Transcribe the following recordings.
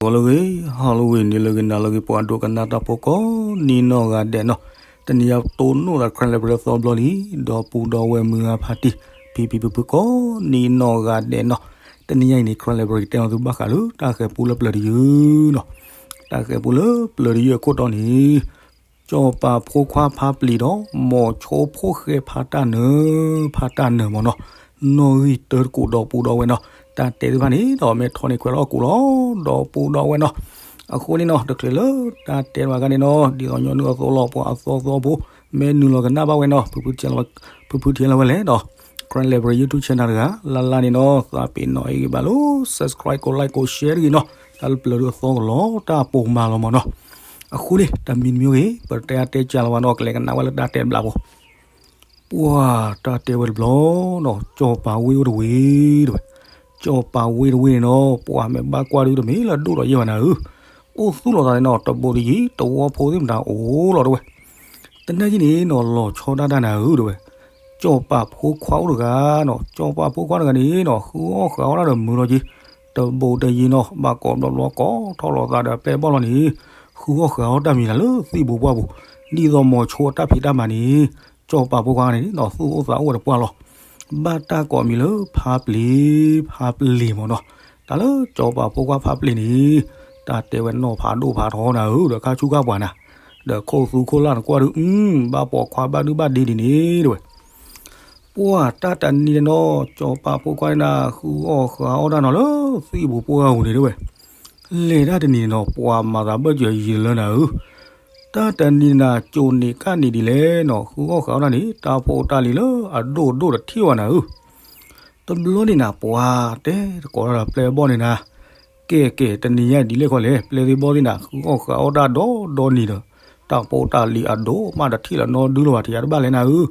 ဂီၤလၢအဂ့ၤ, ဟါလၢအဂ့ၤ, နံၤလၢအဂ့ၤ, နၤလၢအဂ့ၤ, ပှၤဒိကနၣ်တၢ်ဖိကိးနံၤနီၢ်ဂၤဒဲးနီၤ, တနံၤညါတိၢ်နီၣ်သး Karen Library သီဘျီလံ, ဒီပုၢ်ဒီဝဲၢ်မုၢ်ဂၤဖါတံၢ်, ဖံဖံဖုဖုကိးနံၤနီၢ်ဂၤဒဲးနီၤ, တနံၤညါအံၤန့ၣ် Karen Library ကတဲအီၤသုဘၣ်ဃးလၢတၢ်ဃဲၤပူလၢပျၢၤတယုၢ်နီၤ, တၢ်ဃဲၤပူလၢပျၢၤတယုၢ်အခိၣ်တီန့ၣ် ကၠီၣ်ပၤဖိခွါဖါပျ့ၤဒီး မိၤဆိဖိၣ်ဃဲဖါတၢ်နၢၤ, ဖါတၢ်နၢၤမ့ၢ်နီၤ, နီၣ်ဂံၢ်တၢတကိးဒီပုၢ်ဒီဝဲၢ်နီၤ, တၢ်တဲသ့ၣ်တဖၣ်န့ၣ်ဒီး မ့ၢ်ထီန့ၣ်ခွဲးလီၤကိးလီၤ, ဒီပုၢ်ဒီဝဲၢ်နီၤ, အဃိန့ၣ်နီၤ တချုးလၢတၢ်တဲဘၣ်အခါန့ၣ်နီၤ ဒ်သိးညီနုၢ်အသိးလီၤ ပှၤအသီသီဖိ မ့ၢ်နုာ်လီၤကနၣ်ဘၣ်ဝဲနီၤ ဖုဖုထံလီၤဝဲလဲၣ်ဒီး Karen Library YouTube channel တဂၤ လၢ်လၢ်န့ၣ်နီၤ သးပ့ၤနီၣ်အံၤဂ့ၤဘၣ်လိ subscribe ကိး like ကိး share တဂ့ၤနီၤ, တၢ်လၢပျၢၤဒုးအသီကလီၤ တၢ်ပိာ်မၤလီၤမ့ၢ်နီၤ, အဃိန့ၣ် တမံၤတမံၤဂ့ၤ ပတဲအါတဲကၢ်လီၤဝဲနီၤ ကလဲၤကနၣ်ဝဲလၢတၢ်တဲတဘျီဖိ ပှၤတၢ်တဲဝဲတဘျီနီၤ ကၠီၣ်ပၤဝ့ၢ်အိၣ်တဝ့ၢ်တဝဲ, ကၠီၣ်ပၤဝ့ၢ်တဝ့ၢ်န့ၣ်နီၤ ပှၤမ့ၢ်ဘၣ်ကွၢ်ဒုးတမ့ၢ်လၢအဒိၣ်ဒီးယဲၢ်ဘၣ်နၤဧၢ, အိၣ်သူၣ်လီၤသးန့ၣ်နီၤ တဘိးတယံၤ တဝီဖိသ့ၣ်မတၤအိၣ်လီၤတဝဲ, တနံၤညါအံၤန့ၣ်နီၤ လီၤဆီဒၣ်တၢ်နၤဧၢတဝဲ, ကၠီၣ်ပၤဖိခွါအိၣ်တဂၤနီၤ ကၠီၣ်ပၤဖိခွါတဂၤန့ၣ်နီၤ ဃုအီၣ်ဃုအီတၢ်ဒီးမုာ်လီၤက့ၤ, တဘိးတယံၤနီၤ ဘၣ်ကိးဘျီဘျီကိးထီၣ်လီၤသးဒီးအပျဲၢ်အဘီၣ်လီၤန့ၣ်, ဃုအီၣ်ဃုအီတၢ်မံၤနၤလၢသံၣ်ဘိပှၢ်ပူၤ, ဒ်သိးမိၤဆိအတၢ်ဖံးတၢ်မၤန့ၣ်, ကၠီၣ်ပၤဖိခွါန့ၣ်နီၤ သူၣ်အိၣ်သးအိၣ်ဝဲတပှၢ်လီၤ, ဘၣ်တၢ်ကိးမံၤလၢဖါပျ့ၤ, ဖါပျ့ၤမ့ၢ်နီၤ, တၢ်လၢကၠီၣ်ပၤဖိခွါဖါပျ့ၤန့ၣ်, တၢ်တဲဝဲနီၢ်ဖးဒိၣ်ဖးထီနၤဧၢ ဒီးခါဆူၣ်ခါပှၤနၤ, ဒီးခိၣ်သူခိၣ်လၢ်နကွၢ်ဒုး အု ဘၣ်ပိာ်ခွါဘၣ်ဒုဘၣ်ဒ့ဒ်န့ၣ်တဝဲ ပှၤတၢ်တနံၤန့ၣ်နီၤ ကၠီၣ်ပၤဖိခွါန့ၣ် ဃုအီၣ်ဃုအီတၢ်နီၤလၢသံၣ်ဘိပှၢ်ပူၤန့ၣ်တဝဲ, လဲၤတၢ်တနံၤန့ၣ်နီၤ ပှၤမၤသးဘၢၣ်စၢၤယံာ်လၢနၤဧၢ, တၢ်တနံၤန့ၣ် ကိးန့ၢ်ကၣ်န့ၢ်ဒ်လဲၣ်နီၤ ဃုအီၣ်ဃုအီတၢ်န့ၣ် တၢ်ဖိတၢ်လံၤလၢအဒိၣ်ဒိၣ်တထံၣ်ဘၣ်နၤဧၢ တဘျီန့ၣ်နၤ ပှၤတဲတကိးတၢ်ဒီးပျဲၢ်အဘီၣ်န့ၣ်နၤ, ကဲကဲ တနံၤညါဒ်လဲၣ်ခီလဲၣ် ပျဲၢ်သ့ၣ်ဘီၣ်သ့ၣ်နၤ ဃုအီၣ်ဃုအီတၢ်ဒီဒီနံၤဒီး တၢ်ဖိတၢ်လံၤအဒိၣ်မးတထံၣ်လၢနီဒုလီၤဘၣ် ထံၣ်ယၤတဘၣ်လဲၣ်နၤဧၢ,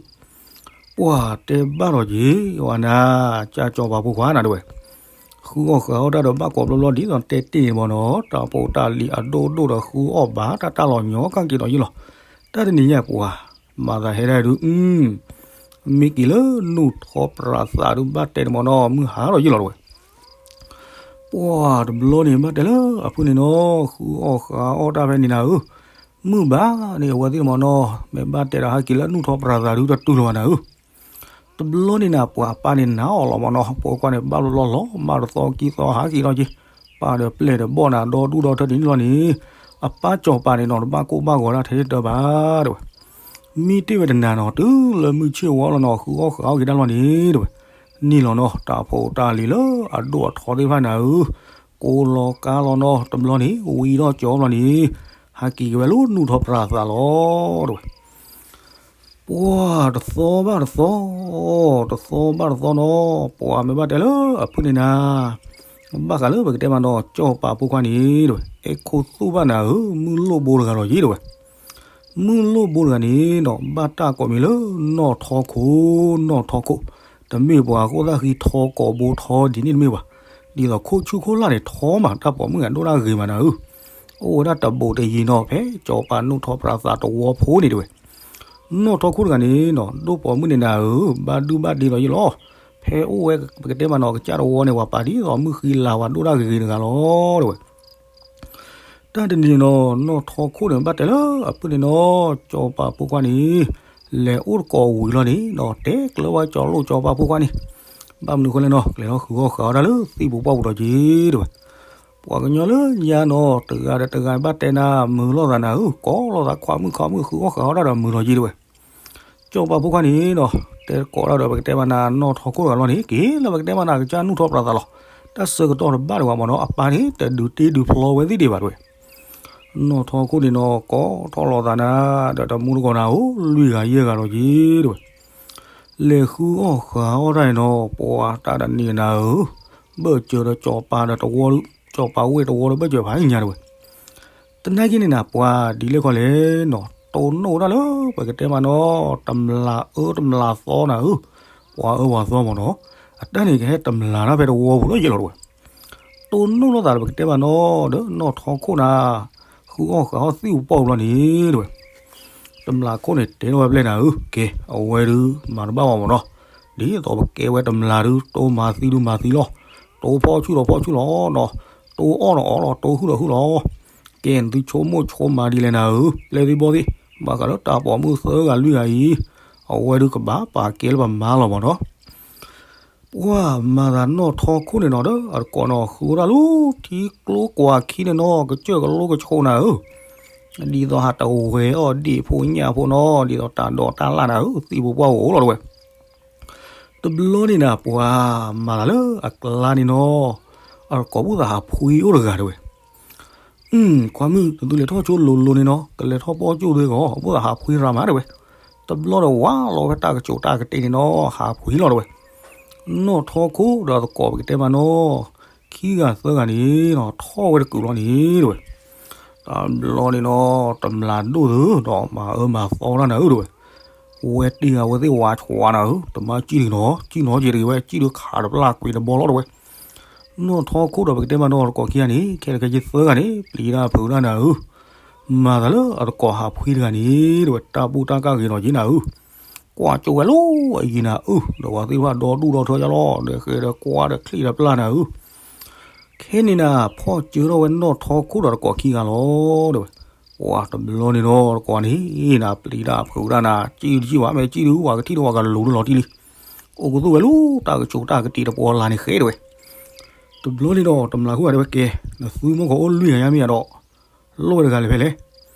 ပှၤတဲဘၣ်ဒီးက့ၤ ဝဲနၤ, ကၢ်ကၠီၣ်ပၤဖိခွါနၤတဝဲ ဃုအီၣ်ဃုအီတၢ်ဒီးဘၣ်ကိးဘျီဘျီဒ်သိးတဲတ့ၢ်န့ၣ်မ့ၢ်နီၤ တၢ်ဖိတၢ်လံၤအဒိၣ်ဒိၣ်ဒီးဃုအီၣ်ဘၣ်တၢ်တၢ်လီၤညီကၣ်က့ၤဒီးယ့ၢ်လီၤ, တၢ်တနံၤညါပှၤ မၤသးဟဲဒၣ်ဒုး အု မ့ၢ်က့ၤလၢနူၢ်ထီပြးသးဒုးဘၣ်တဲန့ၣ်မ့ၢ်နီၤ မုၢ်ဟါဒီးယ့ၢ်လီၤတဝဲ ပှၤတဘျီန့ၣ်ဘၣ်တဲလၢအဖုၣ်န့ၣ်နီၤ ဃုအီၣ်ဃုအီတၢ်ဖဲန့ၣ်နၤဧၢ, မုၢ်ဘၣ်န့ၣ်အဝဲသ့ၣ်န့ၣ်မ့ၢ်နီၤ မ့ၢ်ဘၣ်တဲဒီးဟဲက့ၤလၢနူၢ်ထီပြးသးဒုးတတုၤလၢၤဘၣ်နၤဧၢ, တဘျီန့ၣ်နၤ ပှၤပၢ်န့ၣ်နၤအီၣ်လီၤမ့ၢ်နီၤ ဖိခွါန့ၣ် ဘၣ်လီၤလီၤလီၤ မၤတသီကံသီဟးက့ၤလီၤက့ၤ, ပၢ်ဒီးပျဲၢ်ဒီးဘီၣ်န့ၣ် ဒီဒူၣ်ဒီထၢဒ်န့ၣ်လီၤန့ၣ်, အပၢ်ကၠီၤပၤန့ၣ်နီၤ တဘၣ်ကိၢ်ဘၣ်ဂီၤဒၣ်ထဲတၢ်ဘၣ်တဝဲ, မံတ့ၢ်ဝဲတနၤနီၤ တုၤလၢမုၢ်ဆ့ၣ်ဝီလီၤနီၤ ဃုအီၣ်ဃုအီက့ၤတၢ်လီၤန့ၣ်တဝဲ, န့ၣ်လီၤနီၤ တၢ်ဖိတၢ်လံၤလၢအဒိၣ်အထီသ့ၣ်တဖၣ်နၤဧၢ, ကိးလီၤကါလီၤနီၤ တဘျီန့ၣ် ဝံၤဒီးကၠီဘျီန့ၣ်, ဟဲက့ၤက့ၤဝဲလၢနူၢ်ထီပြးသးလီၤတဝဲ ပှၤတသီဘၣ်တသီ, တသီဘၣ်တသီနီၤ ပှၤမ့ၢ်ဘၣ်တဲလၢအဖုၣ်န့ၣ်နၤ, ဘၣ်ဃးလၢပကတဲမးနီၤ ကၠီၣ်ပၤဖိခွါန့ၣ်တဝဲ အဲၣ်ခိၣ်သူၣ်ဘၣ်နၤဧၢ မုၢ်လိၣ်ဘိတဂၤလီၤယ့ၢ်တဝဲ, မုၢ်လိၣ်ဘိတဂၤန့ၣ်နီၤ ဘၣ်တၢ်ကိးမံၤလၢနီၢ်ထီခိၣ်, နီၢ်ထီခိၣ်, တမ့ၢ်ပှၤအဃိသတးဃံထီကိာ်ဘိထီဒ်န့ၣ်တမ့ၢ်ဘၣ်, ဒ်သိးခိၣ်ဆူၣ်ခိၣ်လၢ်န့ၣ် ထီမးတၢ်ပိာ်မုၣ်ဂၤဒိၣ်ဒၣ်ဂ့ၤမးနၤဧၢ, အိၣ်ဝဲဒၣ်တဘိးတယံၤနီၤ ဖဲကၠီၤပၤနူၢ်ထီပြးသးတဝီဖိန့ၣ်တဝဲ နီၢ်ထီခိၣ်တဂၤန့ၣ်နီၤ ဒိၣ်ပိာ်မုၣ်န့ၣ်နၤဧၢ, ဘၣ်ဒုဘၣ်ဒ့လီၤယ့ၢ်လီၤ, ဖဲအိၣ်ဝဲပကတဲမးနီၤ ကစၢ်တဝီန့ၣ် ပှၤပာ်ဒ်သိးမုၢ်ဃံလၤဝဲဒိၣ်ဒၣ်ဂ့ၤဂ့ၤတဂၤလီၤတဝဲ, တၢ်တနံၤန့ၣ်နီၤ နီၢ်ထီခိၣ်န့ၣ် ဘၣ်တဲလၢအဖုၣ်န့ၣ်နီၤ ကၠီၤပၤဖိခွါန့ၣ် လဲၤအိၣ်တကိးဝံၤလီၤန့ၣ်နီၤ တဲကျၢၤဝဲကၠီၤလိၣ်ကၠီၤပၤဖိခွါန့ၣ်, ဘၣ်မနုၤဃိလဲၣ်နီၤ ကလဲၤလီၤဃုအီၣ်ဃုအီတၢ်လၢသံၣ်ပူၤပှၢ်ပူၤဒီးက့ၤတဝဲ ပှၤကညီလၢညါနီၤ တဂၤဒီးတဂၤဘၣ်တဲနၤ မုာ်လိာ်သးနၤဧၢ, ကိးလိာ်သးခွါမုၣ်ခွါမုၣ် ဃုအီၣ်ဃုအီတၢ်ဒီးမုာ်လီၤက့ၤတဝဲ, ကၠီၤပၤဖိခွါန့ၣ်နီၤ တဲကိးတၢ်ဒီးပကတဲမးနၤ နီၢ်ထီခိၣ်တဂၤလီၤန့ၣ် က့ၤလၢပကတဲမးနၤ ကစၢ်နူၢ်ထီပြးသးလီၤ, တၢ်ဆၢကတီၢ်တဘၣ်ဒံးဘၣ်မ့ၢ်နီၤ အပၢ်န့ၣ် တဒုးတ့ဒုးဖျီဝဲသ့ၣ်ဒံးဘၣ်တဝဲ နီၢ်ထီခိၣ်န့ၣ်နီၤ ကိးထီၣ်လိာ်သးနၤ ဒီးတမူတကိးနၤဧိၤ လွံၢ်ဂၤယဲၢ်ဂၤလီၤက့ၤတဝဲ, လဲၤဃုအီၣ်ဃုအီတၢ်န့ၣ်နီၤ ပှၤတၢ်တနံၤနၤဧၢ, ဘၢၣ်စၢၤဒီးကၠီၤပၤဒီးတဝီ ကၠီၤပၤဝ့ၢ်တဝီဒီးဘၢၣ်စၢၤဖးညါတဝဲ တနံၤက့ၤန့ၣ်နၤ ပှၤဒ်လဲၣ်ခီလဲၣ်နီၤ တိၢ်နီၣ်ဝဲဒၣ်လၢပကတဲမးနီၤ တမျးအၢတမျးသီနၤဧၢ, ပှၤအၢပှၤသီမ့ၢ်နီၤ, အတၢ်န့ၣ်ကဟဲတမျးတၢ်ဖဲတဝီပူၤလီၤယဲၢ်လီၤတဝဲ, တိၢ်နီၣ်လိာ်သးဒီးပကတဲမးနီၤ ဒီးနီၢ်ထီခိၣ်နၤ ဃုအီၣ်ဃုအီသံၣ်ပူၤပှၢ်ပူၤလီၤန့ၣ်တဝဲ, တမျးခိၣ်န့ၣ်တဲထီၣ်ဝဲပျဲၢ်နၤဧၢ, ကဲ အဝဲဒုးမၤတဘၣ်ဘၣ်မ့ၢ်နီၤ, ဒ်သိးပကဲဝဲတမျးဒုး တိၢ်မၤသံဒုးမၤသံလီၤ, တိၢ်ဖီၣ်ဆူၣ်ဒီးဖီၣ်ဆူၣ်လီၤနီၤ, တိအီၣ်ဒီးအီၣ်လီၤ တိဟုၣ်ဒီးဟုၣ်လီၤ. ကဲ နသုဆိကမိၣ်ဆိကမးဒ်လဲၣ်နၤဧၢ, ပျဲၢ်သ့ၣ်ဘီၣ်သ့ၣ်, ဘၣ်ဃးလၢတၢ်ပိာ်မုၣ်သၢဂၤလွံၢ်ဂၤအံၤ, အဝဲဒုးကဘၣ်ပာ်ကဲလၢပမါလီၤမးနီၤ. ပှၢ်မၤသးနီၣ်ထီခိၣ်န့ၣ်နီၤ ဒီးအတကိးနီၤ ဃုဝဲဒၣ်လၢထံကျိကွၢ်ခံန့ၣ်နီၤ ကစၢၢ်ကလိကဆိးနၤဧၢ, ဒ်သိးဟးတဝဲၤအီၣ်ဒ့ၣ်ဖိညၣ်ဖိနီၤ ဒ်သိးတၢ်ဒိးတၢ်လၣ်နၤဧၢ သံၣ်ဖိပှၢ်ဖိအိၣ်လီၤတဝဲ. တဘျီန့ၣ်နၤ ပှၤမၤသးလၢအကျါန့ၣ်နီၤ, အတကိးဘၣ်သးဟးဖှံအိၣ်တဂၤတဝဲ. ခွါမုၣ် နသုလဲၤထီၣ်ဆိလိၤလိၤန့ၣ်နီၤ ကလဲၤထီၣ်ပီၣ်ကၠိၣ်သ့ကီး ဘၣ်သးဟးဖှံရၤမးတဝဲ. တဘျီဒီးဝးလီၤဝဲတၢ်ကစီၣ်တၢ်ကတဲန့ၣ်နီၤ ဟးဖှံလီၤတဝဲ. နီၣ်ထီခိၣ်ဒီးအတကိးပကတဲမးနီၤ, ခံဂၤသၢဂၤန့ၣ်နီၤ ထီၣ်ဝဲတကုာ်လီၤန့ၣ်တဝဲ. တဘျီန့ၣ်နီၤ တမျးဒိၣ်သုဒီးမၤအၢမၤသီတၢ်နၤဧၢတဝဲ. ဝဲတ့ၢ်အဝဲသ့ၣ်ဝါဆွးနၤဧၢ, တမၤစံၣ်တဂ့ၤနီၤ, စံၣ်နီၤက့ၤတဂ့ၤဝဲ စံၣ်ဒုးခးတပျၢ်ကွံာ်တဘီလီၤတဝဲ. နီၣ်ထီခိၣ်ဒီးပကတဲမးနီၤ တကိးခံဂၤန့ၣ် ခဲလၢာ်ခဲဆ့သၢဂၤန့ၣ် ပျံၤတၢ်ဖုးတၢ်နၤဧၢ. မၤသးလၢအတကိးဟးဖှံတဂၤန့ၣ်တဝဲ တၢ်ဘူၣ်တၢ်ကၢ်ဂ့ၤဒီးက့ၤနၤဧၢ. ကွၢ်ကၠိဝဲလၢအယံၤနၤဧၢ, ဒီးပှၤသ့ၣ်တဖၣ်ဒီဒူၣ်ဒီထၢယါလီၤ ဒီးဃဲဒီးကွၢ်ဒီးချံၣ်ဒီးပျၢ်နၤဧၢ. ခဲန့ၣ်နၤ ဖီၣ်စၢထီၣ်ဝဲနီၣ်ထီခိၣ်ဒီးတကိးခံဂၤလီၤတဝဲ. ပှၢ်တဘျီန့ၣ်နီၤ တကိးန့ၣ်နၤ ပျံၤတၢ်ဖုးတၢ်နၤ စံၣ်တစံၣ်ဘၣ် မ့ၢ်စံၣ်ဒုးဝဲကထံၣ်ဒီးဝဲကလူၤလီၤတံၢ်လံ. အိၣ်ခူသူၣ်ဝဲလၢတၢ်ကစီၣ်တၢ်ကတဲတပီၤလၢ်န့ၣ်ဃဲတဝဲ. တဘျီန့ၣ်ဒီး တမျးခိၣ်ဂၤတဲဝဲကဲ, နသုမီၢ်ကီးအိၣ်လွံၢ်ဂၤညါမ့ၢ်ဧါဒီး လိၣ်ဝဲတဂၤလဲၤဖဲလဲၣ်,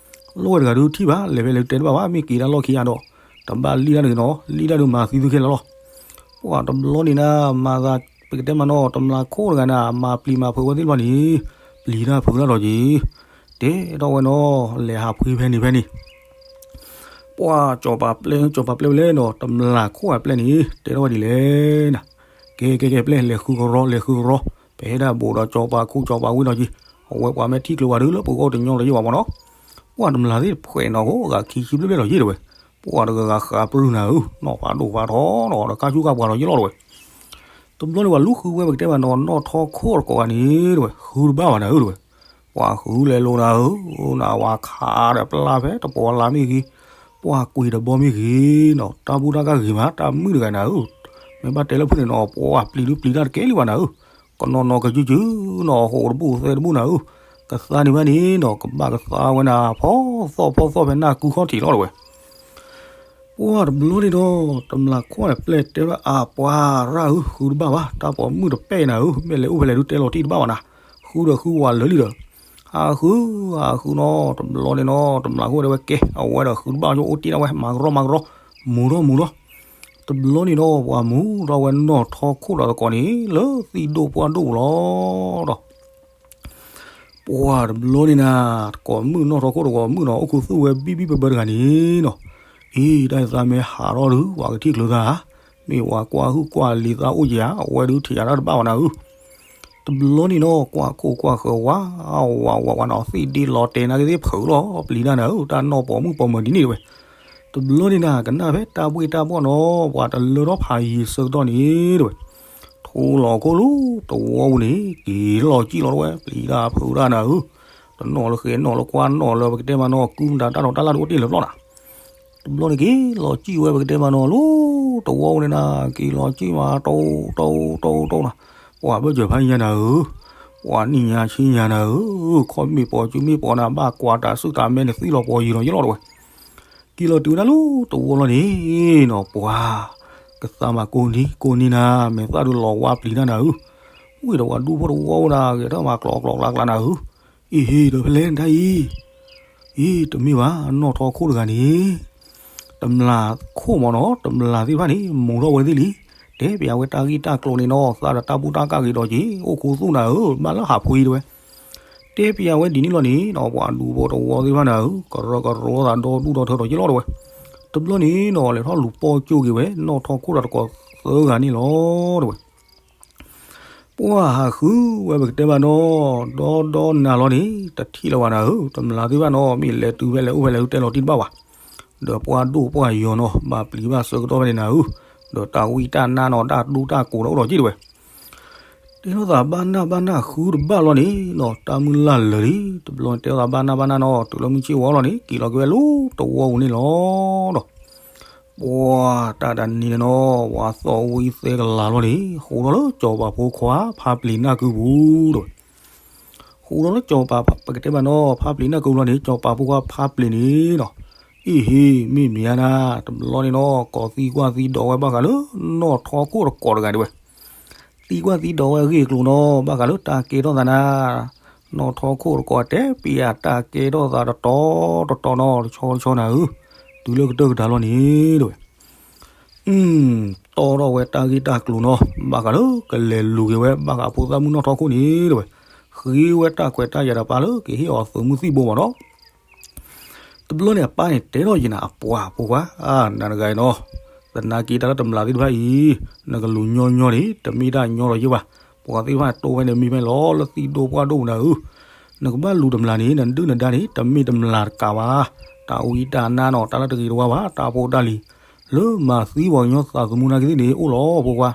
လိၣ်ဝဲတဂၤဒုးထံၣ်ဘၣ် လဲၤဖဲလဲၣ်ဒုးတဲတဘၣ်ဘၣ် မ့ၢ်က့ၤတၢ်လီၢ်ခံဂၤဒီး တဘၣ်လံၣ်တၢ်ဒုးနီၤ လံၣ်တၢ်ဒုးမၤသံသုခဲလၢာ်လီၤ. ပှၢ်တဘျီန့ၣ်နၤ မၤသး ပကတဲမးနီၤ တမျးခိၣ်တဂၤနၤ မၤပျံၤမၤဖုးဝဲသ့ၣ်တဖၣ်န့ၣ် ပျံၤတၢ်ဖုးတၢ်ဒီးက့ၤ တဲထီၣ်ဝဲနီၤ လဲၤဟးဖှံဖဲန့ၣ်ဖဲန့ၣ်. ပှၢ်စီၤပၤပျဲၢ် စီၤပၤပျဲၢ်ဝဲလဲၣ်နီၤ တမျးခိၣ်အပျဲၢ်န့ၣ် တဲထီၣ်ဝဲဒ်လဲၣ်နၤ. ကဲကဲကဲပျဲၢ် လဲၤဃုကရီ လဲၤဃုကရီ, ပဟဲဒၣ်ဘိးဒီး စီၤပၤခိၣ်စီၤပၤဝ့ၢ်ဒီးက့ၤ, အဝဲပှၤမ့ၢ်ထံၣ်ကျိၤဝဲဒုးလၢပဂီၢ်တညီလၢၤယ့ၢ်ဘၣ်မးနီၤ. ပှၢ်တမျးသ့ၣ်ဖှဲးနီၤ ဂိၢ်ဂၤခံဆံဘျဲၣ်ဘျဲၣ်ဒီးယ့ၢ်တဝဲ. ပှၢ်တဂၤဂၤဃးပြူၢ်နၤဧၢ, နီၢ်ဖးဒိၣ်ဖးထီနီၤ ဒီးကါဆူၣ်ကါပှၤဒီးယ့ၢ်လီၤတဝဲ. တဘျီန့ၣ်ပှၤလူၤဃုဝဲပကတဲမးနီၤ နီၣ်ထီခိၣ်တကိးဂၤန့ၣ်တဝဲ ဃုတဘၣ်ဘၣ်နၤဧၢတဝဲ. ပှၢ်ဃုလဲၤလိာ်နၤဧၢ, နဝၤခးဒီးပျၢ်ဖဲတပီၤလၢ်မ့ၢ်ဂ့ၤ, ပှၢ်ကွံာ်တဘီမ့ၢ်ဂ့ၤနီၤ တၢ်ဘူၣ်တၢ်ကၢ်ဂ့ၤမး တၢ်မုာ်တဂၤနၤဧၢ. မ့ၢ်ဘၣ်တဲလၢဖုၣ်န့ၣ်နီၤ ပှၢ်ပျံၤဒုးပျံၤတၢ်တကဲလံဘၣ်နၤဧၢ. ကနီၤနီၤကယုၢ်ကယုၢ်နီၤ ဟိးတဘူၣ်သဲတဘူၣ်နၤဧၢ. ကသါန့ၣ်ဘၣ်န့ၣ်နီၤ ကဘၣ်ကသါဝဲနၤ ဖီသီၣ်ဖီသီၣ်ဖဲနၢ်ကုခီၣ်ထံးလီၤတဝဲ. ပှၢ်တဘျီန့ၣ်ဒီး တမျးခိၣ်န့ၣ်ပျဲၢ်တဲဝဲအပှၤရၢ်ဧၢ ဃုတဘၣ်ဘၣ် တၢ်ပိာ်မုၣ်တပဲာ်နၤဧၢ မ့ၢ်လဲၤအိၣ်ဖဲလဲၣ်ဒုးတဲလီၤတံၢ်တဘၣ်ဘၣ်နၤ, ဃုဒီးဃုဝဲလၢာ်လံဒီး, ဟးဃု ဟးဃုနီၤ တဘျီန့ၣ်နီၤ တမျးခိၣ်တဲဝဲကဲ အဝဲဒီးဃုတဘၣ်ဆိအိၣ်တ့ၢ်ဒၣ်ဝဲ မၤကရီမၤကရီ, မူၤထီၣ်မူၤထီၣ်. တဘျီန့ၣ်ဒီး ပှၤမူၤထီၣ်ဝဲနီၣ်ထီခိၣ်ဒီးတကိးန့ၣ် လၢသံၣ်ဒိၣ်ပှၢ်ဒိၣ်ပူၤလီၤဒီး ပှၢ်တဘျီန့ၣ်နၤ တကိးမုၣ်နီၣ်ထီခိၣ်တကိးမုၣ်နီၤ အိၣ်ခူသူၣ်ဝဲဘံၣ်ဘံၣ်ဘၢဘၢတဂၤန့ၣ်နီၤ, အံၤ တၢ်သးမ့ၢ်ဟးထီၣ်ဒုး ပှၤကထံၣ်ကျုၤသးဧါ, မ့ၢ်ဝၤကွၢ်ဟုၣ်ကွၢ်လံၤသးအိၣ်က့ၤဧါ, အဝဲဒုးထံၣ်ယၤတၢ်တဘၣ်ဘၣ်နၤဧၢ. တဘျီန့ၣ်နီၤ ကွၢ်ခိၣ်ကွၢ်ဃၢၤဝါ ဝါဝါဝါနီၤ သ့ၣ်ဒ့လီၤတဲာ်နာ်က့သ့ၣ်ဖုးလီၤ ပျံၤတၢ်နၤဧၢ, တၢ်နီၢ်ပိာ်မုၣ်ပိာ်မၢၤဒ်န့ၣ်တဝဲ. တဘျီန့ၣ်နၤ ကနၣ်ဖဲတၢ်ဘှ့ၣ်တၢ်ဘှီၣ်နီၤ ပှၤတလၢထီၣ်ဖးယံၤဆၢကတီၢ်န့ၣ်တဝဲ ထူလီၤခိၣ်လၢတဝီပူၤန့ၣ် က့ၤလီၤစံၣ်လီၤတဝဲ ပျံၤတၢ်ဖုးတၢ်နၤဧၢ, တနီၣ်လၢဃဲနီၣ်လၢကွၢ်နီၣ်လၢပကတဲမးနီၤ ကုမတၤတၢ်ထီၣ်တၢ်လၢ်တအိၣ်တ့ၢ်လၢၤဘျီနၤ. တဘျီန့ၣ်က့ၤလီၤစံၣ်ဝဲပကတဲမးနီၤ လၢတဝီပူၤန့ၣ်နၤ က့ၤလီၤစံၣ်မး တိၢ်တိၢ်တိၢ်တိၢ်နၤ, ပှၤဘၢၣ်စၢၤဖးညါနၤဧၢ, ပှၤနံၣ်ညါဆံညါနၤဧၢ, ခီၣ်မ့ၢ်ပိာ်စုမ့ၢ်ပိာ်နၤ ဘၣ်ကွၢ်တၢ်စုတၢ်မဲန့ၣ် သံလီၤပှီၤယံၤလီၤယလီၤတဝဲ က့ၤလီၤတုၤဝဲဒၣ်လၢတဝီလီၤန့ၣ်နီၤ ပှၤကသါမးကိးနံၤ ကိးနံၤနၤ မဲာ်သၣ်ဒုးလီၤဝါပျံၤတၢ်နၤဧၢ, ဝံၤဒီးပှၤဒူဖိတဝီဝဲဒၣ် ဂဲၤထၢၣ်မၤကျိးကျိးကျါကျါနၤဧၢ, အံၤဟ့ၣ်ဒီးဖဲလဲၣ်တၢ်အံၤ, အံၤတမ့ၢ်ဘၣ် နီၣ်ထီခိၣ်တဂၤန့ၣ် တမျးခိၣ်မးနီၤ တမျးသ့ၣ်တဖၣ်န့ၣ် မူၤထီၣ်ဝဲသ့ၣ်လံ, တဲပျးဝဲတၢ်ဂ့ၢ်တၢ်ကျိၤန့ၣ်နီၤ သးဒီးတၢ်ဘူၣ်တၢ်ကၢ်ဂ့ၤဒီးက့ၤ အိၣ်ခူသူၣ်နၤဧၢ ဘၣ်လၢဟးဖှံတဝဲ တဲပျးဝဲဒ်န့ၣ်လီၤန့ၣ်နီၤ ပှၤဒူဖိတဝီသ့ၣ်တဖၣ်နၤဧၢ ကရၢကရိသးဒီဒူၣ်ဒီထၢဒီးယလီၤတဝဲ, တဘျီန့ၣ်နီၤ လဲၤထီၣ်လူၤပိာ်ကၠိက့ၤဝဲ နီၣ်ထီခိၣ်ဒီးတကိးသၢဂၤန့ၣ်လီၤတဝဲ ပှၢ်ဟးဃုဝဲပကတဲမးနီၤ ဒီဒီနၤလီၤန့ၣ် တထံၣ်လၢၤဘၣ်နၤဧၢ, တမျးသ့ၣ်တဖၣ်နီၤ မ့ၢ်လဲၤတုၤဖဲလဲၣ်အိၣ်ဖဲလဲၣ် တဲလီၤတံၢ်တဘၣ်ဘၣ်, ဒီးပှၤဒိၣ်ပှၤယီၤနီၤ ဘၣ်ပျံၤဘၣ်ဆၢကတီၢ်ဖဲန့ၣ်နၤဧၢ, ဒီးတၢ်ဝံတၢ်နါနီၤ တၢ်ဒူတၢ်ကိးဒီးအိၣ်ဒီးက့ၢ်တဝဲ တဲထီၣ်သးဘၣ်နၢ်ဘၣ်နၢ်ဃုတဘၣ်လီၤန့ၣ်နီၤ တၢ်မုၢ်လၢ်လၢာ်လံ, တဘျီန့ၣ်တဲထီၣ်သးဘၣ်နၢ်ဘၣ်နၢ်နီၤ တုၤလၢမုၢ်ဆ့ၣ်ဝီလီၤန့ၣ် က့ၤလီၤက့ၤဝဲလၢတဝီပူၤန့ၣ်လီၤဒီး ပှၢ်တၢ်တနံၤန့ၣ်နီၤ ပှၤသီၣ်ဝံသဲကလၤလီၤန့ၣ် ဟးထီၣ်လၢစီၤပၤဖိခွါဖါပျံၤနၢ်ကုပူၤတဝဲ အိၣ်ဒီးလၢစီၤပၤ ပကတဲဘၣ်နီၤ ဖါပျံၤနၢ်ကဘျီန့ၣ် စီၤပၤဖိခွါဖါပျံၤန့ၣ်နီၤ, အ့ၣ်ဟ့ၣ် မ့ၢ်မ့ၢ်ဧါနၤ, တဘျီန့ၣ်နီၤ ကိးသံကွၢ်သံဒိးဝဲဘၣ်ဃးလၢ နီၣ်ထီခိၣ်တကိးတဂၤဒ်ဝဲ သံကွၢ်သံဒိးဝဲအဂ့ၢ်အကျိၤနီၤ ဘၣ်ဃးလၢတၢ်ကဲထီၣ်သးနၤ, နီၣ်ထီခိၣ်တကိးတဲပယၤတၢ်ကဲထီၣ်သးတတီၤတတီၤနီၤ တဆီတဆီနၤဧၢ, တုၤလၢကတၢၢ်ကဒါလီၤန့ၣ် တဲဝဲ တီၣ်ထီၣ်ဝဲတၢ်ဂ့ၢ်တၢ်ကျိၤနီၤ ဘၣ်ဃးလၢကလဲၤလူၤက့ၤဝဲ ဘၣ်ဃးဖိသၣ်မုၣ်နီၣ်ထီခိၣ်န့ၣ် တဲဝဲ, ဃ့ဝဲတၢ်ခွဲးတၢ်ယာ်ဒီးပၢ်လၢကဟ့ၣ်အီၤသုးမုၢ်သံၣ်ဘိမ့ၢ်နီၤ တဘျီန့ၣ်အပၢ်န့ၣ်တဲထီၣ်ယံၤနၤ အပှၤဖိခွါ, နၤတဂၤအံၤနီၤ, သနာ်က့တၢ်လၢတမျးသ့ၣ်တဖၣ်အံၤ, နကလူၤညီညီန့ၣ် တမ့ၢ်တၢ်ညီလီၤယ့ၢ်ဘၣ်, ပှၤသ့ၣ်တဖၣ်န့ၣ်တိၢ်ဝဲန့ၣ်မ့ၢ်ဖဲလီၤလၢသံၣ်ဒိၣ်ပှၢ်ဒိၣ်နၤဧၢ, နကဘၣ်လူၤတမျးန့ၣ် နဒုၣ်နဒါန့ၣ် တမ့ၢ်တမျးတကးဘၣ်, တၢ်အူအံၣ်တၢ်အနါနီၤ တၢ်လၢတဂ့ၤတဝါဘၣ် တၢ်ဖိတၢ်လံၤ, လၢမၤသံပှၤကညီသးသမူနာ်က့သ့ၣ်န့ၣ် အိၣ်လီၤဖိခွါ,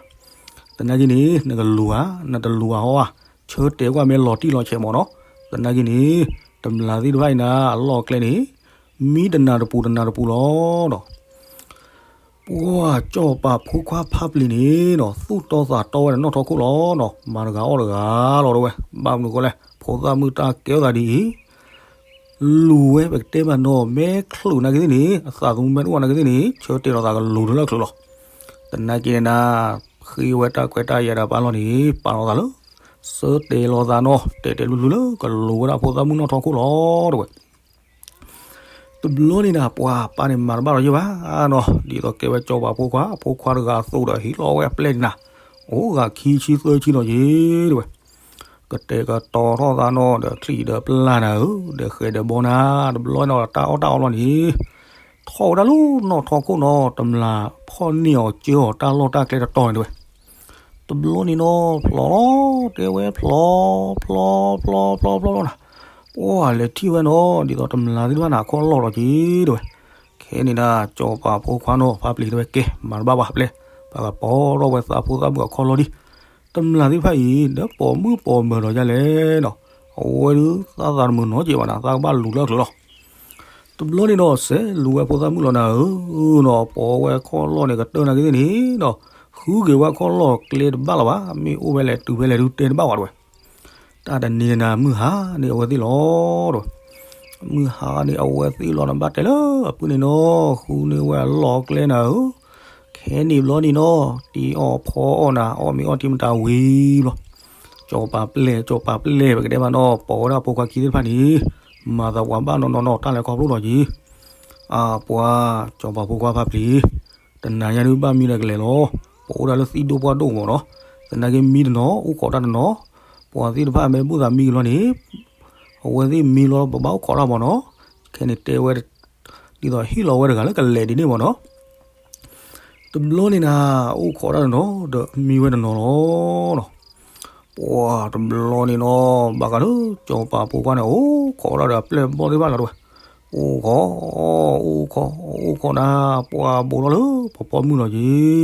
သနာ်က့န့ၣ် နကလူၤဧါ, နတလူၤဧါဟီဧါ, ဆၢတဲာ်ကွၢ်မ့ၢ်လီၤတံၢ်လီၤဆဲးမ့ၢ်နီၤ, သနာ်က့န့ၣ် တမျးသ့ၣ်တဖၣ်အံၤနၤ အလီၢ်အကျဲန့ၣ် မံတနၤတပူၤတနၤတပူၤလီၤဒီး ပှၤစီၤပၤဖိခွါဖါပျံၤန့ၣ်နီၤ သူၣ်တီသးတီဝဲဒီးနီၣ်ထီခိၣ်လီၤနီၤ, မၤတဂၤအီၣ်တဂၤလီၤတဲဝဲ, ဘၣ်မနုၤဃိလဲၣ် ဖိသၣ်မုၣ်တၢ်ကဲထီၣ်သးဒ်အံၤ, လူၤဝဲပကတဲဘၣ်နီၤ မ့ၢ်ချုးနာ်က့သ့ၣ်န့ၣ် အသးသမူမ့ၢ်တအိၣ်နာ်က့သ့ၣ်န့ၣ် ဆၢတဲာ်လီၤသးကလူၤတုၤလၢချုးလီၤ, သနာ်က့န့ၣ်နၤ ဃ့ဝဲတၢ်ခွဲးတၢ်ယာ်ဒီးပၢ်လီၤန့ၣ် ပာ်လီၤသးလၢ ဆၢတဲာ်လီၤသးနီၤ တဲာ်တဲာ်လူၤလူၤလၢကလူၤဝဲဒၣ်ဖိသၣ်မုၣ်နီၣ်ထီခိၣ်လီၤတဲဝဲ တဘျီန့ၣ်နၤ ပှၤပၢ်န့ၣ်မၤတဘၣ်လီၤယ့ၢ်ဘၣ်နီၤ, ဒ်သိးကဲဝဲစီၤပၤဖိခွါ အဖိခွါတဂၤအသိးဒီးဟံးလီၤဝဲအပျဲၢ်န့ၣ်နၤ, အိၣ်ဂၤခံဆံသၢဆံလီၤယ့ၢ်တဲဝဲ, ကတဲာ်ကတီၤထီၣ်သးနီၤ ဒီးချံၣ်ဒီးပျၢ်နၤဧၢ, ဒီးဃဲၤဒီးဘီနၤ, တဘျီန့ၣ်ဒီးတၢ်အီၣ်တၢ်အီလီၤန့ၣ် ထီၣ်ဝဲဒၣ်လၢနီၣ်ထီခိၣ်နီၤ တမျးဖီၣ်န့ၢ်အီၤကၢအီၤတၢ်လီၢ်တၢ်ကျဲတတီၤန့ၣ်တဲဝဲ တဘျီန့ၣ်နီၤ ဖျိးလီၤ တဲဝဲဖျိး ဖျိး ဖျိး ဖျိး ဖျိး ဖျိးနၤ, ပှၤလဲၤထံၣ်ဝဲနီၤ ဒ်သိးတမျးသ့ၣ်တဖၣ်န့ၣ် အခီၣ်လီၢ်လီၤက့ၤတဲဝဲ, ခဲန့ၣ်ဒၣ် စီၤပၤဖိခွါနီၤ ဖါပျံၤတဲဝဲ ကဲ မၤတဘၣ်ဘၣ်ပျဲၢ်, ပကပီၤထီၣ်ဝဲသးဖိသၣ်မုၣ်အခီၣ်လီၢ်ဒံး, တမျးသ့ၣ်တဖၣ်အံၤ ဒီးပိာ်မုၣ်ပိာ်မၢၤဒီးဒ်လဲၣ်နီၤ, အဝဲဒုးသးသးတမုာ်နီတစဲးဘၣ်နၤ သးကဘၣ်လူၤလၢအချုးလီၤ တဘျီန့ၣ်ဒီး စဲးလူၤဝဲဖိသၣ်မုၣ်လီၤနၤဧၢနီၤ, ပိာ်ဝဲခီၣ်လီၢ်န့ၣ်ကတၢၢ်နာ်က့သ့ၣ်န့ၣ်နီၤ, ဃုက့ၤဝဲခီၣ်လီၢ်ကျဲတဘၣ်လီၤဘၣ်, မ့ၢ်အိၣ်ဖဲလဲၣ်တုၤဖဲလဲၣ်ဒုးတဲတဘၣ်ဝဲတဲဝဲ, တၢ်တနံၤန့ၣ်နၤ မုၢ်ဟါန့ၣ်အဝဲသ့ၣ်လီၤဒီး မုၢ်ဟါန့ၣ်အဝဲသ့ၣ်လီၤနၤ ဘၣ်တဲလၢအပုၢ်န့ၣ်နီၤ, ဃုန့ၢ်ဝဲအလီၢ်အကျဲနၤဧၢ, ခဲန့ၣ်ဘျီန့ၣ်နီၤ, တံၤအီၣ်ဖီအီၣ်နၤ အီၣ်မ့ၤအီထံမတၤဝံၤဘျီ, စီၤပၤပျဲၢ် စီၤပၤပျဲၢ် ပကတဲမးနီၤ ပိာ်ဝဲဒၣ်ဖိခွါခံသ့ၣ်တဖၣ်န့ၣ်, မၤသးပှၤဘၣ်နီၢ်နီၢ်နီၤ တၢ်လဲၤခီဖျိလီၤက့ၤ, အပှၤ စီၤပၤဖိခွါဖါပျံၤ, တနၤညါဒုးဘၣ်မံဒီးကလဲၤလီၤ, ပအိၣ်ဒၣ်လၢသံၣ်ဒိၣ်ပှၢ်ဒိၣ်မးနီၤ, သနာ်က့မံတနီၤ အိၣ်ခိးတၢ်တနီၤ, ပှၤသ့ၣ်တဖၣ်မ့ၢ်ဘူၣ်သးမံက့ၤလီၤန့ၣ်, အဝဲသ့ၣ်မံလီၤ ပဘၣ်အိၣ်ခိးတၢ်မးနီၤ, ခဲန့ၣ်တဲဝဲ ဒ်သိးဟ့ၣ်လီၤဝဲတဂၤလၢကလဲၤဒ်န့ၣ်မးနီၤ တဘျီန့ၣ်နၤ အိၣ်ခိးတၢ်တနီၤဒီးမံဝဲတနီၤလီၤ. ပှၤတဘျီန့ၣ်နီၤ ဘၣ်ဃးလၢစီၤပၤဖိခွါန့ၣ် အိၣ်ခိးဝဲဒၣ်ဒီးအပျဲၢ်ဘီၣ်သ့ၣ်တဖၣ်လီၤတဲဝဲ, အိၣ်ခိး အိၣ်ခိး အိၣ်ခိးနၤ ပှၤဘူးထီၣ်လၢပှၤပိာ်မုၣ်လီၤက့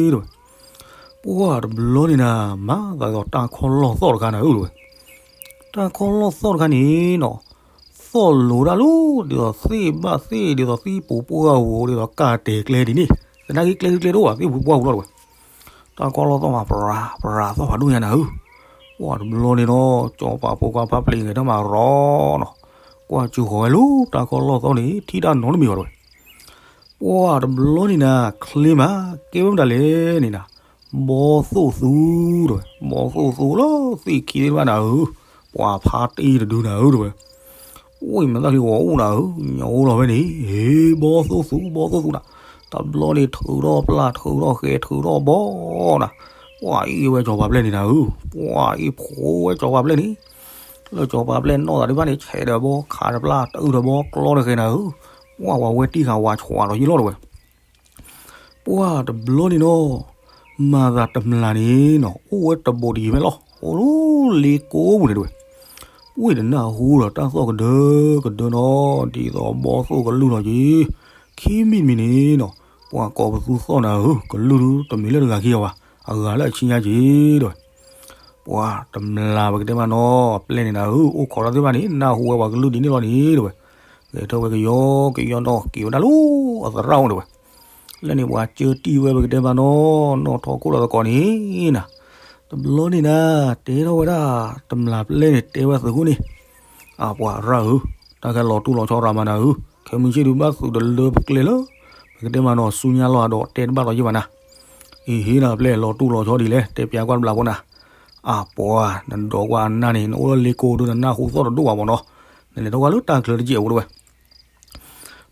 ၤတဲဝဲ, ပှၤတဘျီန့ၣ်နၤ မၤသးဒ်သိးတၢ်ခီၣ်လီၢ်သီၣ်တခါနၤဧၢတဲဝဲ တၢ်ခီၣ်လီၢ်သီၣ်တခါန့ၣ်နီၤ, သီၣ်လိၤဒၣ်လၢ ဒ်သိးသ့ၣ်ဘၣ်သ့ၣ် ဒ်သိးသံၣ်ပူၤပှၢ်ပူၤ ဒ်သိးကၢ်တဲာ်ကျဲဒ်န့ၣ်, သနာ်က့ကျဲဒုကျဲတအိၣ်ဘၣ် သ့ၣ်ပူၤပှၢ်ပူၤလီၤတဲဝဲ, တၢ်ခီၣ်လီၢ်သီၣ်မး ပြၤပြၤသီၣ်ဖးဒိၣ်ညါနၤဧၢ, ပှၤတဘျီန့ၣ်နီၤ စီၤပၤဖိခွါဖါပျံၤဂဲၤထီၣ်မးရီနီၤ, ကွၢ်စူၤဃီၤဝဲလၢတၢ်ခီၣ်လီၢ်သီၣ်န့ၣ် ထံၣ်တၢ်နီတမံၤဘၣ်တဲဝဲ ပှၤတဘျီန့ၣ်နၤ ချ့မး ကဲဝဲမတၤလဲၣ်န့ၣ်နၤ, ဘီသိၣ်သူတဲဝဲ, ဘီသိၣ်သူလၢသ့ၣ်ခံသ့ၣ်တဖၣ်နၤဧၢ, ပှၤဖါတံၢ်တဒုနၤဧၢတဲဝဲ, အိၣ်မ့ၢ်သၣ်ချံဂီၤအိၣ်နၤဧၢ, ညီအိၣ်လီၤဝဲန့ၣ်, ဟ့ ဘီသိၣ်သူ ဘီသိၣ်သူနၤ, တဘျီန့ၣ်ထုးထီၣ်ပျၢ်ထုးထီၣ်ဃဲထုးထီၣ်ဘီနၤ, ပှၤအ့ၣ်ဝဲစီၤပၤပျဲၢ်န့ၣ်နၤဧၢ, ပှၤအ့ၣ်ဖိဝဲစီၤပၤပျဲၢ်န့ၣ် လၢစီၤပၤပျဲၢ်နီၢ်သးဒုးဘၣ်န့ၣ် ဆဲးဒီးဘီခးဒီးပျၢ်တအုၣ်ဒီးဘီကျီတဃဲၤနၤဧၢ, ပှၤဝဲတံၢ်ဃာ်ဝးဆှးဒီးယံၤလီၤတဲဝဲ ပှၤတဘျီန့ၣ်နီၤ, မၤသးတမျးန့ၣ်နီၤ အိၣ်ဝဲတဘူးတယံၤဖဲလီၤ အိၣ်လၢလ့ကိးပူၤန့ၣ်တဲဝဲ, ပှ့ၢ်တနၢ်ဟူဒီးတၢ်သီၣ်ကဒၢကဒၢနီၤ ဒ်သိးဘီသိၣ်ကလုၢ်လီၤက့ၤ, ခံမံၤတမံၤန့ၣ်နီၤ ပှၤကိးပသူသီၣ်နၤဧၢ ကလုၢ်ဒုတမ့ၢ်လၢတဂၤခံဂၤဘၣ် အဂၤလၢအဆံညါက့ၤတဲဝဲ ပှၤတမျးပကတဲမးနီၤ အပျဲၢ်န့ၣ်နၤဧၢ အိၣ်ခိးတၢ်သ့ၣ်တဖၣ်န့ၣ် နၢ်ဟူဝဲပှၤကလုၢ်ဒ်န့ၣ်လီၤန့ၣ်တဲဝဲ, ဂဲၤထီၣ်ဝဲကယီကယီဒီးက့ၤဝဲဒၣ်လၢအသရၣ်အိၣ်တဲဝဲ, လၢန့ၣ်ပှၤကၢတံၢ်ဝဲပကတဲမးနီၤ နီၢ်ထီခိၣ်လီၤသကိးန့ၣ်နၤ, တဘျီန့ၣ်နၤ တဲထီၣ်ဝဲဒၣ် တမျးပျဲၢ်န့ၣ် တဲဝဲသုးခိၣ်န့ၣ် အပှၤရၣ်ဧၢ, တၢ်ခဲလီၤတူၢ်လီၤဆီရၤမးနၤဧၢ, ခဲမုၢ်ဆ့ၣ်ဒုးဘၣ်သုးတလၢပကျဲလၢ ပကတဲမးနီၤ ဆူညါလီၤအဒီးတဲတဘၣ်လီၤယ့ၢ်ဘၣ်နၤ, အံၤဟ့ၣ်နၤပျဲၢ် လီၤတူၢ်လီၤဆီဒ်လဲၣ် တဲပျးကွၢ်တဘျီဖိနၤ, အပှၤ နဒိးကွၢ်အနၢ်န့ၣ် နအိၣ်လၢလ့ကိဒုး နနၢ်ဟူသီၣ်တဒိၣ်ဘၣ်မးနီၤ, နလဲၤထီၣ်ကွၢ်လၢတၢ်ချၢတကဲးဖိတဝဲ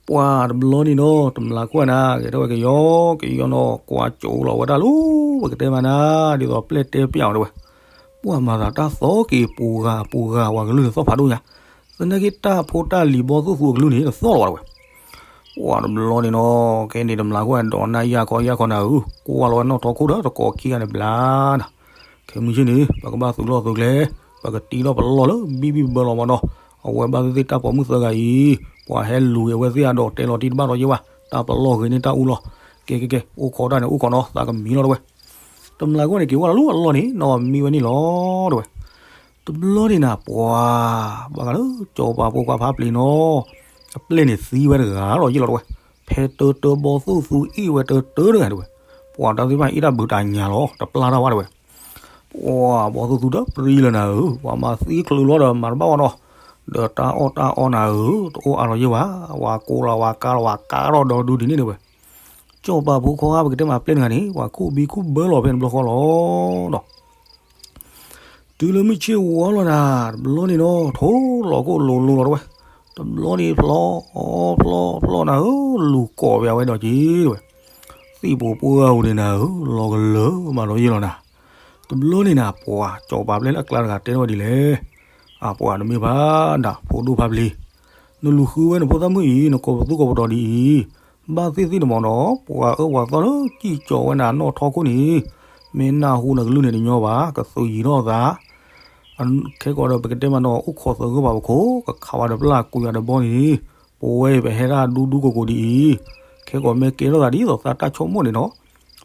ပှၤတဘျီန့ၣ်နီၤ တမျးကွၢ်နၤ ဂဲၤထီၣ်ဝဲကယီကယီနီၤ ကွၢ်ကၠိလီၤဝဲဒၣ်လၢ ပကတဲမးနၤ ဒ်သိးပျဲၢ်တဲပျးအီၤတဝဲ, ပှၤမၤသးတၢ်သီက့ၤပူၤဂၤပူၤဂၤ ပှၤကလုၢ်န့ၣ်သီၣ်ဖးဒိၣ်ညါ, သနာ်က့တၢ်ဖိတၢ်လံၤဘီသိၣ်သူအကလုၢ်န့ၣ် တသီၣ်လီၤဝဲတဝဲ ပှၤတဘျီန့ၣ်နီၤ ခဲန့ၣ်တမျးကွၢ်ဒီးနၢ်ယၢ်ခီယၢ်ခီနၤဧၢ, ကွၢ်လီၤဝဲနီၣ်ထီခိၣ်ဒီးတကိးခံဂၤန့ၣ်ဘျါနၤ, ခဲမုၢ်ဆ့ၣ်န့ၣ် ပကဘၣ်သုးလီၢ်သုးကျဲ, ပကတံထီၣ်ပလီၢ်လၢဘံၣ်ဘံၣ်ဘၢဘၢလီၤမးနီၤ, အဝဲဘၣ်သ့ၣ်သ့ၣ်တၢ်ပိာ်မုၣ်သၢဂၤအံၤ, ပှၤဟဲလူၤအဝဲသ့ၣ်အဒီးတဲလီၤတံၢ်တဘၣ်ဒီးယ့ၢ်ဘၣ်, တၢ်ပလီၢ်ဂ့ၤန့ၢ်တၢ်အူလီၤ, ကဲကဲကဲ အိၣ်ခိးတၢ်န့ၣ်အိၣ်ခိးနီၤ သးကမံလီၤတဝဲ, တမျးကွၢ်န့ၣ်က့ၤဝဲလီၤလၢအလီၢ်န့ၣ်နီၤ မံဝဲန့ၣ်လီၤတဝဲ တဘျီန့ၣ်နၤ ပှၤ ဘၣ်ဃးလၢစီၤပၤဖိခွါဖးပျ့ၤနီၤ, အပျဲၢ်န့ၣ်သံဝဲတဂၤလီၤယ့ၢ်လီၤတဝဲ, ဖဲတၢတၢဘီသိၣ်သူအ့ၣ်ဝဲတၢတၢတဂၤတဝဲ, ပှၤတၢ်သ့ၣ်တဖၣ်အ့ၣ်တၢ်ဘုးတၢ်ညါလီၤ တပျၢ်တၢ်ဝဲတဝဲ, ပှၤဘီသိၣ်သူဒီးပြံလၢနၤဧၢ, ပှၤမၤသံချုးလီၤဒီးမၤတဘၣ်ဝဲနီၤ, ဒီးတၢ်အီၣ်တၢ်အီနၤဧၢ, တအိၣ်အါလီၤယ့ၢ်ဘၣ်, ဝၤကိးလီၤဝၤကါလီၤ ဝၤကါထီၣ်ဒီးဒုဒ်န့ၣ်တဝဲ, စီၤပၤဖိခွါပကတဲမးပျဲၢ်တဂၤန့ၣ် ပှၤခူၣ်ဘံခူၣ်ဘၢလီၤဖဲန့ၣ်တဘျီဃီလီၤနီၤ တုၤလၢမုၢ်ဆ့ၣ်ဝါလီၤနၤ တဘျီန့ၣ်နီၤ ထိလီၤခိၣ်လိၤလိၤလီၤတဝဲ, တဘျီန့ၣ်ဖျီ ဖျီ ဖျီနၤဧၢ, လူၤကိးပဝဲဒီးက့ၤတဝဲ, သံၣ်ပူၤပှၢ်ဧိၤန့ၣ်နၤဧၢ, လီၤကလၢာ်မးဒီးယ့ၢ်လီၤနၤ, တဘျီန့ၣ်နၤ ပှၤစီၤပၤပျဲၢ်လၢအကျါတဂၤတဲထီၣ်ဝဲဒ်လဲၣ်, အပှၤတမ့ၢ်ဘၣ်ဒၣ် ဖိဒိၣ်ဖးပျ့ၤ, နလူၤဃုဝဲနဖိသၣ်မုၣ်အံၤ နကိးပသူကိးပဒီးဒ်အံၤ, ဘၣ်သ့ၣ်သ့ၣ်တမီၤဒီး ပှၤအၢပှၤသီလၢစံၣ်ကၠီၤဝဲနၤနီၣ်ထီခိၣ်န့ၣ်, မ့ၢ်နၢ်ဟူနကလုၢ်န့ၣ်တညီဘၣ် ကသုးယံၤထီၣ်သး, ခဲကိးဒီးပကတဲမးနီၤ အိၣ်ခိးသဂၢၢ်ဘၣ်ပခိၣ် ကခးဝဲဒီးပျၢ်ကွံာ်ဝဲဒီးဘီန့ၣ်, ပဝဲအံၤပဟဲဒၣ်ဒူဒူကိးကိးဒ်အံၤ, ခဲကိးမ့ၢ်ကဲထီၣ်သးဒ်သိးသးတၢ်ဆိကမိၣ်န့ၣ်နီၤ,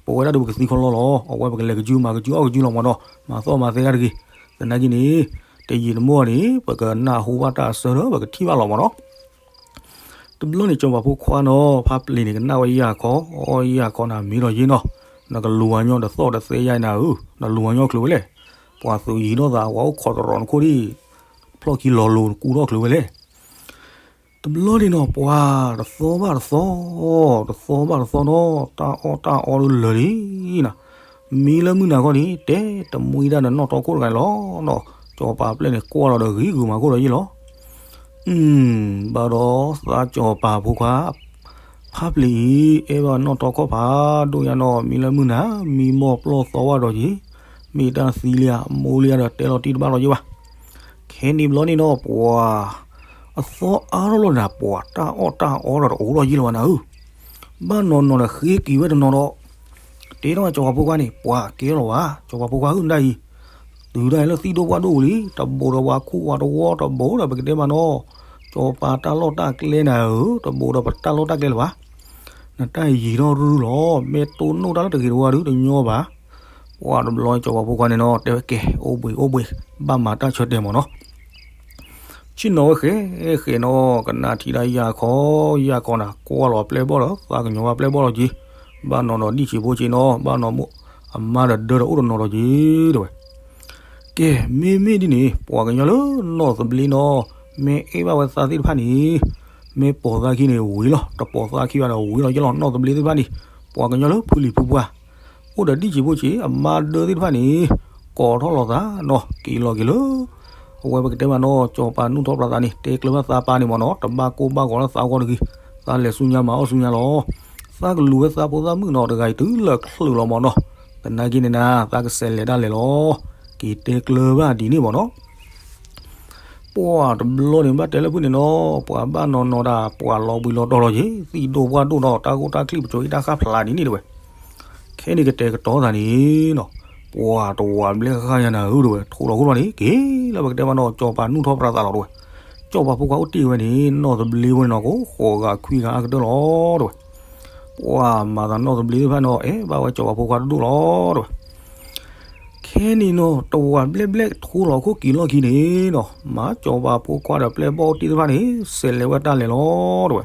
ပဝဲဒၣ်ဒီးပကသံခီလီလီၤ, အဝဲပကလဲၤကစုမၤကစုအီၣ်ကစုလီၤမးနီၤ, မၤသီၣ်မၤသဲတၢ်တဂ့ၤ, သနာ်က့န့ၣ်, တယံာ်တမီၢ်န့ၣ် ပကနၢ်ဟူဘၣ်တၢ်အဆၢဒီး ပကထံၣ်ဘၣ်လီၤမးနီၤ တဘျီန့ၣ် စီၤပၤဖိခွါနီၤ ဖးပျ့ၤန့ၣ် ကနၣ်ဝဲယၢ်ခီ, အီယၢ်ခီနၤမ့ၢ်ဒီးယ့ၢ်နီၤ, နကလူၤဝၤညီတသီၣ်တသဲယါနၤဧၢ, နလူၤဝၤညီချုးဝဲလဲၣ်, ပှၤသုးယံၤထီၣ်သး ပှၤအိၣ်ခိးတရီးနခိၣ်ဒံး, ဖျီၣ်ခံလီၤလိၤကူထီၣ်ချုးဝဲလဲၣ် တဘျီန့ၣ်နီၤ ပှၤတသီဘၣ်တသီ, တသီဘၣ်တသီနီၤ တၢ်အီၣ်တၢ်အီဒုးလၢာ်လံနီၤ, မံလၢမုၢ်နၤခီန့ၣ် တဲတမှံတၢ်ဒီးနီၣ်ထီခိၣ်တဂၤန့ၣ်လီၤနီၤ, စီၤပၤပျဲၢ်န့ၣ်ကွၢ်လီၤဒီးဂံၢ်ဂုာ်မၤခိၣ်ဒီးယ့ၢ်လီၤ ဘၣ်ဒီးသးစီၤပၤဖိခွါ ဖးပျ့ၤအံၤ အဲၣ်ဘၣ်နီၣ်ထီခီၣ်ဖးဒိၣ်ညါနီၤ မံလၢမုၢ်နၤ မံမီၢ်ပျီၢ်သီဝါဒီးက့ၤ, မ့ၢ်တၢ်သံလံဧါ မိၢ်လံဧါဒီးတဲလီၤတံၢ်တဘၣ်လီၤယ့ၢ်ဘၣ်. ခဲန့ၣ်ဘျီန့ၣ်နီၤ ပှၤ အသီအါထီၣ်လီၤနၤ ပှၤတၢ်အီၣ်တၢ်အီဒီးတအိၣ်လီၤယ့ၢ်လီၤဘၣ်နၤဧၢ ဘၣ်နီၤနီၤဒီးဃ့က့ၤဝဲတနီၤဒီး တဲထီၣ်စီၤပၤဖိခွါန့ၣ် ပှၤကဲလီၤဘၣ် စီၤပၤဖိခွါဧၢ နဒၣ်အံၤ တုၤဒၣ်အံၤလၢသံၣ်ဒိၣ်ပှၢ်ဒိၣ်ဝံၤလံ တဘူးဒီးပှၤခူၣ်ဝၤတဝီတဘူးဒီး ပကတဲမးနီၤ စီၤပၤတၢ်လီၢ်တၢ်ကျဲနၤဧၢ တဘူးဒီးပတၢ်လီၢ်တၢ်ကျဲလၢၤဘၣ်. နတၢ်ယံၤထီၣ်ရုၢ်လီၤ မ့ၢ်တိၢ်နီၣ်တၢ်လၢတဂ့ၤတဝါဒုးတညီဘၣ်. ပှၤတဘျီစီၤပၤဖိခွါန့ၣ်နီၤ တဲဝဲကဲ အိၣ်ဘှံးအိၣ်ဘှံး ဘၣ်မၤတၢ်ဆၢတဲာ်မးနီၤ ဆ့ၣ်နီၤဝဲဃဲဃဲနီၤ ကနၣ်ထံၣ်ဒၣ်ယၢ်ခီ ယၢ်ခီနၤ ကွၢ်လီၤပျဲၢ်ဘီၣ်ဒီး သးကညီၤဘၣ်ပျဲၢ်ဘီၣ်လီၤက့ၤ, ဘၣ်နီၤနီၤဒံၣ်ဆံးဖိဆံးနီၤ ဘၣ်နီၤမိၢ်အမါဒီးဒၢဒီးအိၣ်တနီၤလီၤက့ၤ တဲဝဲ. ကဲ မ့မ့ၢ်ဒ်န့ၣ် ပှၤကညီလၢနီၢ်သဘျ့နီၤ မ့ၢ်အဲၣ်ဘၣ်ဝဲသးသ့ၣ်တဖၣ်န့ၣ် မ့ၢ်ပိာ်သးခံန့ၣ်ဝံၤလီၤ တပိာ်သးခံဘၣ်ဒီးဝံၤလီၤယ့ၢ်လီၤ နီၢ်သဘျ့သ့ၣ်တဖၣ်န့ၣ် ပှၤကညီလၢဖုလံၤဖုပှၢ် အိၣ်ဒီးဒံၣ်ဆံးဖိဆံး အမါဒၢသ့ၣ်တဖၣ်န့ၣ် ကိးထီၣ်လိာ်သးနီၤ က့ၤလီၤက့ၤလၢ အဝဲပကတဲမးနီၤ စီၤပၤနူၢ်ထီၣ်ပြးသးန့ၣ် တဲကျၢၤဘၣ်သးပၢ်န့ၣ်မးနီၤ တဘၣ်ကိၢ်ဘၣ်ဂီၤလၢသးဂီၢ်တဂ့ၤ, သးလဲၤဆူညါမၤအီၣ်ဆူညါလီၤ. သးကလူၤဝဲသးဖိသၣ်မုၣ်နီၤ တဂၤအံၤတုၤလၢချုးလီၤမးနီၤ, သနာ်က့န့ၣ်နၤ သးကစဲးလဲၤဒၣ်လဲာ်လီၤ. က့ၤတဲကျၢၤဘၣ်ဒ်န့ၣ်မးနီၤ ပှၤတဘျီန့ၣ်ဘၣ်တဲလၢဖုၣ်န့ၣ်နီၤ ပှၤဘၣ်နီၤနီၤဒၣ် ပှၤလီၤဘှံးလီၤတီၤလီၤက့ၤ သံၣ်ဒိၣ်ပှၢ်ဒိၣ်နီၤ တၢ်ဂိၢ်တၢ်ချံၣ်ပစိၤအ့ၣ်တၢ်ဃၣ်ဖျါဒ်န့ၣ်တဝဲ. ခဲန့ၣ်ကတဲာ်ကတီၤသးန့ၣ်နီၤ ပှၤတဝးဘျဲၣ်ဃၣ်ယါနၤဧၢတဝဲ ထိၣ်လီၤခိၣ်လီၤန့ၣ် က့ၤလၢပကတဲမးနီၤ စီၤပၤနူၢ်ထီၣ်ပြးသးလီၤတဝဲ. စီၤပၤဖိခွါအိၣ်တ့ၢ်ဝဲန့ၣ် နီၢ်သဘျ့ဖိန့ၣ်နီၤ ကိးဃိးဂၤခွံဂၤအါကတၢၢ်လီၤတဝဲ. ပှၤမၤသးနီၢ်သဘျ့သ့ၣ်တဖၣ်န့ၣ် အဲၣ်ဘၣ်ဝဲစီၤပၤဖိခွါတဒိၣ်လီၤတဝဲ. ခဲန့ၣ်နီၤ တဝးဘျဲၣ်ဘျဲၣ်ထိၣ်လီၤခိၣ်က့ၤလီၢ်ခံန့ၣ်နီၤ မၤစီၤပၤဖိခွါဒီးပျဲၢ်ဘီၣ်အိၣ်တ့ၢ်သ့ၣ်တဖၣ်န့ၣ် စဲးလဲၤဝဲတၢ်လဲၤလီၤတဝဲ.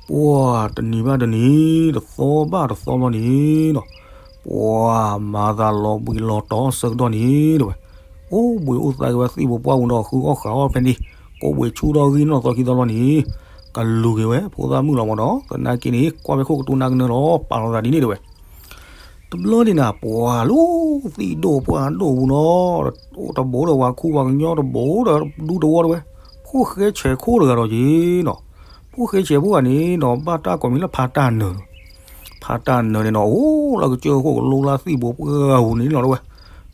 ပှၤတနံၤဘၣ်တနံၤ တသီဘၣ်တသီဘျီန့ၣ်နီၤ ပှၤမၤသးလီၤဘှံးလီၤတီၤဆၢကတီၢ်န့ၣ်တဝဲ. အိၣ်ဘှံးအိၣ်သါက့ၤဝဲသံၣ်ဘိပှၢ်ပူၤဒီး ဃုအီၣ်ဃုအီၣ်ဖဲန့ၣ်, ကိးဘှံးဆူၣ်ထီၣ်ဂံၢ်နီၣ်သီခံသီလီၤန့ၣ်, ကလူၤက့ၤဝဲဖိသၣ်မုၣ်လီၤမၢ်နီၤ. သနာ်က့န့ၣ် ကွၢ်ဖဲခိၣ်ကတိၤနၢ်ကနၢလီၤ ပာ်လီၤသးဒ်န့ၣ်တဝဲ. တဘျီန့ၣ်နၤ ပှၤလၢသံၣ်ဒိၣ်ပှၢ်ဒိၣ်ပူၤနီၤ, တဘိဒီးပှၤခူပှၤကညီတဘိဒီးဒူတဝီတဝဲ, ဖိၣ်ဃဲဆဲးခိၣ်တဂၤဒီးက့ၤနီၤ. ဖိၣ်ဃဲဆဲးဖိဂၤန့ၣ်နီၤ ဘၣ်တၢ်ကိးမံၤလၢဖါတၢ်နၢၤ, ဖါတၢ်နၢၤန့ၣ်နီၤ အိၣ်လၢကစၢၢ်ခိၣ်ကလိလၢသံၣ်ဘိပှၢ်ပူၤန့ၣ်လီၤတဝဲ.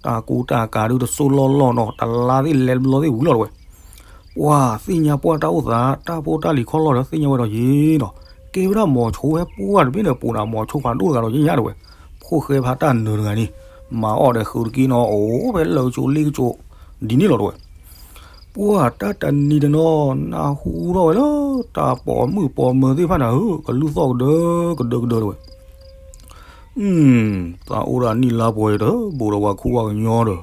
တၢ်ကူတၢ်ကၤဒုးတစိၢ်လီၢ်လီၢ်နီၤ, တလါသ့ၣ်လဲၤတဘျီသ့ၣ်ဝံၤလီၤတဝဲ. ပှၤသ့ၣ်ညါပှၢ်တၢ်အိၣ်သး တၢ်ဖိတၢ်လံၤခီၣ်လီၢ်ဒီးသ့ၣ်ညါဝဲဒီးက့ၤနီၤ, ကဲဝဲဒၣ်မိၤဆိဝဲပှၢ်တဘ့ၣ်န့ၣ် ပူၤနၤမိၤဆိဖးဒိၣ်တဂၤဒီးယဲယါတဝဲ. ဖိၣ်ဃဲဖါတၢ်နၢၤတဂၤန့ၣ် မၤအီၣ်ဒီးဃုာ်တက့ၢ်နီၤ အိၣ်ဖဲလၢကၠိလ့ကၠိ ဒ်န့ၣ်လီၤတဝဲ. ပှၢ်တၢ်တနံၤတနီၤ နၢ်ဟူထီၣ်ဝဲလၢ တၢ်ပိာ်မုၣ်ပိာ်မၢၤသ့ၣ်တဖၣ်နၤဧၢ ကလုၢ်သီၣ်ကဒၢကဒၢကဒၢတဝဲ. သးအိၣ်ဒၣ်နံၣ်လါပှဲၤဒီး ဘူးဒီးပှၤခူပှၤကညီဒီး,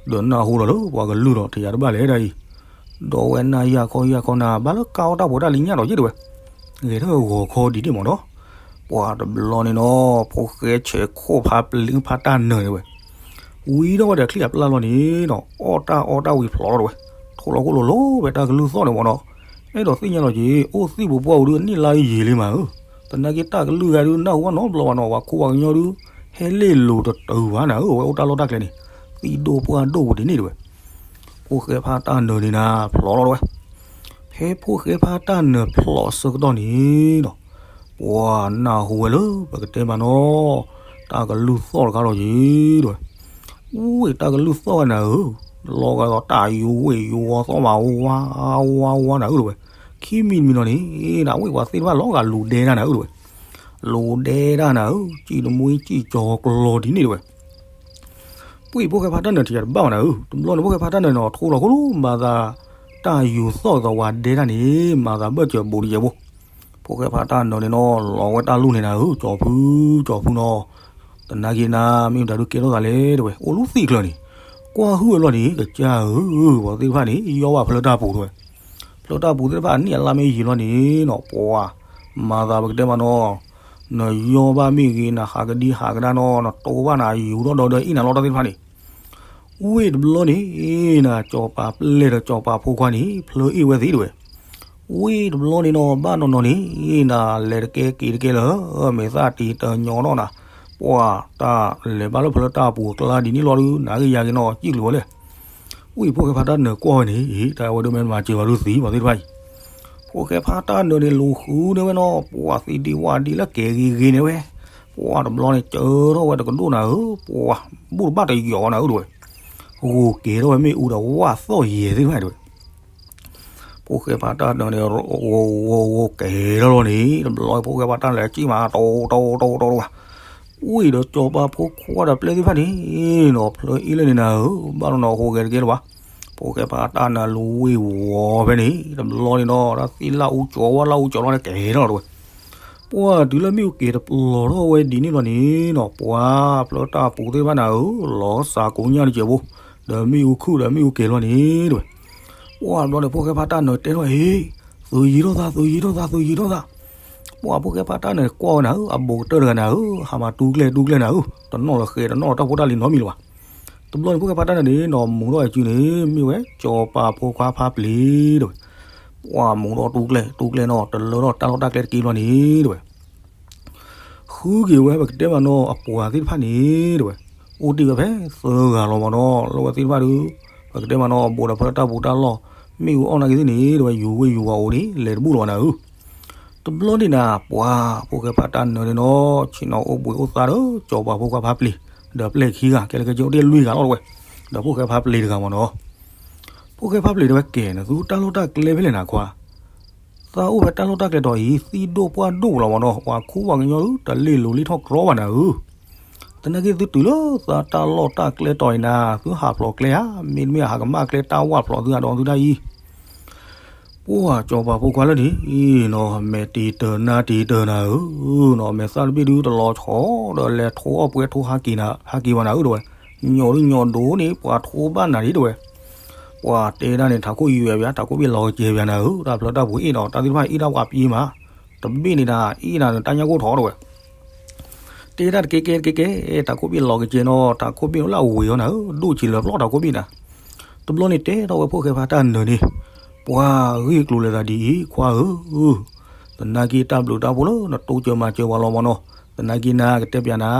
ဒီးနၢ်ဟူဒီးလၢပှၤကလုၢ်ဒီး တယၤတဘၣ်လဲၣ်ဒ်အံၤ, ဒီးဝဲနၢ်ယၢ်ခီယၢ်ခီနၤ ဘၣ်လၢကါအီၣ်တၢ်ဖိတၢ်လံၤညၣ်ဒီးယ့ၣ်တဝဲ, ဂဲၤထီၣ်ဂီၤခီဒ်န့ၣ်မၢ်နီၤ. ပှၢ်တဘျီန့ၣ်နီၤ ဖိၣ်ဃဲဆဲးခိၣ်ဖါပျ့ၤဖါတၢ်နၢၤန့ၣ်ဝဲ ဝံထီၣ်ဝဲဒီးချံအပျၢ်လီၤန့ၣ်နီၤ အီၣ်တၢ်အီတၢ်ဝံၤဖျိးထီၣ်တဝဲ, ထိၣ်လီၤခိၣ်လိၤလိၤဖဲတၢ်ကလုၢ်သီၣ်န့ၣ်မၢ်နီၤ. အဲၣ်ဒိးသ့ၣ်ညါလီၤက့ၤ အိၣ်သံၣ်ပူၤပှၢ်ပူၤဒုး နံၣ်လါဒုးယံာ်လံမးဧၢ, သနာ်က့တၢ်ကလုၢ်ဂၤဒုး နၢ်ဟူဘၣ်နီတဘျီဘၣ်နီၤ ပှၤခူပှၤကညီဒုး ဟဲလ့ၣ်လိၤတတုၤဘၣ်နၤဧၢ, အဝဲအိၣ်တၢ်လီၢ်တၢ်ကျဲန့ၣ် သံၣ်ဒိၣ်ပှၢ်ဒိၣ်ပူၤဒ်န့ၣ်တဝဲ. ဖိၣ်ဃဲဖါတၢ်နၢၤန့ၣ်နၤ ဖျိးလီၤတဝဲ. ဖဲဖိၣ်ဃဲဖါတၢ်နၢၤဖျိးအဆၢကတီၢ်န့ၣ်နီၤ ပှၢ်နၢ်ဟူဝဲလၢ ပကတဲမးနီၤ တၢ်ကလုၢ်သီၣ်တခါလီၤက့ၤတဝဲ. ဝ့ၢ်တၢ်ကလုၢ်သီၣ်ဝဲနၤဧၢ, လီၤဂာ်ဒီးတၢ်ယူၤဝ့ၢ်ယူၤဝီၤသီၣ်မး ဝါဝါဝါနၤဧၢတဝဲ. ခံမံၤတမံၤနီၤန့ၣ် နဝ့ၢ်ပှၤသ့ၣ်တဖၣ်လီၤဂာ်လူၤဒဲတၢ်နၤဧၢတဝဲ. လူၤဒဲတၢ်နၤဧၢ, စံၣ်တမှံစံၣ်ကၠီၤကျီၤဒ်န့ၣ်တဝဲ. ဝ့ၢ်ဖိၣ်ဃဲဖါတၢ်နၢၤတယၤတဘၣ်ဘၣ်နၤဧၢ, တဘျီန့ၣ်ဖိၣ်ဃဲဖါတၢ်နၢၤန့ၣ် ထိၣ်လီၤခိၣ်လိၤ မၤသးတၢ်ယူၤသီၣ်ကသီဝါဒဲတၢ်န့ၣ် မၤသးဘၢၣ်စၢၤဘူးတယဲၢ်ဖိ. ဖိၣ်ဃဲဖါတၢ်နၢၤန့ၣ်နီၤ လီၤဝဲတၢ်လူၢ်န့ၣ်နၤဧၢ, ကၠီၤဖု ကၠီၤဖုနီၤ, သနာ်က့နၤ မ့ၢ်မတၤဒုးကဲထီၣ်သးလဲၣ်တဝဲ, အိၣ်လၢသံၣ်ချၢန့ၣ်, ကွၢ်ဟုၣ်ဝဲလီၤန့ၣ် ကစၢ်ဧၢ, ပှၤသ့ၣ်တဖၣ်န့ၣ် ယီၢ်ဘၣ်ဖျၢတၢ်ပူၤတဝဲ. ဖျၢတၢ်ပူၤသ့ၣ်တဖၣ်အနံၣ်အလါမ့ၢ်ယံာ်လီၤန့ၣ်နီၤ ပှၤ မၤသးပကတဲမးနီၤ, နယီၢ်ဘၣ်မ့ၢ်ဂ့ၤ နဟးကဒံဟးကဒါနီၤ နတိဘၣ်နၤယူၤထီၣ်ဒီးဒီးအ့ၣ်နၤလီၤတၢ်သ့ၣ်တဖၣ်န့ၣ်. ဝ့ၢ်တဘျီန့ၣ် နၤ ကၠီၤပၤပျဲၢ်ဒီးကၠီၤပၤဖိခွါန့ၣ် ဖျၢအ့ၣ်ဝဲသ့ၣ်တဝဲ. ဝ့ၢ်တဘျီန့ၣ်နီၤ ဘၣ်နီၤနီၤန့ၣ် နၤလဲၤတကဲက့ၤတကဲလၢ မဲာ်သၣ်တံၤတညီနီၤနၤ, ပှၤတၢ်လဲၤဘၣ်လၢဖျၢတၢ်ပူၤအကျါဒ်န့ၣ်လီၤဒုး နၤဂ့ၤယၤဂ့ၤနီၤ စံၣ်ကလုာ်ဝဲလဲၣ်. ဝံၤဖိၣ်ဃဲဖါတၢ်နၢၤကွၢ်ဝဲန့ၣ် တၢ်ဝဲဒၣ်မ့ၢ်မၤစၢၤဝဲဒုးသံ ပှၤသ့ၣ်တဖၣ်အံၤ. ဖိၣ်ဃဲဖါတၢ်နၢၤန့ၣ် လူၤဃုန့ၢ်ဝဲနီၤ ပှၤသံဒံဝၣ်ဒံလၢကဲၤဂ့ၤဂ့ၤန့ၣ်ဝဲ, ပှၤတဘျီန့ၣ် စၢထီၣ်ဝဲတကဒိၣ်နၤဧၢ, ပှၤဘူၣ်တဘၣ်တယီၤနၤဧၢတဝဲ, ဂိၤကဲၤထီၣ်ဝဲမ့ၣ်အူဒီးဝၣ်သီၣ်ယဲၤသ့ၣ်တဖၣ်တဝဲ. ဖိၣ်ဃဲဖါတၢ်နၢၤန့ၣ် ဂိၤဂိၤဂိၤကဲၤထီၣ်လီၤန့ၣ် တဘျီဖိၣ်ဃဲဖါတၢ်နၢၤစံၣ်မး တိတိတိတိတဝဲ. ဝံၤဒီးကၠီၤပၤဖိခွါဒီးပျဲၢ်သ့ၣ်တဖၣ်န့ၣ်နီၤ ဖျၢအ့ၣ်လၢန့ၣ်နၤဧၢ, ဘၣ်နီၤနီၤအဃိဂဲၤတကဲလၢၤဘၣ်. ဖိၣ်ဃဲဖါတၢ်နၢၤလူၤဝ့ၢ်ဝီၤဖဲန့ၣ် တဘျီန့ၣ်နီၤ တၢ်သ့ၣ်လၢအူကၠီၤဝါလၢအူကၠီၤလီၤန့ၣ်ကဲၤထီၣ်တဝဲ. ပှၤတုၤလၢမ့ၣ်အူကဲၤတပျီၤထီၣ်ဝဲဒ်န့ၣ်လီၤန့ၣ်နီၤ ပှၤဖျၢတၢ်ပူၤသ့ၣ်တဖၣ်နၤဧၢ, လီၤစၢ်ကိညၣ်တစဲးဖိ, ဒီးမ့ၣ်အူခုၣ်ဒီးမ့ၣ်အူကဲၤလီၤန့ၣ်တဝဲ. ပှၤတဘျီန့ၣ် ဖိၣ်ဃဲဖါတၢ်နၢၤတဲထီၣ်အံၤ, သုးယံၤထီၣ်သး သုးယံၤထီၣ်သး သုးယံၤထီၣ်သး. ပှၤဖိၣ်ဃဲဖါတၢ်နၢၤကွၢ်ဝဲနၤဧၢ, အဘူးကတၢၢ်တဂၤနၤဧၢ, ဟးမၤတူကျဲတူကျဲနၤဧၢ, တနီၣ်လၢဃဲတနီၣ်လၢတၢ်ဖိတၢ်လံၤနီတမံၤလၢၤဘၣ်. တဘျီန့ၣ် ဖိၣ်ဃဲဖါတၢ်နၢၤန့ၣ်နီၤ မူထီၣ်အစုန့ၣ် မ့ၢ်ဝဲကၠီၤပၤဖိခွါဖါပျ့ၤတဝဲ. ပှၤမူထီၣ်တူကျဲတူကျဲနီၤ တလၢထီၣ်တၢ်လီၢ်တၢ်ကျဲတက့ၢ်ဘျီန့ၣ်တဝဲ. ဃုက့ၤဝဲပကတဲမးနီၤ အပှၤသ့ၣ်တဖၣ်န့ၣ်တဝဲ, အိၣ်တ့ၢ်ဝဲဖဲသၢဂၤလီၤမးနီၤ လၢဝဲသ့ၣ်တဖၣ်ဒီး ပကတဲမးနီၤ ဘူးဒီးဖျၢတၢ်ပူၤတၢ်လီၢ် မ့ၣ်အူအီၣ်နာ်က့သ့ၣ်န့ၣ်တဝဲ ယူၤဝ့ၢ်ယူၤဝီၤအိၣ်န့ၣ် လဲၤတဘူၣ်လၢၤဘၣ်နၤဧၢ. တဘျီန့ၣ်နၤ ပှၤဖိၣ်ဃဲဖါတၢ်နၢၤန့ၣ်နီၤ ဆ့ၣ်နီၤအိၣ်ဘှံးအိၣ်သါဒီး ကၠီၤပၤဖိခွါဖါပျ့ၤ ဒီးပျဲၢ်ခံဂၤ ကဲလၢကဲကၠိတ့ၢ်လွံၢ်ဂၤလီၤတဝဲ, ဒီးဖိၣ်ဃဲဖါပျ့ၤတဂၤမးနီၤ. ဖိၣ်ဃဲဖါပျ့ၤတဝဲကဲ နသုတၢ်လီၢ်တၢ်ကျဲဖဲလဲၣ်နၤခွါ သးအိၣ်ဖဲတၢ်လီၢ်တၢ်ကျဲတီၤအံၤ သံၣ်ဒိၣ်ပှၢ်ဒိၣ်လီၤမးနီၤ ပှၤခူပှၤကညီဒုး တလ့ၣ်လိၤလ့ၣ်ထီၣ်ကြီဘၣ်နၤဧၢ. သနာ်က့သုတုၤလၢသးတၢ်လီၢ်တၢ်ကျဲတီၤအံၤနၤ သုဟးဖျိးကျဲဧါ, မ့တမ့ၢ်ဟးကမၣ်ကျဲတၢ်ဝၣ်ဖျိးသုအဒိသုတၢ်အံၤ ပှၤကၠီၤပၤဖိခွါလၢန့ၣ်နီၤ မဲာ်တံၤတၢၤနါတံၤတၢၤနၤဧၢ, မဲာ်သၣ်တဘ့ၣ်ဒုးတလီၤဆီဒီးလဲၤထိအီၣ်ပှဲၤထိဟါက့ၤနၤ ဟါက့ၤဘၣ်နၤဧၢတဝဲ, ညီဒုးညီဒိၣ်န့ၣ် ပှၤထိဘၣ်နၤဒ်တဝဲ, ပှၤတဲဒၣ်န့ၣ် ထးခိၣ်ယွဲၢ်ပၠး ထးခိၣ်ဘ့ၣ်လီၤကစဲၤပၠးနၤဧၢ, တၢ်ဖျၢတၢ်ပူၤအ့ၣ်ဒီး တၢ်သ့ၣ်တဖၣ်အ့ၣ်ဒၣ်ပှၤပျ့ၤမး, တဘ့ၣ်န့ၣ်ဒၣ် အ့ၣ်နၤနတၢ်ညၣ်ကိၢ်ထီၣ်တဝဲ တဲဒၣ်တကဲကဲတကဲကဲ ထးခိၣ်ဘ့ၣ်လီၤကစဲၤနီၤ ထးခိၣ်ဘ့ၣ်လၢအဝ့ၤအီၤနၤဧၢ, ဒိၣ်ဆံးလၢၤပျီထးခိၣ်ဘ့ၣ်နၤ, တဘျီန့ၣ်တဲထီၣ်ဝဲဖိၣ်ဃဲဖါတၢ်နၢၤန့ၣ်, ပှၤဂ့ၢ်ကျိၤလဲၤသးဒ်အံၤ ခွါဧၢ, သနာ်က့တၢ်ဘျုးတၢ်ဖှိၣ်လၢနတိစၢၤမၤစၢၤပှၤလီၤမၢ်နီၤ, သနာ်က့နၤ ကတဲပျးနၤ,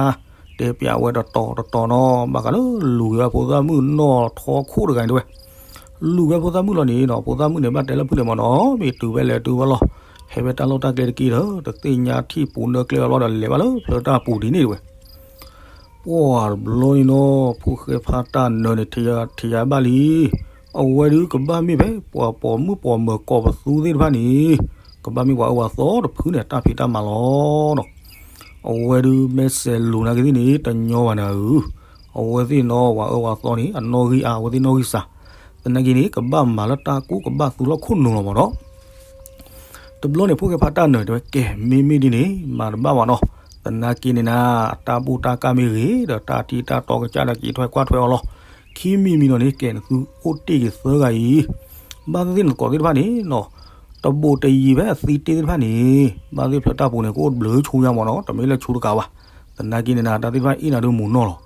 တဲပျးဝဲတတီၤတတီၤနီၤ, ဘၣ်ဃးလၢလူၤက့ၤဝဲဖိသၣ်မုၣ်နီၢ်ထီခိၣ်တဂၤန့ၣ်တဲဝဲ လူၤက့ၤဖိသၣ်မုၣ်လီၤန့ၣ်နီၤ, ဖိသၣ်မုၣ်န့ၣ် ဘၣ်တဲလၢဖုၣ်န့ၣ်မၢ်နီၤ, မ့ၢ်တုၤဖဲလဲၣ်တုၤဖဲလီၤ, ဟဲဖဲတၢ်လီၢ်တၢ်ကျဲတက့ၢ်ဒီး တသ့ၣ်ညါထံၣ်ပူၤနၢကျဲအဘျီဒီး လဲၤဘၣ်လၢဖျၢတၢ်ပူၤဒ်န့ၣ်တဲဝဲ. ပှၢ်တဘျီန့ၣ်နီၤ, ဖိၣ်ဃဲဖါတၢ်နၢၤန့ၣ် ထံၣ်ယၤဘၣ်လံ, အဝဲဒုးကဘၣ်မ့ၢ်ဖဲ ပှၤပိာ်မုၣ်ပိာ်မၢၤကိးပသူသ့ၣ်တဖၣ်န့ၣ်, ကဘၣ်မ့ၢ်ပှၤအၢပှၤသီတဖုန့ၣ် တၢ်ဖံးတၢ်မၤလီၤနီၤ. အဝဲဒုးမ့ၢ်စဲးလိာ်နာ်က့သ့ၣ်န့ၣ် တညီဘၣ်နၤဧၢ, အဝဲသ့ၣ်နီၤ ပှၤအၢပှၤသီန့ၣ် အနီၣ်ဂံၢ်အါ အဝဲသ့ၣ်နီၣ်ဂံၢ်စှၤ, သနာ်က့န့ၣ် ကဘၣ်မၤလၢတၢ်ကူၣ် ကဘၣ်သူလီၤခိၣ်နူာ်လီၤမၢ်နီၤ. တဘျီန့ၣ် ဖိၣ်ဃဲဖါတၢ်နၢၤတဲဝဲ ကဲ မ့မ့ၢ်ဒ်န့ၣ် မၤတဘၣ်ဘၣ်နီၤ, သနာ်က့န့ၣ်နၤ တၢ်ဘူၣ်တၢ်ကၢ်မ့ၢ်ဂ့ၤ ဒီးတၢ်ထံတၢ်တီကစၢ်ဒီး က့ၤထွဲကွၢ်ထွဲအီၤလီၤ, ခံမံၤမံၤနီၤန့ၣ် ကဲ နသုအိၣ်တ့ၢ်က့ၤသၢဂၤအံၤ, ဘၣ်သ့ၣ်သ့ၣ်နသကိးသ့ၣ်တဖၣ်န့ၣ်နီၤ, တဘူးတယံၤဖဲအသံတ့ၢ်သ့ၣ်တဖၣ်န့ၣ်, ဘၣ်သ့ၣ်ဖျၢတၢ်ပူၤန့ၣ် ကအိၣ်တဘျုးဆူညါမၢ်နီၤ, တမ့ၢ်လၢဆူတကးဘၣ်, သနာ်က့န့ၣ်နၤ တၢ်သ့ၣ်တဖၣ်အ့ၣ်နၤဒုးမူးနီၢ်လီၤ,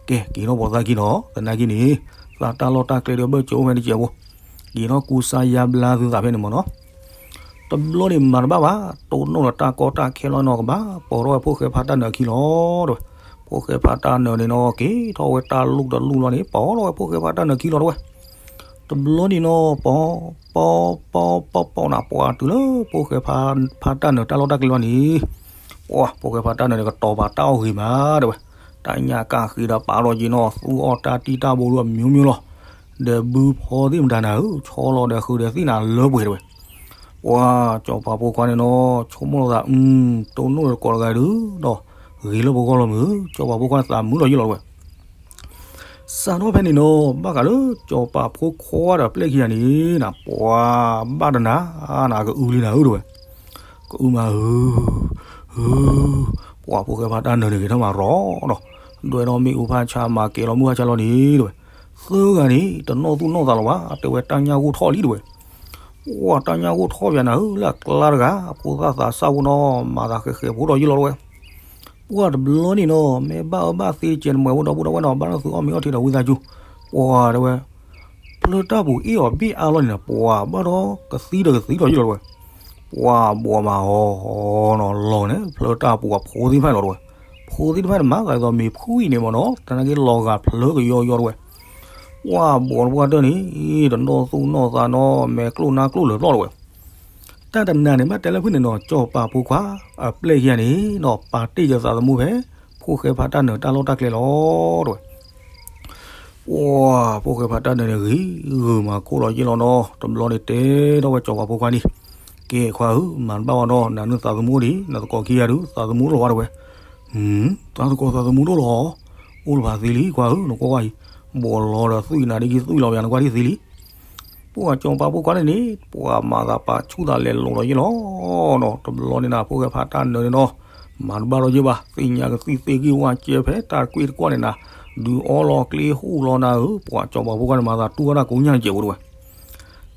ကဲ က့ၤထီၣ်ပိာ်သးခံနီၤ, သနာ်က့န့ၣ် သးတၢ်လီၢ်တၢ်ကျဲဒီး ဘၢၣ်စၢၤအိၣ်ဖဲန့ၣ်တစဲးဖိ, က့ၤထီၣ်ကူစါယါဘျါသုသးဖဲန့ၣ်မၢ်နီၤ. တဘျီန့ၣ်မၤတဘၣ်ဘၣ်, တိၢ်နီၣ်ဒီးတၢ်ကီတၢ်ခဲလီၤနီၤ ကဘၣ်ပိာ်ထီၣ်ဝဲဖိၣ်ဃဲဖါတၢ်နၢၤအခံလီၤတဲဝဲ, ဖိၣ်ဃဲဖါတၢ်နၢၤန့ၣ်နီၤ က့ၤထီၣ်ဝဲတၢ်လူၢ်တလူၢ်လီၤန့ၣ် ပိာ်ထီၣ်ဝဲဖိၣ်ဃဲဖါတၢ်နၢၤခံလီၤတဲဝဲ. တဘျီန့ၣ်နီၤ ပိာ် ပိာ် ပိာ် ပိာ် ပိာ်နၤ ပှၤတုၤလၢဖိၣ်ဃဲဖါတၢ်နၢၤတၢ်လီၢ်တၢ်ကျဲလီၤန့ၣ်, ပှၤ ဖိၣ်ဃဲဖါတၢ်နၢၤန့ၣ် ကတီၤပာ်တၢ်အီၣ်ဂ့ၤမးတဲဝဲ, တၢ်ညၣ်ကၢ်ဃ့ဒီးပာ်ထီၣ်က့ၤနီၤ သူအီၣ်တၢ်တံၢ်တၢ်ဘိဒုအမျိုးမျိုးလီၤ, ဒီးဘုဖီသ့ၣ်မတၤနၤဧၢ ဆီလီၤဒီးဃုာ်ဒီးသ့ၣ်နၤလၢပှဲၤတဲဝဲ. ပှၤ စီၤပၤဖိခွါန့ၣ်နီၤ ဆိကမိၣ်လိာ်သး တိၢ်နီၣ်ဒီးတကိးတဂၤဒုးဒီး ဂ့ၤလၢပဂီၢ်လီၤမုၢ်, စီၤပၤဖိခွါန့ၣ်သးမုာ်လီၤယ့ၢ်လီၤတဲဝဲ. စးထီၣ်ဖဲန့ၣ်နီၤ ဘၣ်ဃးလၢစီၤပၤဖိခွါဒီးပျဲၢ်ခံဂၤန့ၣ်နၤ ပှၤဘၣ်တနၤနၤ ကအုလံနၤဧၢတဲဝဲ, ကအုမးဧၢ, ဧၢ, ပှၤဖိၣ်ဃဲဖါတၢ်နၢၤန့ၣ်ဂဲၤထီၣ်မးရီၤဒီး ဒွဲၣ်ထီၣ်မ့ၣ်အူဖးဆါ မၤကဲၤလီၤမုၢ်ဖးဆါလီၤန့ၣ်တဲဝဲ, သၢဂၤန့ၣ် တနီၣ်သူၣ်နီၣ်သးလၢၤဘၣ် တဲဝဲ တၢ်ညၣ်ဂိၢ်ထီၣ်လံတဲဝဲ. ပှၤတၢ်ညၣ်ဂိၢ်ထီၣ်ပၠးနၤဧၢ လၢအကျါတဂၤ ဖိသၣ်သးစၢ်ဖိနီၤ မၤသးဃဲၤဃဲၤဖိဒီးယ့ၢ်လီၤတဲဝဲ. ပှၤတဘျီန့ၣ်နီၤ မ့ၢ်ဘၣ်အၢဘၣ်သီစဲးနမဲာ်ဖိဒီပုၢ်ဒီဝဲၢ်နီၤ ဘၣ်နီၢ်သုအီၣ်မ့ၤအီထံဒီးဝံသးစူၤ, ပှၤတဲဝဲ ဖျၢတၢ်ပူၤအ့ၣ်အီၤဘ့ၣ်အါလီၤန့ၣ်နီၤ ပှၤဘၣ်ဒီးကသံဒီးကသံလီၤယ့ၢ်လီၤတဲဝဲ. ပှၤဘှီမးအီၤနီၤ လီၤန့ၣ် ဖျၢတၢ်ပူၤအဖိသ့ၣ်တဖၣ်လီၤတဲဝဲ, ဖိသ့ၣ်တဖၣ်န့ၣ် မၤသးဒ်သိးမ့ၤဖှံန့ၣ်မၢ်နီၤ တနာ်က့လီၤဂာ်ဖျၢကယီယီတဲဝဲ. ပှၤဘှီတပှၢ်တၢၢ်န့ၣ် တနီၣ်သူၣ်နီၣ်သးနီၤ မဲာ်ကျိၣ်နါကျိၣ်လၢာ်ပျီၢ်တဲဝဲ. တၢ်တနၤန့ၣ် ဘၣ်တဲလၢဖုၣ်န့ၣ်နီၤ စီၤပၤဖိခွါ အပျဲၢ်ခံဂၤန့ၣ်နီၤ ပာ်တ့ၢ်ယသးသမူဖဲ ဖိၣ်ဃဲဖါတၢ်နၢၤတၢ်လီၢ်တၢ်ကျဲလီၤတဲဝဲ. ပှၤဖိၣ်ဃဲဖါတၢ်နၢၤန့ၣ် ဂ့ၤဂုာ်မၤခိၣ်လီၤယ့ၢ်လီၤနီၤ တဘျီန့ၣ်တဲထီၣ်ဝဲစီၤပၤဖိခွါန့ၣ်, ကဲခွါဧၢ မၤတဘၣ်ဘၣ်နီၤ နၤနုၢ်သးသမူအိၣ်ဒံး နသကိးခံဂၤဒုး သးသမူအိၣ်လီၤဘၣ်တဲဝဲ. တၢ်သကိးသးသမူတအိၣ်လီၤ, အိၣ်လၢၤဘၣ်သ့လံ ခွါဧၢ နကွၢ်ကွၢ်အံၤ, ဘှီလီၤဒီးသွံၣ်နၤဒ်က့သွံၣ်လီၤပယၤ နကွၢ်ဒ်သ့လံ. ပှၤစီၤပၤဖိခွါန့ၣ်န့ၣ် ပှၤမၤသးပာ်ဆူၣ်သးလဲၤလိာ်လီၤယ့ၢ်လီၤနီၤ တဘျီန့ၣ်နၤ ဖိၣ်ဃဲဖါတၢ်နၢၤန့ၣ်နီၤ မၤတဘၣ်ဒီးယ့ၢ်ဘၣ် သ့ၣ်ညါကသံၣ်သ့ၣ်ဂံၢ်ဝၣ်ကဲဖဲတၢ်ကွ့ၢ်တကွီၢ်န့ၣ်နၤ ဒုးအီလီၤကျ့ဟူၣ်လီၤနၤဧၢ ပှၤစီၤပၤဖိခွါန့ၣ် မၤသးတူၢ်ဘၣ်တၢ်ကိးညၣ်တစဲးဖိတဲဝဲ.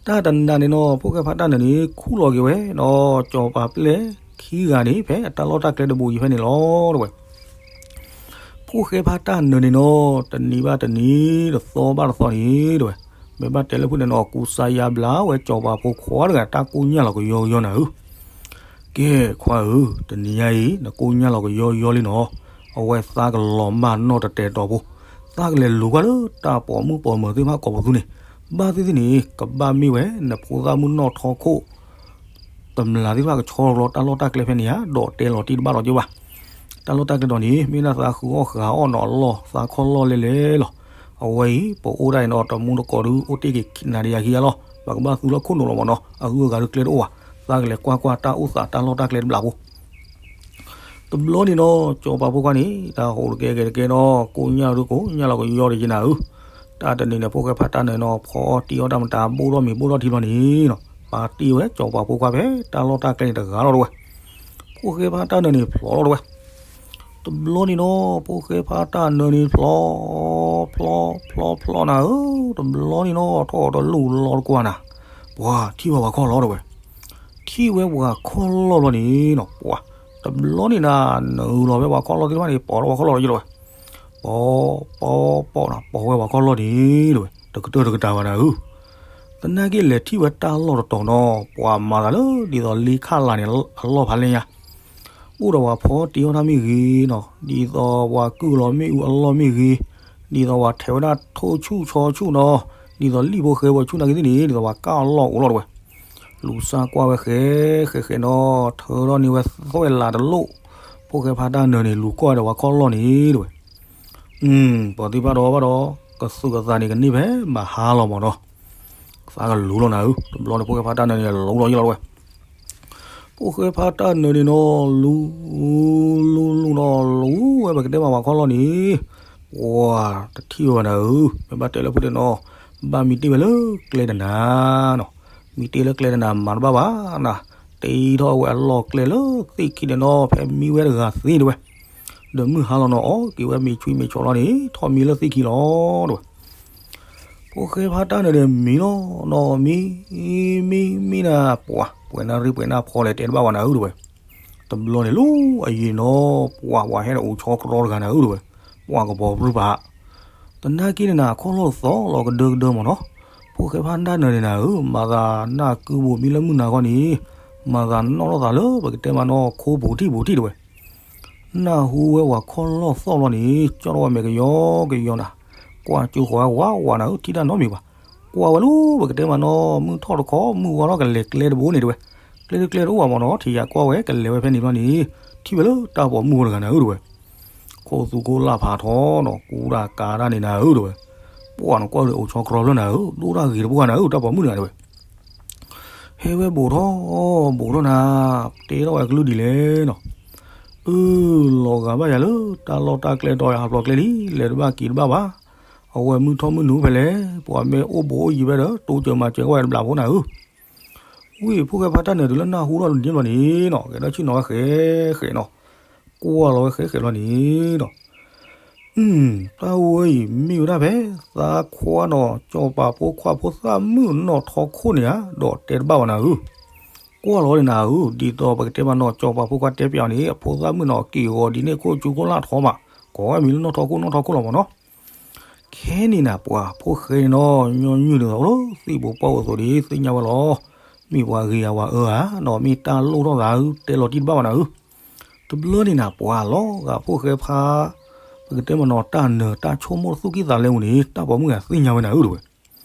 တၢ်တနၤန့ၣ်နီၤ ဖိၣ်ဃဲဖါတၢ်နၢၤန့ၣ် ခူၣ်လီၤက့ၤဝဲဒီး စီၤပၤပျဲၢ်ခံဂၤန့ၣ် ဖဲအတၢ်လီၢ်တၢ်ကျဲတဘိအံၤဖဲန့ၣ်လီၤတဲဝဲ. ဖိၣ်ဃဲဖါတၢ်နၢၤန့ၣ်နီၤ တနံၤဘၣ်တနံၤ တသီဘၣ်တသီန့ၣ်တဲဝဲ, မ့ၢ်ဘၣ်တဲလၢဖုၣ်န့ၣ်နီၤ ကူစါယါဘျါဝဲစီၤပၤဖိခွါတဂၤ တၢ်ကိးညၣ်လီၤကယီကယီနၤဧၢ. ကဲခွါဧၢ, တနံၤညါအံၤ နကိးညၣ်လီၤကယီကယီလံနီၤ, အဝဲသးကလီၤမၢ်နီၢ်တတဲာ်တီၤဖိ, သးကလဲၤလိၤကွၢ်လၢတၢ်ပိာ်မုၣ်ပိာ်မၢၤသ့ၣ်တဖၣ်ကိးပသူန့ၣ်, ဘၣ်သ့ၣ်သ့ၣ်န့ၣ် ကဘၣ်မ့ၢ်ဝဲ နဖိသၣ်မုၣ်နီၢ်ထီခိၣ် တမျၢ်သ့ၣ်တဖၣ်ကဆီလီၤတၢ်လီၢ်တၢ်ကျဲဖဲန့ၣ်ဧါ, ဒီးတဲလီၤတံၢ်တဘၣ်လီၤက့ၤဘၣ်. တၢ်လီၢ်တၢ်ကျဲဒီးန့ၣ် မ့ၢ်ဒၣ်သးဃုအီၣ်ဃုအီၣ်နီၤအလီၢ် သးခီၣ်လီၢ်လဲၣ်လဲၣ်လီၤ. အဝဲအံၤ ပအိၣ်ဒၣ်အံၤနီၤ တမူတကိးဒုး အိၣ်တ့ၢ်က့ၤနၤဒီးယၤခံဂၤလီၤ. ပကဘၣ်သူလီၤခိၣ်နူာ်လီၤမၢ်နီၤ, အဂုၤအဂၤဒုးကျဲတအိၣ်ဘၣ်. သးကလဲၤကွၢ်ကွၢ်တၢ်အိၣ်သးတၢ်လီၢ်တၢ်ကျဲတဘျီဖိ တဘျီန့ၣ်နီၤ စီၤပၤဖိခွါန့ၣ် တၢ်ဟူးတကဲကဲတကဲဒီး ကိးညၣ်ဒုးကိးညၣ်လီၤကယီတက့ၤနၤဧၢ. တၢ်တနံၤန့ၣ် ဖိၣ်ဃဲဖါတၢ်နၢၤနီၤ ဖီအီၣ်တံၢ်အီၣ်တၢ်မတၤ ဘိၣ်ထီၣ်မ့ၤဘိၣ်ထီၣ်ထံဘျီန့ၣ်နီၤ ပာ်တ့ၢ်ဝဲစီၤပၤဖိခွါဖဲတၢ်လီၢ်တၢ်ကျဲန့ၣ်တဂၤလီၤတဲဝဲ. ဖိၣ်ဃဲဖါတၢ်နၢၤန့ၣ်ဖျိးလီၤတဲဝဲ. တဘျီန့ၣ်နီၤ ဖိၣ်ဃဲဖါတၢ်နၢၤန့ၣ်ဖျိး ဖျိး ဖျိး ဖျိးနၤဧၢ, တဘျီန့ၣ်နီၤ ထီၣ်တလူၢ်လီၤတကွၢ်နၤ, ပှၤထံၣ်ဝဲပှၤခီၣ်လီၤတဲဝဲ. ထံၣ်ဝဲပှၤခီၣ်လီၢ်ဘျီန့ၣ်နီၤ ပှၤ တဘျီန့ၣ်နၤ နုာ်လီၤဖဲပှၤခီၣ်လီၢ်သ့ၣ်တဖၣ်န့ၣ် ပိာ်ထီၣ်ပှၤခီၣ်လီၢ်လီၤယ့ၢ်လီၤဝဲ. ပိာ် ပိာ် ပိာ်နၤ ပိာ်ဝဲပှၤခီၣ်လီၢ်န့ၣ်တဲဝဲ. တကတၢၢ်တကတၢၢ်ဘၣ်နၤဧၢ, သနာ်က့လဲၤထံၣ်ဝဲတၢ်လီၢ်တတီၤနီၤ ပှၤမၤသးလၢဒ်သိးလ့ခၣ်လးန့ၣ်အလီၢ်ဖးလဲၢ်ညါ, အိၣ်ဒီးပှၤဖီတ့အီၣ်တၢ်မ့ၢ်ဂ့ၤနီၤ, ဒ်သိးပှၤကုၢ်လီၤမ့ၣ်အူအလီၢ်မ့ၢ်ဂ့ၤ, ဒ်သိးပှၤထဲးဝဲဒၣ်ထိၣ်ဆူၣ်ဆီဆူၣ်နီၤ, ဒ်သိးလံၣ်ဖိဃဲဖိဆူၣ်နာ်က့သ့ၣ်န့ၣ် ဒ်သိးပှၤကၢ်အလီၢ်အိၣ်လီၤတဝဲ. လူၤစၢ်ကွၢ်ဝဲဃဲဃဲဃဲနီၤ ထၢထီၣ်န့ၢ်ဝဲသွဲၣ်လးတလိၣ်, ဖိၣ်ဃဲဖါတၢ်နၢၤန့ၣ် လူၤကွၢ်ဒီးပှၤခီၣ်လီၢ်န့ၣ်တဝဲ. ပှၤသ့ၣ်ဘၣ်ဒီးဘၣ်ဒီး ကသုးကသးန့ၣ် ကန့ၢ်ဖဲဘၣ်ဟါလီၤမးနီၤ, သးကလူၤလီၤနၤဧၢ, တဘျီန့ၣ် ဖိၣ်ဃဲဖါတၢ်နၢၤန့ၣ် လူၤလီၤယံၤလီၤတဝဲ. ဖိၣ်ဃဲဖါတၢ်နၢၤန့ၣ်နီၤ လူၤ လူၤလူၤနီၤ လူၤဝဲပကတဲမးပှၤခီၣ်လီၢ်န့ၣ်, ပှၤတထံၣ်ဝဲဘၣ်နၤဧၢ, မ့ၢ်ဘၣ်တဲလၢဖိတနီၤ, ဘၣ်မံတ့ၢ်ဝဲလၢကျဲတနၤနီၤ, မံတ့ၢ်လၢကျဲတနၤမၤတဘၣ်ဘၣ်နၤ, တ့ထီၣ်ဝဲအလီၢ်ကျဲလၢသ့ၣ်ခံန့ၣ်နီၤ ဖဲမံဝဲတဂၤသ့တဝဲ. ဒီးမုၢ်ဟါလီၤနီၤ အီၣ်က့ၤဝဲမ့ၤဆွံမ့ၤဆီလီၤန့ၣ် ထီၣ်မံလၢသ့ၣ်ခံလီၤတဝဲ. ဖိၣ်ဃဲဖါတၢ်နၢၤန့ၣ်မံလီၤနီၤ မံ မံ မံနၤ ပှၤ ပှဲၤနၢ်ရံၣ်ပှဲၤနၢ်ဖီလဲၣ် တဲတဘၣ်ဝဲနၤဧၢတဝဲ. တဘျီန့ၣ်လီၤအယံၤနီၤ ပှၤ ပှၤဟဲဒီးအိၣ်ဆီကြီတဂၤနၤဧၢတဝဲ, ပှၤကပီၤပြူပာ် သနာ်က့န့ၣ်နၤ ခီၣ်လီၢ်သီလီၤကဒၢကဒၢမးနီၤ, ဖိၣ်ဃဲဖါတၢ်နၢၤန့ၣ်နၤဧၢ မၤသးနၢ်ကုဘူးမံလၢမုၢ်နၤခီန့ၣ်, မၤသးနီၣ်ထီၣ်သးလၢပကတဲမးနီၤ ခိပူၤထံၣ်ပူၤထံၣ်တဝဲ. နၢ်ဟူဝဲပှၤခီၣ်လီၢ်သီၣ်လီၤန့ၣ် ကၠီထီၣ်ဝဲမဲာ်ကယီကယီနၤ, ကွၢ်ကၠိဃီၤဝဲဝးဝးနၤဧၢ ထံၣ်တၢ်နီတမံၤဘၣ်. ကွၢ်ဝဲလၢပကတဲမးနီၤ မုၢ်ထီၣ်တခီ မုၢ်ဝါထီၣ်ကလဲၤကျဲတဘိန့ၣ်တဝဲ, ကျဲတကျဲတအိၣ်ဘၣ်မးနီၤ ထံၣ်ယၤကွၢ်ဝဲကလဲၤဝဲဖဲန့ၣ်ဘျီန့ၣ်, ထံၣ်ဝဲလၢတၢ်ပိာ်မုၣ်ဖိတဂၤနၤဧၢတဝဲ. ခိၣ်သူခိၣ်လၢ်ဖးထီနီၤ ကူတၢ်ကၤတၢ်န့ၣ်နၤဧၢတဝဲ, ပှၤနကွၢ်ဒီးအိၣ်ဆီကြီဖျၢၣ်နၤဧၢ ဒိၣ်တၢ်ဂ့ၤတပှၢ်နၤဧၢ တၢ်ပိာ်မုၣ်တဂၤတဝဲ. ဟဲဝဲဘူးထီၣ် ဘူးထီၣ်နၤ, တဲထီၣ်ဝဲကလုၢ်ဒ်လဲၣ်နီၤ, အၢ လီၤဂာ်ဘၣ်ယၤလၢတၢ်လီၢ်တၢ်ကျဲတီၤယၤဟးဖျိးကျဲလံ လဲၤတဘၣ်က့ၤတဘၣ်ဘၣ်. အဝဲမုၢ်ထီၣ်မုၢ်နုာ်ဖဲလဲၣ် ပှၤမ့ၢ်အိၣ်ဘူးအိၣ်ယံၤဖဲဒီး တိစၢၤမၤစၢၤဝဲတဘျီဖိနၤဧၢ. ဝံၤဖိၣ်ဃဲဖါတၢ်နၢၤတုၤလၢနၢ်ဟူထီၣ်တန့ၢ်ဘျီန့ၣ်နီၤ ကဲထီၣ်ဆ့ၣ်နီၤဝဲဃဲဃဲနီၤ, ကွၢ်လီၤဝဲဃဲဃဲလီၤန့ၣ်ဒီး တၢ်ဝဲအံၤ မ့ၢ်ဝဲဒၣ်ဖဲ သးခွါနီၤ စီၤပၤဖိခွါဖိသၣ်မုၣ်နီၣ်ထီခိၣ်န့ၣ်ဧါ ဒီးတဲတဘၣ်ဝဲနၤဧၢ. ကွၢ်လီၤဝဲန့ၣ်နၤဧၢ ဒ်သိးပကတဲမးနီၤ စီၤပၤဖိခွါတဲပျးအီၤန့ၣ် အဖိသၣ်မုၣ်နီၤ က့ၢ်ဂီၤဒ်န့ၣ်ခိၣ်ကၠူခိၣ်လၢ်ထီမး ကိးဝဲမံၤလၢနီၣ်ထီခိၣ်နီၣ်ထီခိၣ်လီၤမးနီၤ. ခဲန့ၣ်နၤ ပှၤဖိၣ်ဃဲန့ၣ်နီၤ ညီနုၢ်ဒ်သိးအိၣ်လၢသ့ၣ်ပူၤပှၢ်ပူၤအသိးဒီး သ့ၣ်ညါဝဲလီၤ. မ့ၢ်ပှၤဂ့ၤဧါဝၤအၢဧါနီၤ မ့ၢ်တၢ်လိၣ်ထီၣ်သးဧၢ တဲလီၤတံၢ်တဘၣ်ဝဲနၤဧၢ. တဘျီန့ၣ်နၤ ပှၤလီၤဂာ်ဖိၣ်ဃဲဖါ ပကတဲမးနီၤ တၢ်နၢၤတၢ်ဆိကမိၣ်သူၣ်ကံၢ်သးလဲပူၤန့ၣ် တၢ်ပိာ်မုၣ်ဂၤသ့ၣ်ညါဝဲနၤဧၢတဝဲ.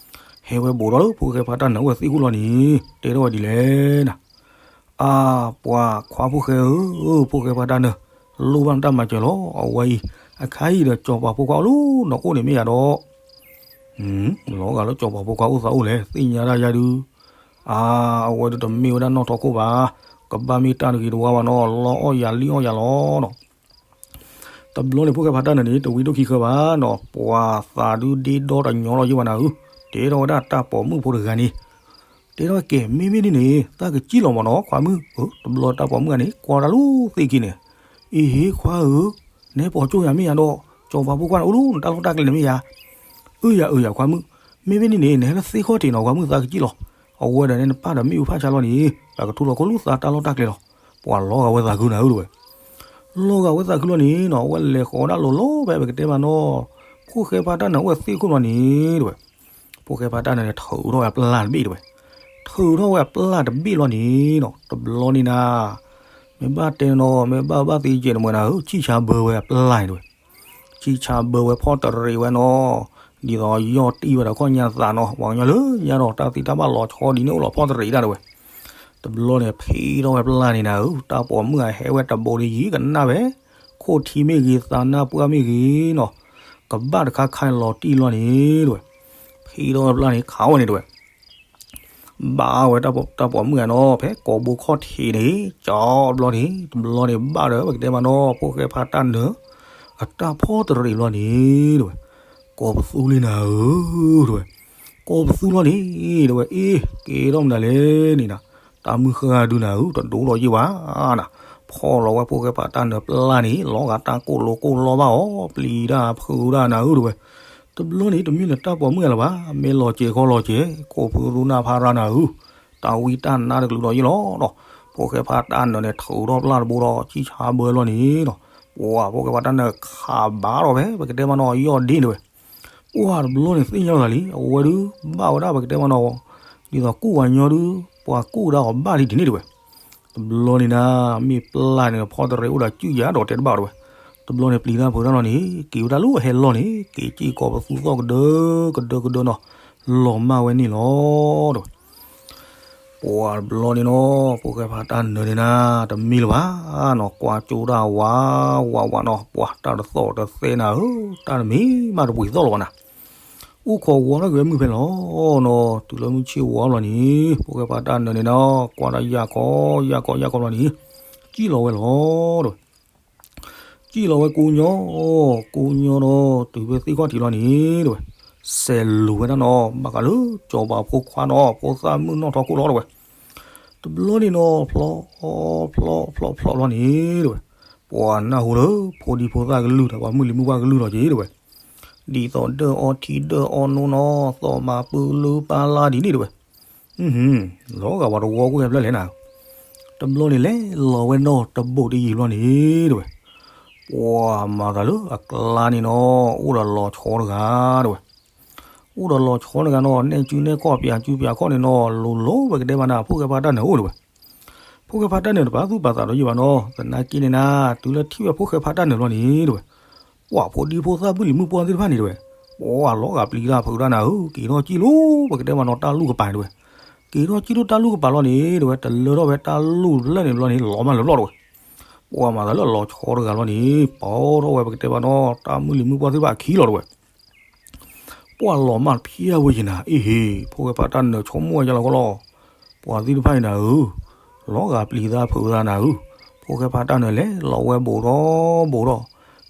ဟဲဝဲဘူးထီၣ်လၢဖိၣ်ဃဲဖါတၢ်နၢၤအိၣ်ဝဲသ့ၣ်ခိၣ်လီၤန့ၣ် တဲထီၣ်ဝဲဒ်လဲၣ်နၤ, အါ ပှၤခွါဖိၣ်ဃဲဧၢ, ဖိၣ်ဃဲဖါတၢ်နၢၤ လိၣ်ဘၣ်နတၢ်မၤစၢၤလီၤ. အဝဲအံၤ အခါအံၤဒီးစီၤပၤဖိခွါအိၣ်လၢနအိၣ်န့ၣ်မ့ၢ်ယၤဒီး လီၤဂာ်လၢစီၤပၤဖိခွါအိၣ်သးအိၣ်လဲၣ် သ့ၣ်ညါတၢ်ယါဒုး, အါ အဝဲဒၣ်တမ့ၢ်ဝဲဒၣ်နီၣ်ထီခိၣ်ဘၣ်, ကဘၣ်မ့ၢ်တၢ်တဂ့ၤတဝါဘၣ်နီၤ လီအီၣ်ယၤလံအီၣ်ယၤလီၤနီၤ. တဘျီန့ၣ် ဖိၣ်ဃဲဖါတၢ်နၢၤန့ၣ် တဝံဒိၣ်ခံဃၢဘၣ်နီၤ ပှၤသးဒုဒ့ဒီတညီလီၤယံၤဘၣ်နၤဧၢ, တဲထီၣ်ဝဲဒၣ်တၢ်ပိာ်မုၣ်ဖိတဂၤန့ၣ်, တဲထီၣ်ဝဲကဲ မ့မ့ၢ်ဒ်န့ၣ် သးကစံၣ်လီၤမးနီၤ ခွါမုၣ်ဧၢ. တဘျီတၢ်ပိာ်မုၣ်ဂၤန့ၣ် ကွၢ်တၢ်လၢသ့ၣ်ခံန့ၣ်, အ့ဟ့ခွါဧၢ, နဟဲပိာ်ကၠိယၤမ့ၢ်ယၤဒီး စီၤပၤဖိခွါန့ၣ်အိၣ်လၢနတၢ်လီၢ်တၢ်ကျဲန့ၣ်မ့ၢ်ယၤ, အၢယၤအၢယၤခွါမုၣ်, မ့မ့ၢ်ဒ်န့ၣ် နဟဲလၢသ့ၣ်ခီၣ်ထံးနီၤ ခွါမုၣ်သးကစံၣ်လီၤ. အဝဲဒၣ်န့ၣ်နပၢ်ဒီးမ့ၣ်အူဖးဆါလီၤန့ၣ် ပကထူလီၤခိၣ်လူၤသးတၢ်လီၢ်တၢ်ကျဲလီၤ. ပှၤလီၤဂာ်ဝဲသးခုနၤဧၢတဝဲ. လီၤဂာ်ဝဲသးခုလီၤန့ၣ်နီၤ အဝဲလဲၤဃီၤဒၣ်လိၤလီၤဖဲပကတဲမးနီၤ ဖိၣ်ဃဲဖါတၢ်နၢၤအိၣ်ဝဲသ့ၣ်ခိၣ်လီၤန့ၣ်တဝဲ. ဖိၣ်ဃဲဖါတၢ်နၢၤန့ၣ် ထုးထီၣ်ဝဲအပျၢ်တဘ့ၣ်တဝဲ. ထုးထီၣ်ဝဲအပျၢ်တဘ့ၣ်လီၤန့ၣ်နီၤ တဘျီန့ၣ်နၤ မ့ၢ်ဘၣ်တဲနီၤ မ့ၢ်ဘၣ်ဘၣ်သ့ယဲၢ်တမံၤနၤဧၢ ဆံၣ်ဆါဘၢဝဲအပျၢ်န့ၣ်တဝဲ. ဆံၣ်ဆါဘၢဝဲဖီၣ်တရံးဝဲနီၤ ဒ်သိးယီၢ်တံၢ်ဝဲဒီးခီၣ်ညါသးနီၤ ပှၤကညီလၢညါဒီးတၢ်သံတၢ်ဘၣ်လီၤဆီဒ်န့ၣ်အိၣ်လီၤဖီၣ်တရံးဒၣ်တဝဲ. တဘျီန့ၣ် ဖံးထီၣ်ဝဲပျၢ်န့ၣ်နၤဧၢ တၢ်ပိာ်မုၣ်အဟဲဝဲတဘိဒီးယံၤကနၣ်ဝဲ ခိၣ်ထံမ့ၢ်ဂ့ၤ သးနၢ်ပှၢ်မ့ၢ်ဂ့ၤနီၤ ကဘၣ်တခါခါလီၤတံၢ်လီၤန့ၣ်တဝဲ. ဖံးထီၣ်ဝဲပျၢ်န့ၣ် ခးဝဲန့ၣ်တဝဲ. ဘၣ်ဝဲတၢ်ပိာ်မုၣ်ဂၤနီၤ ဖဲကိာ်ဘိခီၣ်ထံးန့ၣ် ကၠီဘျီန့ၣ် တဘျီန့ၣ် ဘၣ်ဒီးပကတဲမးနီၤ ဖိၣ်ဃဲဖါတၢ်နၢၤ အတၢ်ဖီၣ်တရံးဘျီန့ၣ်တဝဲ. ကိးပသူလံနၤဧၢ တဝဲ. ကိးပသူလီၤန့ၣ် တဝဲ အ့ ကဲထီၣ်မနုၤလဲၣ်န့ၣ်နၤ တၢ်မုၢ်ဃၢ်ဒုနၤဧၢ တဒိလီၤယံၤဘၣ်နၤ. ဖီၣ်လီၤဝဲဖိၣ်ဃဲဖါတၢ်နၢၤပျၢ်န့ၣ် လီၤဂာ်တၢ်ကိၢ်လိကိၢ်လီဘၣ်အီၤ ပျံၤတၢ်ဖုးတၢ်နၤဧၢ တဝဲ. တဘျီန့ၣ် တမ့ၢ်လၢတၢ်ပိာ်မုၣ်ဂၤလၢၤဘၣ် မ့ၢ်လီၤစဲၤခီလီၤစဲၤ ခိၣ်ဖုရူနၢ်ဖးရၣ်နၤဧၢ တၢ်ဝံတၢ်နါတကလုာ်ဒီးယံၤလီၤဒီး ဖိၣ်ဃဲဖါတၢ်နၢၤန့ၣ် ထုးထီၣ်ပျၢ်တဘိဒီး ဆံၣ်ဆါဘၢလီၤန့ၣ်ဒီး ပှၤဖိၣ်ဃဲဖါတၢ်နၢၤခးဘၣ်ဒီးဖဲ ပကတဲမးနီၤ ယီၢ်ဒ့တဝဲ. ပှၢ်တဘျီန့ၣ်သ့ၣ်ညါလီၤသးလံ, အဝဲဒုးဘၣ်ဝဲဒၣ်ပကတဲမနီၤ, ဒ်သိးကူၣ်ဝၤညီဒုး ပှၤကူၣ်ဝဲဒၣ်အီၤဘၣ်လံဒ်န့ၣ်တဝဲ. တဘျီန့ၣ်နၤ မ့ၢ်ပျၢ်န့ၣ် ဖီတရံးအိၣ်ဒီးစုၣ်ယၤဒီးတဲတဘၣ်ဝဲတဝဲ. တဘျီန့ၣ်ပျံၤတၢ်ဖုးတၢ်လီၤန့ၣ် က့ၤဝဲဒၣ်လၢအဟဲလီၢ်န့ၣ် က့ၤစ့ၢ်ကီးပသူသီၣ်ကဒၢကဒၢကဒၢနီၤ, လီၤမၢ်ဝဲန့ၣ်လီၤတဝဲ. ပှၢ်တဘျီန့ၣ်နီၤ ဖိၣ်ဃဲဖါတၢ်နၢၤန့ၣ်နၤ တမံလၢၤဘၣ်နီၤ, ကွၢ်ကၠိတၢ်ဝးဝးဝးနီၤ, ပှၢ်တၢ်တသီၣ်တသဲနၤဧၢ, တၢ်တမံၤမးတပှ့ၤသီၣ်လၢၤဘၣ်နၤ. အိၣ်ခိးဝီထီၣ်က့ၤဝဲမုၢ်ဖဲလီၤနီၤ, တုၤလၢမုၢ်ဆ့ၣ်ဝီလီၤန့ၣ် ဖိၣ်ဃဲဖါတၢ်နၢၤန့ၣ်နီၤ ကွၢ်တၢ်ယၢ်ခီယၢ်ခီယၢ်ခီဘျီန့ၣ် စံၣ်လီၤဝဲလီၤတဝဲ. စံၣ်လီၤဝဲကိးညီ, ကိးညီဒီးတုၤဖဲသ့ၣ်ခီၣ်ထံးလီၤန့ၣ်တဝဲ, စဲးလိာ်ဝဲဒၣ်နီၤ ဘၣ်ဃးလၢစီၤပၤဖိခွါနီၤ ဖိသၣ်မုၣ်နီၣ်ထီခိၣ်လီၤတဝဲ. တဘျီန့ၣ်နီၤ ဖျီဖျီဖျီဖျီဘျီန့ၣ်တဝဲ, ပှၢ်နၢ်ဟူလၢဖိဒံဖိသၣ်ကလုၢ်ဒီးပှၤမုၢ်လံၤမုၢ်ပှၢ်ကလုၢ်လီၤက့ၤတဝဲ, ဒ်သိးဒၢၣ်အီထံဒၢၣ်အီနိနီၤ သီၣ်မၤပၢလၢပၢလၢဒ်န့ၣ်တဝဲ. လီၤဂာ်ပှၤတဝီကွံာ်ဖဲလဲၣ်နၤ. တဘျီန့ၣ်လဲၤလီၤဝဲနီၤတဘိးတယံာ်ဘျီန့ၣ်တဝဲ, ပှၢ်မၤသးလၢအကျါန့ၣ်နီၤ အိၣ်ဒီးလီၤဆီတဂၤတဝဲ. အိၣ်ဒီးလီၤဆီတဂၤနီၤ နဲၣ်စုနဲၣ်ခီၣ်ပၠးစုပၠးခီၣ်န့ၣ်နီၤ လိၤလိၤဝဲကတဲဘၣ်နၤ ဖိၣ်ဃဲဖါတၢ်နၢၤအိၣ်တဝဲ. ဖိၣ်ဃဲဖါတၢ်နၢၤတပာ်သူၣ်ပာ်သးဒီးယံာ်ဘၣ်နီၤ သနာ်က့န့ၣ်နၤ တုၤလၢထံၣ်ဝဲဖိၣ်ဃဲဖါတၢ်နၢၤလီၤန့ၣ်တဝဲ, ပှၢ်ဖိဒံဖိသၣ်မုၢ်လံၤမုၢ်ပှၢ်သ့ၣ်တဖၣ်န့ၣ်တဝဲ, ပှၢ်လီၤဂာ်ပျံၤတၢ်ဖုးတၢ်နၤဧၢ, က့ၤထီၣ်စံၣ်လိၤပကတဲဘၣ်နီၤ တၢ်လူၢ်ကပၤတဝဲ. က့ၤထီၣ်စံၣ်လိၤတၢ်လူၢ်ကပၤလီၤန့ၣ်တဝဲ တလၢထီၣ်ဖဲတၢ်လူၢ်ဖျၢၣ်န့ၣ်ဘျီန့ၣ် လီၤမၢ်လၢၤဘျီတဝဲ. ပှၢ်မၤသးလၢအလီၤဆီတဂၤလီၤန့ၣ် ပီထီၣ်ဝဲပကတဲဘၣ်နီၤ တၢ်မုၢ်လံၤမုၢ်ပှၢ်သ့ၣ်တဖၣ်အခံလီၤတဝဲ. ပှၢ်လီၤမၢ်ဖျဲဝဲယံၤနၤ အ့ဟ့ ဖိၣ်ဃဲဖါတၢ်နၢၤဆိကမိၣ်ဝဲယါလီၤခီလီၤ. ပှၤသ့ၣ်တဖၣ်အံၤနၤဧၢ, လီၤဂာ်ပျံၤသးဖုးသးနၤဧၢ, ဖိၣ်ဃဲဖါတၢ်နၢၤလဲၤလီၤဝဲဘူးထီၣ်ဘူးထီၣ်,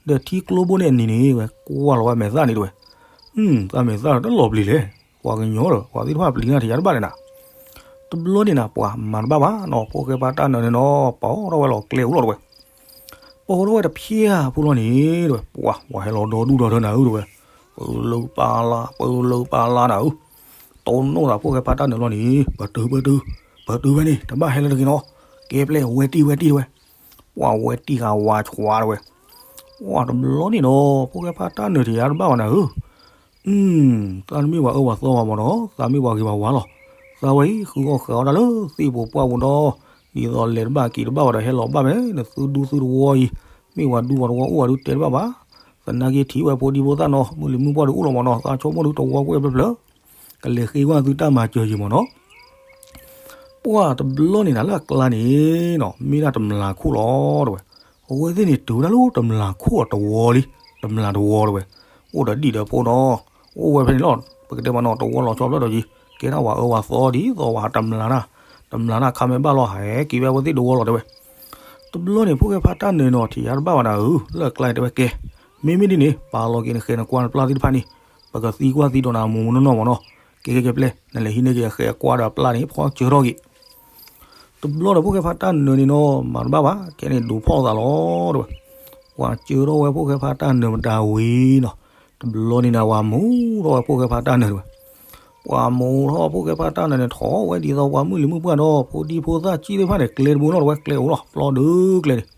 ဒီးထံကျိဘိန့ၣ်အနံၤန့ၣ် ဝဲကွၢ်လီၤဝဲမဲာ်သၣ်န့ၣ်တဝဲ. သးမဲာ်သၣ်တလီၤပျံၤလဲၣ်, ပှၤကညီဒီး ပှၤသ့ၣ်တဖၣ်ပျံၤနၤထံၣ်ယါတဘၣ်န့ၣ်နၤ. တဘျီန့ၣ်နၤ ပှၤမၤတဘၣ်ဘၣ်နီၤ ဖိၣ်ဃဲဖါတၢ်နၢၤန့ၣ်နီၤ ပီထီၣ်ဝဲလီၤကျဲအိၣ်လီၤတဝဲ. ပီထီၣ်ဝဲတဖျဲၣ်ဖိလီၤန့ၣ်တဝဲ ပှၤ ပှၤဟဲလီၤဒီဒူၣ်ဒီထၢနၤဧၢတဝဲ, ပၢလၢပၢလါ ပၢလၢပၢလါနၤဧၢ, တိၢ်နီၣ်သးဖိၣ်ဃဲဖါတၢ်နၢၤလီၤန့ၣ် ပတုၤ ပတုၤ ပတုၤဝဲန့ၣ် တဘၣ်ဟဲလၢတဂ့ၤနီၤ, ကဲပျဲဝဲတံၢ်ဝဲတံၢ်တဝဲ, ပှၤဝဲတံၢ်ဃာ်ဝါဆွါတဝဲ. ပှၤတဘျီန့ၣ်နီၤ ဖိၣ်ဃဲဖါတၢ်နၢၤထံၣ်ယါတဘၣ်ဘၣ်နၤဧၢ. သးတမ့ၢ်ပှၤအၢပှၤသီဘၣ်မ့ၢ်နီၤ သးမ့ၢ်ပှၤဂ့ၤပှၤဝါလီၤ. သးဝဲအံၤ ဃုအီၣ်ဃုအီတၢ်လၢသ့ၣ်ပူၤပှၢ်ပူၤဒီး ဒ်သိးလဲၤတဘၣ်က့ၤတဘၣ်ဝဲဒီးဟဲလီၤဘၣ်ဖဲ နသုဒူသုတဝီအံၤ, မ့ၢ်ပှၤဒူပှၤတဝီအိၣ်ဝဲဒုးတဲတဘၣ်ဘၣ်. သနာ်က့ထံၣ်ဝဲဖိဒံဖိသၣ်နီၤ မုၢ်လံၤမုၢ်ပှၢ်ဒုးအိၣ်လီၤမ့ၢ်နီၤ သးဆိကမိၣ်ဒုးတဝီကွဲၢ်ဖျၢၣ်ဖျၢၣ်, ကလဲၤဃ့ကွၢ်သုတၢ်မၤစၢၤယံၤမ့ၢ်နီၤ. ပှၢ်တဘျီန့ၣ်နၤလၢအကျါန့ၣ်နီၤ မ့ၢ်ဒၣ်တမျာ်ခိၣ်လီၤတဝဲ. အဝဲသ့ၣ်န့ၣ်တုၤဝဲဒၣ်လၢတမျာ်ခိၣ်အတဝီလံ, တမျာ်တဝီတဝဲ, အိၣ်ဒီးဒံၣ်ဒီးဖိနီၤ, အိၣ်ဝဲဖဲန့ၣ်လီၤ. ပကတဲမ့ၢ်နီၤ တဝီလီၤဆီဖျၢၣ်ဒီးယံၤ, ကဲထီၣ်ပှၤအၢပှၤသီဒ်သိးပှၤတမျာ်တၢ်, တမျာ်တၢ်ခါမ့ၢ်ဘၣ်လီၤ ဟဲက့ၤဝဲအဝဲသ့ၣ်တဝီလီၤတဲဝဲ. တဘျီန့ၣ် ဖိၣ်ဃဲဖါတၢ်နၢၤနီၤ ထံၣ်ယါတဘၣ်ဘၣ်နၤဧၢ, လၢအကျါန့ၣ်တဲဝဲကဲ, မ့မ့ၢ်ဒ်န့ၣ် ပာ်လီၤက့ၤနဃဲနကွၢ်နပျၢ်သ့ၣ်တဖၣ်န့ၣ်, ပကသံကွၢ်သံဒိးနၤမူးမူးနီၢ်နီၢ်မ့ၢ်နီၤ, ကဲကဲကဲပျဲ, နလဲၤဟံးန့ၢ်က့ၤအဃဲအကွၢ်ဒီးအပျၢ်န့ၣ် ဖီစၢထီၣ်က့ၤ တဘျီဒီးဖိၣ်ဃဲဖါတၢ်နၢၤန့ၣ်နီၤ မၤတဘၣ်ဘၣ်, ခဲန့ၣ်ဒိးဖီၣ်သးလီၤတဲဝဲ. ပှၤစၢထီၣ်ဝဲဖိၣ်ဃဲဖါတၢ်နၢၤမတၤဝံၤနီၤ, တဘျီန့ၣ်နၤ ပှၤမူထီၣ်ဝဲဖိၣ်ဃဲဖါတၢ်နၢၤတဲဝဲ. ပှၤမူထီၣ်ဖိၣ်ဃဲဖါတၢ်နၢၤန့ၣ် ထီၣ်ဝဲဒ်သိးပှၤမုၢ်လံၤမုၢ်ပှၢ်ဒီး ဖိဒံဖိသၣ်စံၣ်သ့ၣ်တဖၣ်န့ၣ် ကျဲတဘိနီၤတဲဝဲ, ကျဲအိၣ်လီၤ ပျီဒုကျဲန့ၣ်.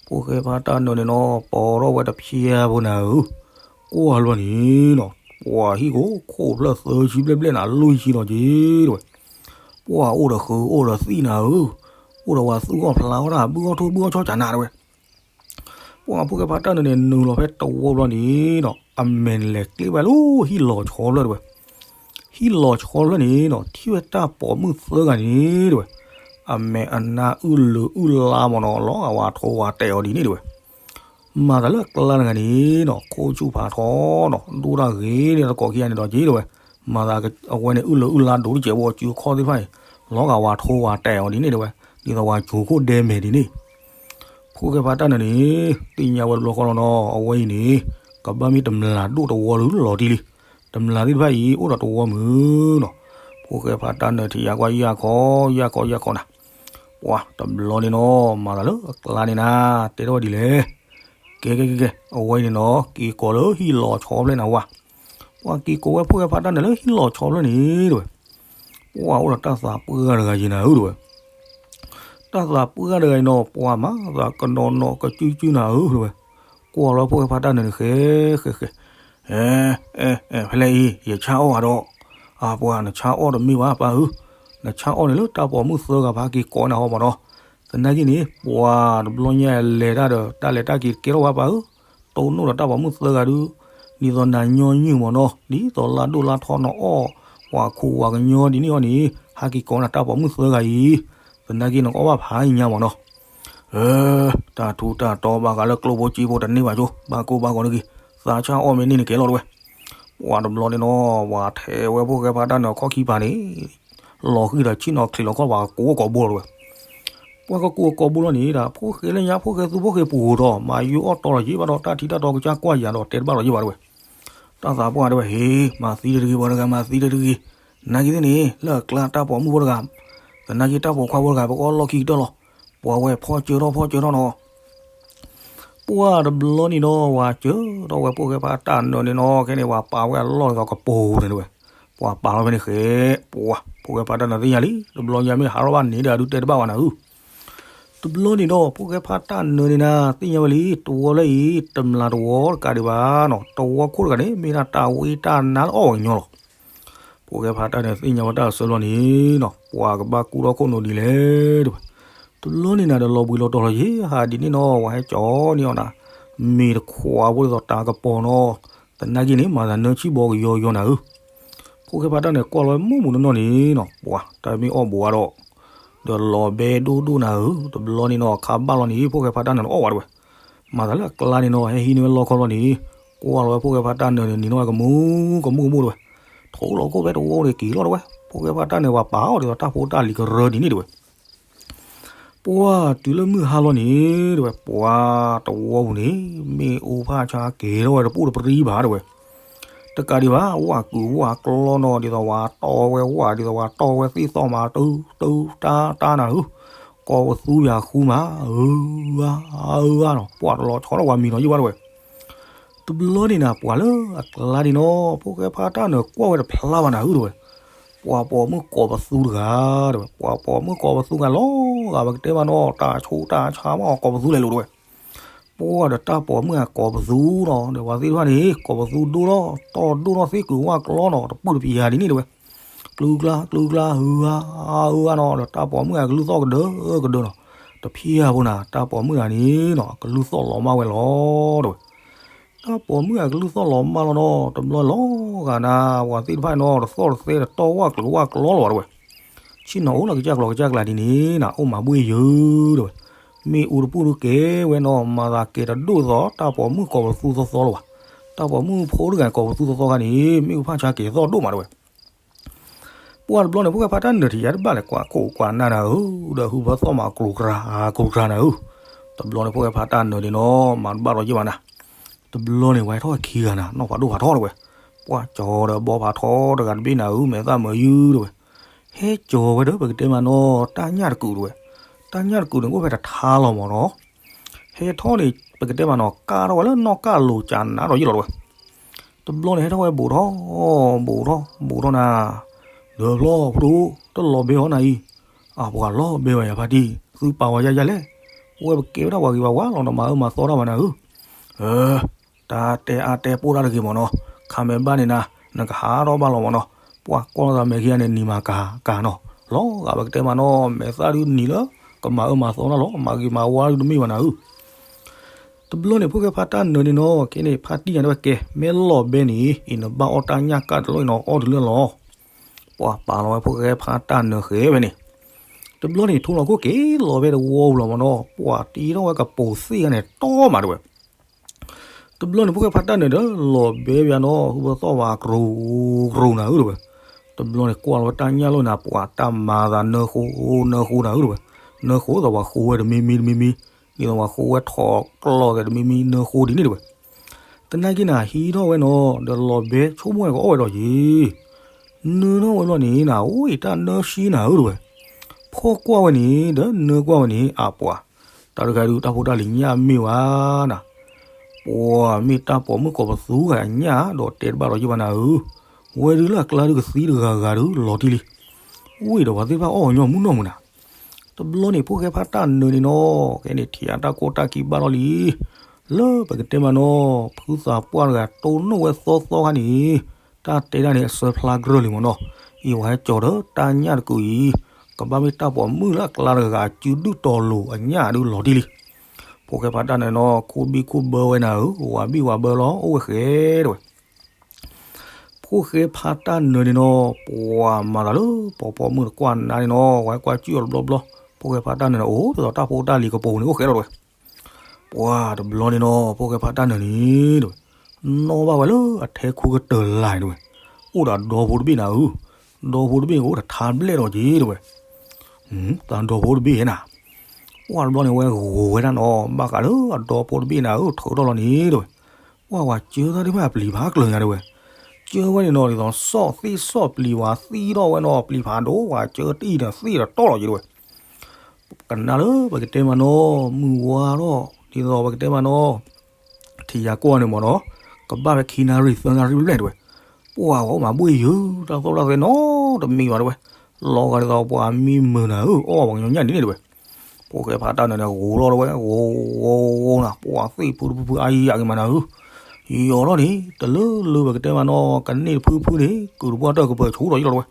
ဖိၣ်ဃဲဖါတၢ်နၢၤန့ၣ်နီၤ ပီထီၣ်ဝဲတဖျဲၣ်ဖိနၤဧၢ, ကွၢ်လီၤန့ၣ်နီၤ ပှၤဟံၣ်ကိးခိၣ်ဖျၢၣ်သၢဆံဘျဲၣ်ဘျဲၣ်နၤ လွံၢ်ဆံလီၤက့ၤတဲဝဲ. ပှၤအိၣ်ဒီးဃုအိၣ်ဒီးသံၣ်နၤဧၢ, အိၣ်ဒီးပှၤသူၣ်ဂီၢ်ဖျါဂီၢ်တၢ် ဘုၣ်ဂီၢ်ထိၣ်ဘုၣ်ဂီၢ်ဆီစးနၤတဲဝဲ. ပှၤဖိၣ်ဃဲဖါတၢ်နၢၤန့ၣ် နုာ်လီၤဖဲတဝီဘျီန့ၣ်နီၤ အမဲာ်လဲၤကျ့ဝဲလၢဟံၣ်လီၤဆီဖျၢၣ်တဲဝဲ. ဟံၣ်လီၤဆီဖျၢၣ်န့ၣ်နီၤ ထံၣ်ဝဲတၢ်ပိာ်မုၣ်သၢဂၤန့ၣ်တဲဝဲ. အမဲာ်အနါအုၣ်လုာ်အုၣ်လါမ့ၢ်နီၤ လီၤဂာ်ဝၤထိဝၤတဲာ်အီၤဒ်န့ၣ်တဲဝဲ. မၤသးလၢအကျါတဂၤန့ၣ်နီၤ ခိၣ်ဆူၣ်ဖးထီနီၤ ဒိၣ်တၢ်ဂ့ၤန့ၣ်တကိးခံဂၤန့ၣ်ဒီးက့တဲဝဲ. မၤသးအဝဲန့ၣ်အုၣ်လုာ်အုၣ်လါဒိၣ်တစဲးဖိ စုအခီၣ်သ့ၣ်တဖၣ်န့ၣ် လီၤဂာ်ဝၤထိဝၤတဲာ်အီၤဒ်န့ၣ်တဲဝဲ. ဒ်သိးဝၤကိၤခိၣ်ဒဲမဲာ်ဒ်န့ၣ် ဖိၣ်ဃဲဖါတၢ်နၢၤန့ၣ် သ့ၣ်ညါဝဲတဘျီဃီလီၤနီၤ အဝဲအံၤန့ၣ် ကဘၣ်မ့ၢ်တမျာ်ဒိၣ်တဝီလၢလီၤတံၢ်လံ. တမျာ်သ့ၣ်တဖၣ်အံၤ အိၣ်ဒီးတဝီမုၢ်နီၤ. ဖိၣ်ဃဲဖါတၢ်နၢၤထံၣ်ယါကွၢ်ယၢ်ခီ ယၢ်ခီယၢ်ခီနၤ. ပှၤတဘျီန့ၣ်နီၤ မၤသးလၢအကျါန့ၣ်နၤ တဲထီၣ်ဝဲဒ်လဲၣ်. ကဲကဲကဲကဲ အဝဲအံၤန့ၣ်နီၤ က့ၤကိးလၢဟံၣ်လီၤဆီဖျၢၣ်နၤဝဲ. ပှၤက့ၤကိးဝဲဖိၣ်ဃဲဖါတၢ်နၢၤလၢဟံၣ်လီၤဆီဖျၢၣ်န့ၣ်တဲဝဲ. ပှၤအိၣ်ဒီးတၢ်သးပှၢ်တဂၤယံၤနၤဧၢတဲဝဲ. တၢ်သးပှၢ်တဂၤအံၤနီၤ ပှၤမၤသးကနီၤနီၤကစုကစုနၤဧၢတဲဝဲ. ကွၢ်လီၤဖိၣ်ဃဲဖါတၢ်နၢၤန့ၣ် ဃဲဃဲဃဲ အဲ အဲ အဲ ဖဲလဲၣ်အံၤ ယဆါအီၣ်ဂၤဒီး, အပှၤနဆါအီၣ်တမ့ၢ်ဘၣ်ပၢ်ဧၢ, နဆါအီၣ်န့ၣ်လၢတၢ်ပိာ်မုၣ်သၢဂၤဖးက့ၤကိးနၤဟီမးနီၤ, သနာ်က့န့ၣ် ပှၤတဘျီညါလဲၤတၢ်ဒီး တၢ်လဲၤတၢ်က့ၤတကဲထီၣ်ဘၣ်ပၢ်ဧၢ, တိၢ်နီၣ်ဒီးတၢ်ပိာ်မုၣ်သၢဂၤဒုး, ဒ်သိးနၤညီနုၢ်မးနီၤ, ဒ်သိးလၢဒိၣ်လၢထီနအီၣ်, ပှၤခိးဝၤကညီဒ်န့ၣ်အီၤန့ၣ် ဟးက့ၤကိးနၤတၢ်ပိာ်မုၣ်သၢဂၤအံၤ, သနာ်က့နကအီၣ်ဘၣ်ဖးညါမးနီၤ တၢ်ထူးတၢ်တီဘၣ်ဃးလၢကျိဖိစ့ဖိတန့ၢ်ဘၣ်ကၠိ, ဘၣ်ကိၢ်ဘၣ်ဂီၤတဂ့ၤ, သးဆါအီၣ်မ့ၢ်န့ၢ်နကဲလီၤတဝဲ, ပှၤတဘျီန့ၣ်နီၤ ပှၤထဲးဝဲဖိၣ်ဃဲဖးတၢ်နၢၤခီၣ်ခံဖးန့ၣ်, လီၤဃံၤဒီးဆ့ၣ်နီၤချံးလီၤခီၣ်ပှၤကိးကိးဘိလီၤတဝဲ, ပှၤကကိးကိးဘိလီၤန့ၣ်ဒီး ဖိၣ်ဃဲလၢညါဖိၣ်ဃဲသူဖိၣ်ဃဲပူၤဒီး မၤယိအီၣ်တီလီၤယ့ၢ်ဘၣ်ဒီး တၢ်ထံတၢ်တီကစၢ်ကွၢ်ယၤဒီးတဲတဘၣ်လီၤယ့ၢ်ဘၣ်တဝဲ တၢ်သးပှၢ်တဲဝဲ ဟ့ မၤသံတဂ့ၤ ပှၤတဂၤမၤသံတဂ့ၤ, နာ်က့သ့ၣ်န့ၣ် လၢအကျါတၢ်ပိာ်မုၣ်ဖိတဂၤ, သနာ်က့တၢ်ပိာ်ခွါဖိတဂၤ ပကအီၣ်လီၢ်ခံကတၢၢ်လီၤ, ပှၤဝဲဖီၣ်စၢထီၣ်ဖီၣ်စၢထီၣ်နီၤ, ပှၢ်တဘျီန့ၣ်ဒီး ဝၤစၢထီၣ်ဝဲဖိၣ်ဃဲဖးတၢ်နၢၤန့ၣ်နီၤ ခဲန့ၣ် ပှၤပာ်ဝဲအလီၢ်ဒ်သိးကပိာ်န့ၣ်တဝဲ, ပှၤပာ်လီၤဖဲန့ၣ်ဃဲ, ပှၤ ဖိၣ်ဃဲဖးတၢ်နၢၤသ့ၣ်ညါလံ တဘျီညါမ့ၢ်ဟးထီၣ်ဘၣ်န့ၣ်ဒီး အဒုးတဲတဘၣ်ဝဲနၤဧၢ တဘျီန့ၣ်ဒီး ဖိၣ်ဃဲဖးတၢ်နၢၤန့ၣ်နၤ သ့ၣ်ညါဝဲလံ တဝီလၢအံၤ တမျၢ်တဝီတကးဒံးဘၣ်နီၤ, တဝီခိၣ်တဂၤန့ၣ် မ့ၢ်ဒၣ်တၢ်ဝံတၢ်နါလၢအီၣ်ပှၤကညီလီၤ. ဖိၣ်ဃဲဖးတၢ်နၢၤသ့ၣ်ညါဝဲတၢ်အဆၢလီၤန့ၣ်နီၤ ပှၤကဘၣ်ကူၣ်ထီၣ်ခိၣ်နူာ်ဒ်လဲၣ်တဝဲ, တဘျီန့ၣ်နၤဒီးလီၤဘှံးလီၤတီၤလီၤယ့ၢ်ဟးဒ်န့ၣ်နီၤ ပှၤဟဲကၠီန့ၢ်အီၤနၤ, မ့ၤတခွးဖိဒ်သိးတၢ်ကပီၤနီၤ, သနာ်က့န့ၣ် မၤသးနၢဆံၣ်ဘီကယီယီနၤဧၢ ဖိၣ်ဃဲဖးတၢ်နၢၤကွၢ်လီၤဝဲမုၢ်မုၢ်နီၢ်နီၢ်န့ၣ်နီၤ ပှၤတၢ်မ့ၢ်အီၣ်ဘိးအါဒီး, ဒီးလီၤဘဲဒိၣ်ဒိၣ်နၤဧၢ, တဘျီန့ၣ်နီၤ ခါဘၣ်လီၤန့ၣ် ဖိၣ်ဃဲဖးတၢ်နၢၤန့ၣ်အီၣ်ဝဲတဝဲ, မၤသးလၢအကျါန့ၣ်နီၤ ဟဲဟံးန့ၢ်ဝဲလီခီလီၤန့ၣ်, ကွၢ်လီၤဝဲဖိၣ်ဃဲဖးတၢ်နၢၤန့ၣ် နံၤနီၣ်ဝဲကမူကမူကမူတဝဲ, ထိလီၤခိၣ်ဖဲတဝီန့ၣ်က့ၤလီၤတဝဲ, ဖိၣ်ဃဲဖးတၢ်နၢၤပှၤပာ်အီၤဒ်သိးတၢ်ဖိတၢ်လံၤကရၢဒ်န့ၣ်တဝဲ ပှၢ်တုၤလၢမုၢ်ဟါလီၤန့ၣ် တဝဲ ပှၤတဝီပူၤန့ၣ် မ့ၣ်အူဖးဆါကဲၤထီၣ်ဝဲတပူၤတပြံဘၣ်တဝဲ, တကးဒံးဘၣ် ဝၣ်ကုာ်ဝၣ်ကျီနီၤ ဒ်သိးဝဲတီဝဲဝၣ် ဒ်သိးဝဲတီဝဲသ့ၣ်သီၣ်မး တၢ်တၢ်တၢ်နၤဧၢ, ကိးပသူပှၤဃူမး အၢ အၢ အၢနီၤ ပှၢ်တလီၤဆီထီၣ်ပှၤမံၤနီၤယံၣ်ဘၣ်တဝဲ တဘျီန့ၣ်နၤ ပှၤလၢအကျါန့ၣ်နီၤ ဖိၣ်ဃဲဖးတၢ်နၢၤကွၢ်ဝဲတဖျါဘၣ်နၤဧၢတဝဲ, ပှၤပိာ်မုၣ်ကိးပသူတဂၤတဝဲ, ပှၤပိာ်မုၣ်ကိးပသူဂၤလီၤဂာ် ပကတဲမးနီၤ တၢ်ဆိၣ်တၢ်ဆါမးကိးပသူလဲၤလိာ်တဝဲ, ပှၢ်ဒီးတၢ်ပိာ်မုၣ်အကိးပသူနီၤ ဒီးပှၤသ့ၣ်တဖၣ်န့ၣ် ကိးပသူဒိၣ်ထီၣ်တီၢ်ဒိၣ်ထီၣ်သ့ၣ်ကုာ်ဝၣ်ကျီနီၤ တပူၤတပယၤဒ်န့ၣ်တဝဲ ကျူကျါ ကျူကျါ ဟုအါ ဟုအါနီၤ ဒီးတၢ်ပိာ်မုၣ်အကလုၢ်သီၣ်ကဒၢကဒၢနီၤ, တဖျါဖိနၤ တၢ်ပိာ်မုၣ်ဂၤန့ၣ်နီၤ အကလုၢ်သီၣ်လီၤမၢ်ဝဲလီၤတဝဲ, တၢ်ပိာ်မုၣ်အကလုၢ်သီၣ်လီၤမၢ်လီၤနီၤ တဘျီလီၤဂာ်နၤ ပှၤသ့ၣ်တဖၣ်နီၤ တသီၣ်တသဲတတီၢ်ဝၣ်ကျုာ်ဝၣ်ကျီလီၤဘၣ်တဝဲ ဆ့ၣ်နီၤအိၣ်လၢကစၢ်ကျီၤကစၢ်ကျါဒ်န့ၣ်နၤ အိၣ်မၤဘှ့ၣ်ယုၤတဝဲ, မ့ၣ်အူတပူၤဒုကဲဝဲနီၤ မၤသးကဲၤတဒိၣ်သိး တၢ်ပိာ်မုၣ်ကိးပသူသီသီလၢၤဘၣ်, တၢ်ပိာ်မုၣ်ဖိတဂၤကိးပသူသီသီခါန့ၣ် မ့ၣ်အူဖးဆါကဲၤသီၣ်ဒိၣ်မးတဝဲ ပှၢ်တဘျီန့ၣ် ဖိၣ်ဃဲဖးတၢ်နၢၤထံၣ်ယါတဘၣ်လဲၣ် ကွၢ်ခိၣ်ကွၢ်နၢ်နၤဧၢ, ဒီးဟုဖၢသီၣ်မးကျိၤကြၤ ကျိၤကြၤနၤဧၢ, တဘျီန့ၣ် ဖိၣ်ဃဲဖးတၢ်နၢၤန့ၣ်နီၤ မၤတဘၣ်လီၤယ့ၢ်ဘၣ်နၤ, တဘျီန့ၣ် ဝဲထီၣ်ခံဂၤနၤ နီၢ်ဖးဒိၣ်ဖးထီတဝဲ, ပှၢ်ကၠီဒီးဘီဖးထီတဂၤတဘ့ၣ်နၤဧၢ မဲာ်သၣ်မၢယုၢ်တဝဲ, ဟဲကၠီဝဲဒီး ပကတဲမးနီၤ တၢ်ညၣ်တကုာ်တဝဲ, တၢ်ညၣ်တကုာ်န့ၣ် အိၣ်ဖဲတထါလီၤမးနီၤ, ဟဲထီၣ်န့ၣ် ပကတဲမးနီၤ ကၢ်ထီၣ်ဝဲလၢနီၢ်ကၢ်လိၤကၠးနးဒီးယ့ၢ်လီၤတဝဲ တဘျီန့ၣ် ဟဲထီၣ်ဝဲဘူးထီၣ် ဘူးထီၣ် ဘူးထီၣ်နၤ, ဒီးဖျီဖု တလီၤဘဲအီၤနၤအံၤ, အပှၤလီၤဘဲဝဲယၤဖါတံၢ် သုပာ်ဝဲယါယါလဲၣ်, အိၣ်ဝဲပကဲဝဲဒၣ်ပှၤဂ့ၤပှၤဝါလီၤ နမၤအၢမၤသီတၢ်ဘၣ်နၤဧၢ, တၢ်တဲအါတဲပိၢ်တၢ်တဂ့ၤမးနီၤ, ခါမဲာ်ဘၣ်န့ၣ်နၤ နကဟးထီၣ်ဘၣ်လီၤမးနီၤ, ပှၢ်ကွၢ်လိာ်သးမဲာ်ခံဂၤန့ၣ် နံၤမၤကၤကၤနီၤ, လီၤဂာ်ပကတဲမးနီၤ မဲာ်သၣ်ဒုးနံၤလၢ ကမၤအၢမၤသီတၢ်လီၤ မၤဂ့ၤမၤဝါဒုးတမ့ၢ်ဘၣ်နၤဧၢ တဘျီန့ၣ် ဖိၣ်ဃဲဖးတၢ်နၢၤန့ၣ်နီၤ ခဲန့ၣ် ဖါတံၢ်ညါတဝဲကဲ မ့ၢ်လီၤဘဲန့ၣ် အံၤနဘၣ်အီၣ်တၢ်ညၣ်ကၢ်တလီၢ်အံၤနီၤ အီၣ်တုၤလၢလီၤ. ပှၤပာ်လီၤဝဲဖိၣ်ဃဲဖးတၢ်နၢၤဃဲဝဲန့ၣ်. တဘျီန့ၣ် ထိလီၤခိၣ်က့ၤလီၤဝဲတဝီပူၤလီၤမးနီၤ ပှၤတ့ထီၣ်ဝဲကပိာ်သ့ၣ်ဂၤန့ၣ် တီမးတဝဲ တဘျီန့ၣ် ဖိၣ်ဃဲဖးတၢ်နၢၤဒီး လီၤဘဲပယါနီၤ ဟုပသီၣ်ဝဲကရူၤကရူၤနၤဧၢတဝဲ. တဘျီန့ၣ်ကွၢ်လီၤဝဲတၢ်ညၣ်လီၤနၤ ပှၤတၢ်မၤသးနၢဃိ နၢဃိနၤဧၢတဝဲ. နၢဃိသးပှၤဃိဝဲတမံၤမံၤတမံၤမံၤ ဒ်သိးပှၤဃိဝဲထီၣ်ကျီၢ်သဲးတမံၤမံၤ နၢဃိဒ်န့ၣ်တဝဲ. သနာ်က့နၤဟံးထီၣ်ဝဲနီၤ ဒီးလီၤဘဲဆိကမိၣ်ဝဲကအီၣ်ဝဲဒီးယ့ၤ နၢထီၣ်ဝဲဘျီန့ၣ်နၤ အိၣ်အံၤတၢ်နၢဆှံနၤဧၢတဝဲ. ဖီၣ်ကွၢ်ဝဲန့ၣ် ဒီးနၢကွၢ်ဝဲန့ၣ် အပှၤ တၢ်တဂၤဒုးတၢ်ဖိတၢ်လံၤညၣ်မ့ၢ်ဝဲနၤ. ပှၤမ့ၢ်တၢ်ပိာ်မုၣ်ကိးပသူဂၤညၣ်ဒီးတဲတဘၣ်ဒီးယ့ၢ်ဘၣ်နၤဧၢ. ဝဲဒုးလၢအကျါဒုးကသံတဂၤဂၤဒုးလီၤတံၢ်လံ. ဝံၤဒီးပှၤသ့ၣ်တဖၣ်အီၣ်ညီမုၢ်နီၢ်မုၢ်နၤ. တဘျီန့ၣ် ဖိၣ်ဃဲဖးတၢ်နၢၤန့ၣ်နီၤ ကဲန့ၣ်ထံၣ်အတၢ်ကိၢ်တၢ်ခံဘၣ်လီၤလံ. လၢပကတဲမးနီၤ ဖုသးပှၢ်တဂၤတိၢ်နီၣ်ဝဲသီသီခါန့ၣ်, တၢ်တဲဒၣ်န့ၣ်အစၢဖျါကရၢၢ်လံမးနီၤ, အံၤဝဲဟဲကၠီၤဒီးတၢ်ညၣ်တကုာ်အံၤ, ကဘၣ်မ့ၢ်တၢ်ပိာ်မုၣ်လၢအကျါတဂၤ အစုဒုၣ်တီၤလိာ်အညၣ်ဒုးလီၤတံၢ်လံ. ဖိၣ်ဃဲဖးတၢ်နၢၤနီၤ ခိၣ်ဘံၣ်ခိၣ်ဘၢဝဲနၤဧၢ, ဝၤဘံၣ်ဝၤဘၢလီၤ အိၣ်ဝဲဃဲတဲဝဲ ဖိၣ်ဃဲဖးတၢ်နၢၤန့ၣ်နီၤ ပှၤမၤသးလၢ ပိာ်ပိာ်မုၣ်တကွၢ်နါန့ၣ်နီၤ ဝဲကွၢ်ကၠုၣ်အီၤတဘျီဘျီ, ဖိၣ်ဃဲဖးတၢ်နၢၤန့ၣ် အိၣ်ဒ်သိးတၢ်ဖိတၢ်လံၤကပိာ်န့ၣ် အိၣ်ဃဲလီၤတဲဝဲ. ပှၤတဘျီန့ၣ်နီၤ ဖိၣ်ဃဲဖးတၢ်နၢၤန့ၣ်တဲဝဲ, နီၣ်ဘၣ်ဝဲလၢအထဲခိကတၢၢ်လၢ်န့ၣ်တဲဝဲ, အိၣ်ဒီးဒီဖိတဘ့ၣ်နၤဧၢ, ဒီဖိတဘ့ၣ်န့ၣ်အိၣ်ဒီးထါဘျဲၣ်ဒီးက့ၤတဲဝဲ တၢ်ဒီဖိတဘ့ၣ်နၤ, ပှၤတဘျီန့ၣ်ဝဲဂိၤဝဲဒၣ်နီၤ ဘၣ်ဃးလၢအဒီဖိတဘ့ၣ်နၤဧၢ ထုးထီၣ်လီၤန့ၣ်တဲဝဲ, ပှၤဝဲကၢသၣ်ဒံးဘၣ်အပျံၤဖးကျၢၤညါတဲဝဲ, ကၢဝဲန့ၣ်နီၤ ဒ်သိးစီၣ်သ့ၣ်စီၣ်ပျံၤဝဲသံထီၣ်ဝဲနီၤ ပျံၤဖးဒိၣ်ဝဲ ကၢတံၢ်ဒီးသ့ၣ်ဒီးတီၢ်လီၤက့ၤတဲဝဲ ကနၣ်လၢပကတဲမးနီၤ မုၢ်ဝါထီၣ် ဒ်သိးပကတဲမးနီၤ ထံၣ်ယၤကွၢ်န့ၣ်မးနီၤ ကဘၣ်ဖဲခံနၣ်ရံၣ်သၢနၣ်ရံၣ်ဘျဲၣ်တဲဝဲ, ပှၤဝဲအိၣ်မးဘှ့ၣ်ယုာ် တၢ်သီၣ်တၢ်သဲနီတမံၤဘၣ်တဲဝဲ, လီၤဂာ်ဒ်သိးပှၤမံမုာ်နၤဧၢ အီၣ်ပှၤကညီညၣ်ဒ်န့ၣ်တဲဝဲ, ဖိၣ်ဃဲဖးတၢ်နၢၤန့ၣ် ဂိၤထီၣ်တဲဝဲ ဂိၤဂိၤဂိၤနၤ ပှၤသ့ၣ်ဖုတဖုဖုအါယံၤယံၤက့ၤမးနၤဧၢ, ယီၤထီၣ်န့ၣ် တလၢလၢပကတဲမးနီၤ ကန့ၢ်တဖုဖုန့ၣ် ကုာ်တပှၢ်တၢၢ်ကပၢၤဆူၣ်ထီၣ်ယံၤလီၤတဲဝဲ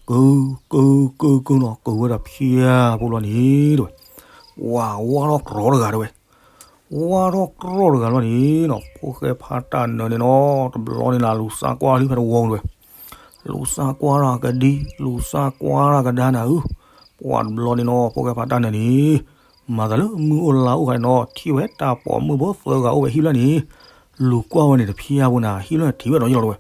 ကုာ် ကုာ် ကုာ် ကုာ်နီၤ ကုာ်ဝဲဒီးဖၠါဖိလီၤန့ၣ်တဲဝဲ, ပှၤဝါထီၣ်ကြီတဂၤတဲဝဲ, ဝါထီၣ်ကြီတဂၤလီၤန့ၣ်နီၤ ဖိၣ်ဃဲဖးတၢ်နၢၤန့ၣ်နီၤ တဘျီန့ၣ်နၤ လူၤစၢ်ကွၢ်လံဖဲတဝီတဲဝဲ, လူၤစၢ်ကွၢ်တၢ်ကဒံ လူၤစၢ်ကွၢ်တၢ်ကဒါနၤဧၢ, ပှၤတဘျီန့ၣ်နီၤ ဖိၣ်ဃဲဖးတၢ်နၢၤန့ၣ် မၤသးလၢမုၢ်အိၣ်လါအိၣ်ခါန့ၣ်နီၤ ထံၣ်ဝဲတၢ်ပိာ်မုၣ်ဖိသၢဂၤအိၣ်ဝဲဟံၣ်ဖျၢၣ်န့ၣ်, လူၤကွၢ်ဝဲန့ၣ်တဖၠါဖိနၤ ဟံၣ်ဖျၢၣ်န့ၣ်ထံၣ်ဝဲဒီးယံၤလီၤတဲဝဲ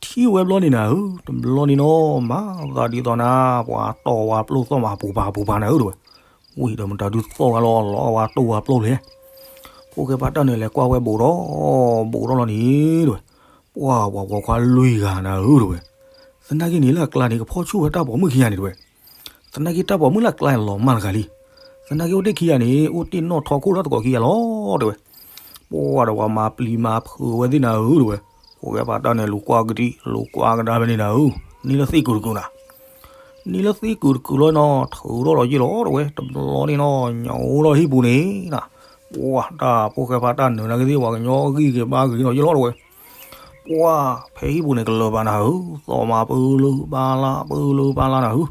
ထံၣ်ဝဲဘျီန့ၣ်နၤဧၢ, တဘျီန့ၣ်နီၤ မၤသးဒ်သိးနၤ ပှၤတီၢ်ဝဲပျိၢ်သီၣ်မး ပူၤပာ်ပူၤပာ်နၤဧၢတဲဝဲ, ဝံၤဒီးမတၤဒုးသီၣ်ဂၤလီၤ လီၤဝဲတီၢ်ဝဲပျိၢ်လဲၣ်, ဖိၣ်ဃဲဖးတၢ်နၢၤလဲၤကွၢ်ဝဲဘူးဒီး, ဘူးဒီးလီၤန့ၣ်တဲဝဲ, ပှၤပှၤပိာ်ခွါလွံၢ်ဂၤနၤဧၢတဲဝဲ, သနာ်က့န့ၣ်လၢအကျါန့ၣ် ကဖီၣ်ဆူၣ်ဝဲတၢ်ပိာ်မုၣ်ခံဂၤန့ၣ်တဲဝဲ သနာ်က့တၢ်ပိာ်မုၣ်လၢအကျါန့ၣ်လီၤမၢ်တဂၤလံ, သနာ်က့အိၣ်တ့ၢ်ခံဂၤန့ၣ် အိၣ်တ့ၢ်နီၣ်ထီခိၣ်လၢတကိးခံဂၤလီၤတဲဝဲ, ပှၤဒီးပှၤမၤပျံၤမၤဖုးဝဲသ့ၣ်နၤဧၢတဲဝဲ, ဖိၣ်ဃဲဖးတၢ်နၢၤလူၤကွၢ်ကဒံ လူၤကွၢ်ကဒါဖဲန့ၣ်နၤဧၢ, န့ၢ်လၢသ့ၣ်ကုာ်တကုာ်နၤ န့ၢ်လၢသ့ၣ်ကုာ်တကုာ်လီၤနီၤ ထုးထီၣ်ဒီးယံၤလီၤတဲဝဲ, တဘျီန့ၣ်နီၤ ညိးအိၣ်ဒီးဟံၣ်ပူၤန့ၣ်နၤ, ပှၤတၢ်ဖိၣ်ဃဲဖးတၢ်နၢၤနာ်က့သ့ၣ် ပှၤကညီဂံၢ်က့ၤဘါက့ၤဒီးယံၤလီၤတဲဝဲ, ပှၤဖဲဟံၣ်ပူၤန့ၣ် ကလၢၤဘၣ်နၤဧၢ, သီၣ်မးပၢလၢပၢလၢပၢလၢပၢလၢနၤဧၢ,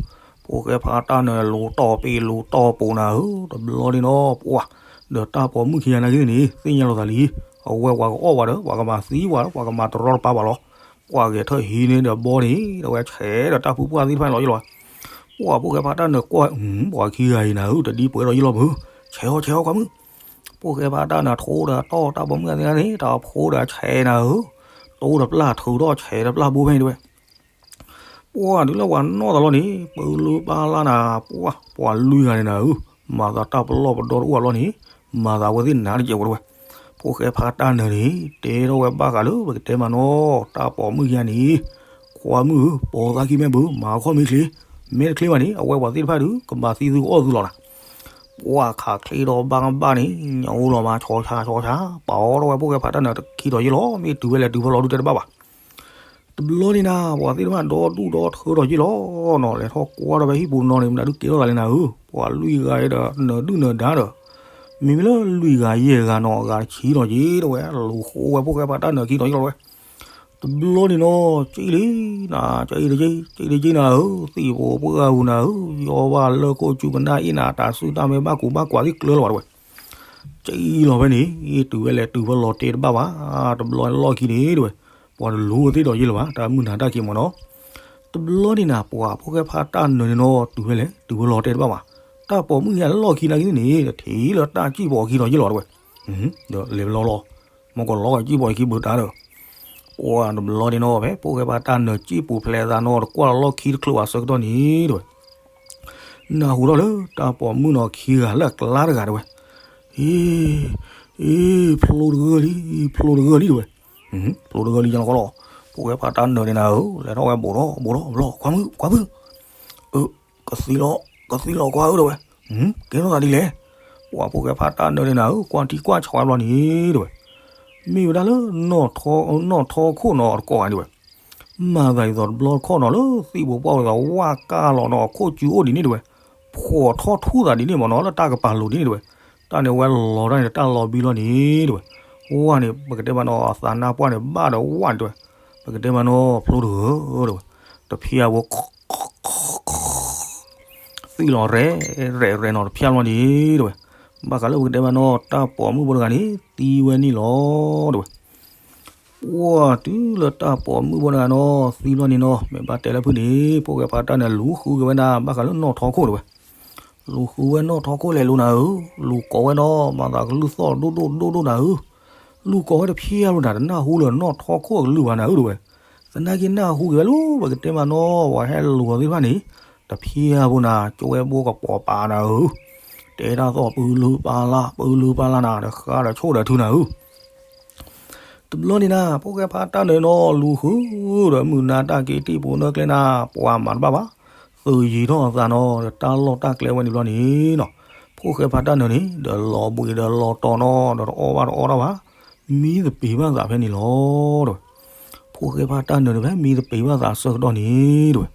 ဖိၣ်ဃဲဖးတၢ်နၢၤလူၤတီၢ်ပ့ၤလူၤတီၢ်ပိၤနၤဧၢ, တဘျီန့ၣ်နီၤ ပှၤ ဒီးတၢ်ပိာ်မုၣ်ခံဂၤနာ်က့သ့ၣ်န့ၣ် သ့ၣ်ညါလိာ်သးလံ, အဝဲပှၤကအီၣ်ဝဲဒီး ပှၤကမၤသံဝဲဒီး ပှၤကမၤတရီတပါပှၤလီၤ, ပှၤဂဲၤထၢၣ်ဟံးန့ၢ်ဒီးဘီန့ၣ် ဒီးဝဲဆဲးဒီးတၢ်ဖုပှၢ်သ့ၣ်တဖၣ်န့ၣ်လီၤယံၤလီၤ, ပှၤဖိၣ်ဃဲဖးတၢ်နၢၤကွၢ် ပှၤခံဂၤအံၤနၤဧၢ တဒ်ပှဲၤဒီးယံၤလီၤမုၢ်, ဆဲးအီၤဆဲးအီၤကွၢ်မုၢ် ဖိၣ်ဃဲဖးတၢ်နၢၤထိဒီးတီၢ်တၢ်ပိာ်မုၣ်သ့ၣ်န့ၣ် တၢ်ဖိဒီးဆဲးနၤဧၢ, တိၢ်တပျၢ်ထုးထီၣ်ဆဲးတပျၢ်ဘိဖဲန့ၣ်တဲဝဲ, ပှၤဒုးလၢပှၤနီၢ်သးလီၤန့ၣ် ပၢလၢပၢလၢနၤ, ပှၤ ပှၤလွံၢ်ဂၤန့ၣ်နၤဧၢ, မၤသးတၢ်ပလီၢ်ပဒီတအိၣ်အလီၢ်န့ၣ်, မၤသးဝဲသ့ၣ်နၤတကဲးဝဲတဲဝဲ, ဖိၣ်ဃဲဖးတၢ်နၢၤန့ၣ် တဲထီၣ်ဝဲဘၣ်ဃးလၢပကတဲမးနီၤ တၢ်ပိာ်မုၣ်ခံဂၤန့ၣ်, ခွါမုၣ်ဧၢ ပိာ်သးခံမ့ၢ်ဘၣ် မၤခီၣ်မ့ၢ်ချ့, မ့ၢ်တချ့ဘၣ်န့ၣ် အဝဲပှၤသ့ၣ်တဖၣ်ဒုး ကမၤသံသုကအီၣ်သုလီၤနၤ ပှၤခးချ့ဒီးဘၣ်ကဘၣ်န့ၣ် ညၣ်အိၣ်လီၤမး ဆီဆါဆီဆါ ပာ်အီၤထီၣ်ဝဲဖိၣ်ဃဲဖးတၢ်နၢၤခံဒီးယံၤလီၤ, မ့ၢ်တုၤဝဲလဲၤတုၤဖဲလီၤဒုးတဲတဘၣ်ဘၣ်. တဘျီန့ၣ်နၤ ပှၤသ့ၣ်တဖၣ်ဒီဒူၣ်ဒီထၢဒီးယံၤလီၤနီၤ, လဲၤထီၣ်ကွၢ်ဒီးဖဲဟံၣ်ပူၤနီၤန့ၣ် မတၤဒုးကဲထီၣ်သးလဲၣ်နၤဧၢ, ပှၤလွံၢ်ဂၤဒီးနၢၤဒုၣ်နၢၤဒါဒီး, မ့မ့ၢ်လၢလွံၢ်ဂၤယဲၢ်ဂၤနီၤ အဂၤတဆံဒီးယံၤတဲဝဲ, လူၤဃိဝဲဖိၣ်ဃဲဖးတၢ်နၢၤခံဒီးယံၤလီၤဝဲ တဘျီန့ၣ်နီၤ ကၠံၣ်လံနၤ ကၠံၣ်တကၠံၣ် ကၠံၣ်တကၠံၣ်နၤဧၢ, သံၣ်ဖိပှၢ်ပူၤနၤဧၢ, ယီဘၣ်လၢခိၣ်ကၠူကနၣ်အ့ၣ်နၤ တၢ်စုတၢ်မဲဘၣ်ကူဘၣ်ကွၢ်သ့ၣ်ကျၢၤလီၤဘၣ်တဲဝဲ, ကၠံၣ်လီၤဖဲန့ၣ် တုၤဝဲလဲၤတုၤဖဲလီၤတဲတဘၣ်ဘၣ်, တဘျီလီၢ်ခံန့ၣ်တဲဝဲ, ပှၤတလူၤဝဲသ့ၣ်ဒီးယံၤလၢၤဘၣ် တၢ်မုၢ်နၤတၢ်က့ၤမးနီၤ တဘျီန့ၣ်နၤ ပှၤဖိၣ်ဃဲဖးတၢ်နၢၤန့ၣ်နီၤ တုၤဝဲလဲၣ် တုၤဝဲလီၤတဲာ်တဘၣ်ဘၣ်, တၢ်ပိာ်မုၣ်ယါလီၢ်ခံနာ်က့န့ၣ် တထံၣ်လၢတၢ်စံၣ်ပိာ်ခံဒီးယံၤလီၤတဲဝဲ, ဒီးလဲၤဝဲလီၤလီၤ, မ့ၢ်ကလီၤကစံၣ်ပိာ်ခံဘၢတၢ်ဒီး, ပှၤတဘျီန့ၣ်နီၤ ဖဲဖိၣ်ဃဲဖးတၢ်နၢၤစံၣ်ပူၤဖျဲးသးနီၤ တကွၢ်လီၤလီၢ်ခံတချုးဘၣ်ဆၢကတီၢ်န့ၣ်တဲဝဲ နၢ်ဟူထီၣ်လၢတၢ်ပိာ်မုၣ်နီၤခံဂၤလၢအကျါတဂၤတဲဝဲ, အ့ အ့ ဖျိတဂၢၢ်လံ ဖျိတဂၢၢ်လံတဲဝဲ, ဖျိတဂၢၢ်လံယါလီၤကီလီၤ, ဖိၣ်ဃဲဖးတၢ်နၢၤန့ၣ်နၤဧၢ လဲၤထီၣ်ဝဲဘူးထီၣ်ဘူးထီၣ်ဘျီ ခွါမုၣ် ခွါမုၣ်, အၢ ကသံလီၤ ကသံလီၤကွၢ်ဧၢတဲဝဲ, ကဲထီၣ်သးဒ်လဲၣ်, ပှၤဖိၣ်ဃဲဖးတၢ်နၢၤန့ၣ်နၤဧၢ ကွၢ်ထံကွၢ်ဆးဝဲဘျီန့ၣ်တဲဝဲ, မ့ၢ်ဝဲဒၣ်လၢ နီၣ်ထီခိၣ်နီၤတကိးဂၤန့ၣ်တဲဝဲ မၤသးဒ်သိးတဘျီတခီၣ်နီၤ လၢသံၣ်ဖိပှၢ်ဝဲသးဝၣ်ကၢ်လီၤနီၤ အခိၣ်ကူအိၣ်ဒ်န့ၣ်တဲဝဲ, ဖှီၣ်ထီၣ်ထူသးဒ်န့ၣ်မ့ၢ်နီၤ လၢတၢ်ကပၤလိၤဒ်န့ၣ်တဲဝဲ, တၢ်န့ၣ်ဝဲလီၤတၢ်န့ၣ် တၢ်လီၤဘံလီၤန့ၣ် တဲဝဲ, ဝၣ်န့ၣ် ပကတဲမးနီၤ အသးနါပှၢ်န့ၣ် ဘၣ်ဒီးဝၣ်န့ၣ် တဲဝဲ, ပကတဲမးနီၤ ဖျိတဂၢၢ် တဲဝဲ, တဖျၢၣ်ဖိ သွံၣ်လီၤရဲၣ်ရဲၣ်ရဲၣ်နီၤ တဖျၢၣ်လီၤန့ၣ် တဲဝဲ, ဘၣ်ဃးလၢပကတဲမးနီၤ တၢ်ပိာ်မုၣ်ဖိတဂၤန့ၣ် သံဝဲန့ၣ်လီၤ တဲဝဲ. ပှၢ်တုၤလၢတၢ်ပိာ်မုၣ်ဖိတဂၤနီၤ သံလီၤန့ၣ်နီၤ မ့ၢ်ဘၣ်တဲလၢဖုန့ၣ် ဖိၣ်ဃဲဖးတၢ်နၢၤ လူၤဃုက့ၤဝဲဒၣ် ဘၣ်ဃးလၢနီၣ်ထီခိၣ် တဲဝဲ, လူၤဃုဝဲနီၣ်ထီခိၣ်လဲၤလိၤနၤဧၢ, လူၤကိးဝဲနီၤ မၤသးကလုၢ်သီၣ်ဒိၣ်ဒိၣ်ဒိၣ်ဒိၣ်နၤဧၢ, လူၤကိးဝဲတဖျၢၣ်လီၤနၤ တနၢ်ဟူလၢနီၣ်ထီခိၣ်အကလုၢ်ဘၣ်နၤဧၢ တဲဝဲ, သနာ်က့နၢ်ဟူက့ၤဝဲလၢ ပကတဲမးနီၤ ပှၤဟဲလူၤအီၤသ့ၣ်တဖၣ်န့ၣ် တဖျၢၣ်ဖိနၤ ကၠိဝဲဘိကပီၤပာ်နၤဧၢ, တဲတၢ်သီၣ်ပူၤလုၢ်ပာ်လၢ် ပူၤလုၢ်ပာ်လၢ်နၤ တဃါဒီးဆိၣ်ဒီးထုနၤဧၢ တဘျီန့ၣ်နၤ ဖိၣ်ဃဲဖးတၢ်နၢၤနီၤ လူၤဃုဒီးမုၢ်နၤတၢ်က့ၤတံၢ်ပူၤနၢကျဲနၤ ပှၤမၤတဘၣ်ဘၣ်, သုးယံၤထီၣ်အသးနီၤ ဒီးတၢ်လီၢ်တၢ်ကျဲဝဲန့ၣ်ဘျီန့ၣ်နီၤ, ဖိၣ်ဃဲဖးတၢ်နၢၤန့ၣ် ဒီးလီၤဘှံးဒီးလီၤတီၤနီၤ ဒီးတအီၣ်ဘၣ်တအီတၢ်ဘၣ်, မံသပ့ၤဘၣ်သးဖဲန့ၣ်လီၤ တဲဝဲ, ဖိၣ်ဃဲဖးတၢ်နၢၤန့ၣ် ဖဲမံသပ့ၤဘၣ်သးအဆၢကတီၢ်န့ၣ် တဲဝဲ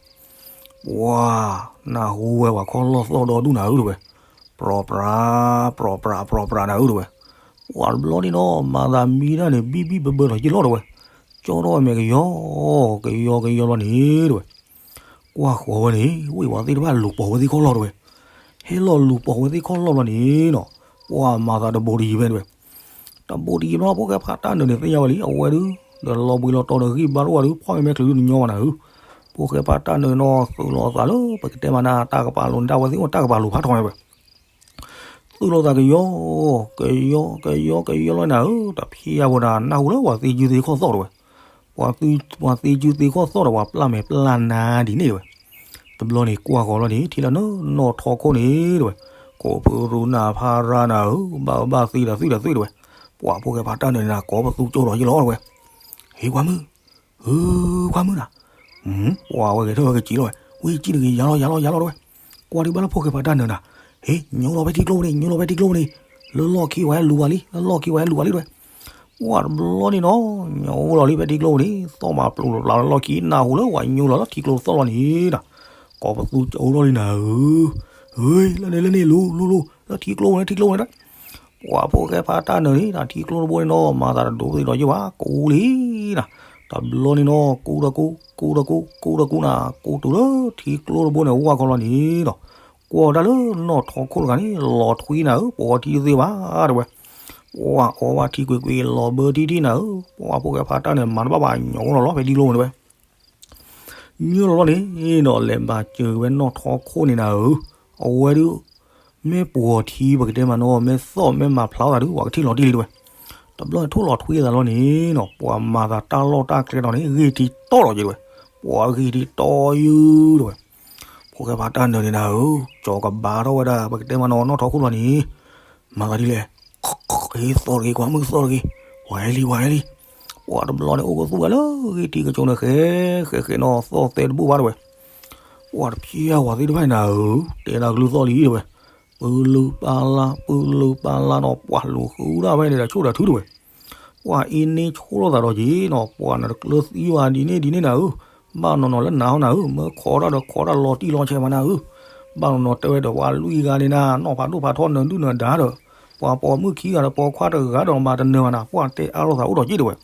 ပှၤနၢ်ဟူဝဲပှၤခီၣ်လီၢ်သီၣ်ဒီဒူၣ်နၤဧၢ တဲဝဲ, ပြီပြး ပြီပြး ပြီပြးနၤဧၢ တဲဝဲ, ပှၤတဘျီန့ၣ်နီၤ မၤသးမံတၢ်န့ၣ် ဘံၣ်ဘံၣ်ဘၢဘၢထီၣ်ယံာ်လီၤ တဲဝဲ, ကၠီထီၣ်ဝဲမဲာ်ကယီ ကယီကယီလီၤန့ၣ် တဲဝဲ, ကွၢ်ဃီၤဝဲန့ၣ် ဝ့ၢ်ဝဲသ့ၣ်တဖၣ်လူၤပိာ်ဝဲသ့ၣ်ခီၣ်လီၢ် တဲဝဲ, ဟဲလီၤလူၤပိာ်ဝဲသ့ၣ်ခီၣ်လီၢ်ဘျီန့ၣ်နီၤ, ပှၤမၤသးတဘိးတယံၤဖဲ တဲဝဲ တဘိးတယံၤဘျီ ဖိၣ်ဃဲဖးတၢ်နၢၤန့ၣ် သ့ၣ်ညါဝဲလံ အဝဲဒုး ဒီးလီၤဘှံးလီၤတီၤဒီးဂံၢ်ဘါတအိၣ်ဘၣ်ဒုး ဖီၣ်မဲာ်မဲာ်ချုးဒုးတညီဘၣ်နၤဧၢ, ဖိၣ်ဃဲဖးတၢ်နၢၤနီၤ သုးလီၤအသးလၢ ပကတဲမးနၤ တၢ်ကပၤလိၤန့ၣ် ဒၣ်ဝဲသ့ၣ်အိၣ်တၢ်ကပၤလိၤဖးထီန့ၣ် တဲဝဲ သုးလီၤသးကယီ ကယီ ကယီ ကယီလီၤနၤဧၢ, တဖျၢၣ်ဖိနၤ နၢ်ဟူလၢပှၤသံစုသံခီၣ်သီၣ် တဲဝဲ, ပှၤသံစုသံခီၣ်သီၣ်ဒီး ပှၤပျၢ်မဲာ်ပျၢ်နါဒ်န့ၣ် တဲဝဲ, တဘျီန့ၣ်ကွၢ်ဃီၤလီၤန့ၣ် ထံၣ်လၢနနီၣ်ထီခိၣ်န့ၣ် တဲဝဲ, ကိးဖုရူနၤဖါရါနၤဧၢ, ဘၣ်အၢဘၣ်သံဒီးသွံၣ်ဒီးသွံၣ် တဲဝဲ, ပှၤဖိၣ်ဃဲဖးတၢ်နၢၤန့ၣ်နၤ ကိးပသူကၠိထီၣ်ယံာ်လီၤ တဲဝဲ, ဟ့ၣ်ခွါမုၣ် ဧၢ ခွါမုၣ်နၤ, ပှၤဝဲဂဲၤထၢၣ်ဝဲကစံးလီၤဝဲ, ဝံၤကံၣ်တဂ့ၤ ယၤလီၤ ယၤလီၤ ယၤလီၤ တဲဝဲ, ကွၢ်ဒံးဘၣ်လၢဖိၣ်ဃဲဖးတၢ်နၢၤနၤ, ဟ့ၣ် ညိလီၤဖဲထံကျိပူၤန့ၣ် ညိလီၤဖဲထံကျိပူၤန့ၣ်, လၢလီၢ်ခံဝဲလူၤဝဲလံ လၢလီၢ်ခံဝဲလူၤဝဲလံ တဲဝဲ, ပှၤတဘျီန့ၣ်နီၤ ညိလီၤလံ ဖဲထံကျိပူၤန့ၣ် သီၣ်မးပျိးပျါလၢလီၢ်ခံ နၢ်ဟူလၢပှၤညိလီၤလၢထံကျိသီၣ်လီၤန့ၣ်နၤ, ကိးပသူကၠိထီၣ်လံနၤဧၢ, ဟ့ၣ် လၢန့ၣ် လၢန့ၣ် လူၤ လူၤ လူၤ လၢထံကျိပူၤန့ၣ် ထံကျိပူၤန့ၣ် ပှၤဖိၣ်ဃဲဖးတၢ်နၢၤန့ၣ် ထံကျိတဘိန့ၣ်နီၤ မၤသးတဒိးသ့ၣ်ဒီးယ့ၢ်ဘၣ် ကူလံနၤ, တဘျီန့ၣ်နီၤ ကူဒီးကူ ကူဒီးကူ ကူဒီးကူနၤ ကူတုၤလၢထံကျိတဘိန့ၣ် ဝၢ်ခီလီၤန့ၣ်ဒီး ကွၢ်တၢ်လၢနီၣ်ထီခိၣ်တဂၤန့ၣ် လီၤထွံနၤဧၢ, ပအီထံတသ့ဘၣ် တဲဝဲ, ပှၤအီဘၣ်ထံကွ့ၢ်ကွ့ၢ် လီၤဘၢထံထံနၤဧၢ, ပှၤဖိၣ်ဃဲဖးတၢ်နၢၤ မၤတဘၣ်ဘၣ် ညိလီၤလီၤဖဲထံကျိန့ၣ် တဲဝဲ ညိလီၤလီၤန့ၣ်ဒီး လဲၤဘၣ်စၢၤက့ၤဝဲနီၣ်ထီခိၣ်န့ၣ်နၤဧၢ, အဝဲဒုး မ့ၢ်ပှီၤထံ ပကတဲမးနီၤ မ့ၢ်သီၣ်မ့ၢ်မၤဖျါသးဒုး ပှၤကထံၣ်လီၤတံၢ်လံတဲဝဲ, တဘျီန့ၣ်ထိၣ်လီၤထွံအသးလီၤန့ၣ်နီၤ ပှၤမၤသးတၢ်လီၢ်တၢ်ကျဲဒီးန့ၣ် ဂ့ၢ်ထံတီလီၤက့ၤတဲဝဲ, ပှၤဂ့ၢ်ထံတီယုၢ်တဲဝဲ, ဖိၣ်ဃဲဖးတၢ်နၢၤန့ၣ်နၤဧၢ, ကၠီကဘါထီၣ်ဝဲဒၣ် ပကတဲမးနီၤ နီၣ်ထီခိၣ်လီၤန့ၣ် မၤသးဒ်လဲၣ်, ဟ့ၣ်သီၣ်တဂ့ၤ ကွၢ်မုၢ်သီၣ်တဂ့ၤ, ပှၤဟဲလံ ပှၤဟဲလံ, ပှၤတဘျီန့ၣ် အိၣ်ကသူၣ်ဝဲလၢဂ့ၢ်ထံကၠိန့ၣ် ဃဲဃဲဃဲနီၤ သီၣ်သဲတဘူၣ်ဘၣ်တဲဝဲ, ပှၤတဖျၢၣ်ဝဲသ့ၣ်တဖၣ်န့ၣ်နၤဧၢ, တဲဒၣ်ကလုၢ်သီၣ်လံတဲဝဲ, ပူၤလုၢ်ပာ်လၢ် ပူၤလုၢ်ပာ်လၢ်နီၤ ပှၤလူၤဃုဒၣ်ဝဲန့ၣ်ဒီးဆိၣ်ဒီးထုတဲဝဲ ပှၤအ့န့ဆှိၣ်လိာ်သးဒီးက့ၤနီၤ ပှၤနတကျၢၤသံဝဲဒ်န့ၣ်ဒ်န့ၣ်နၤဧၢ, ဘၣ်နီၤနီၤလၢနၤဟီနၤဧၢ, မ့ၢ်ခိးတၢ်ဒီးခိးတၢ်လီၤတံၢ်လီၤဆဲးမးနၤဧၢ, ဘၣ်နီၤနီၤတဲဝဲဒီးပှၤလွံၢ်ဂၤန့ၣ်နၤ နီၢ်ဖးဒိၣ်ဖးထီနၢၤဒုၣ်နၢၤဒါဒီး ပှၤပိာ်မုၣ်ခံဂၤဒီးပိာ်ခွါတဂၤဒီးမၤတနၢၤဘၣ်နၤ ပှၤတဲအါလိာ်သးအိၣ်ဒီးက့ၤတဲဝဲ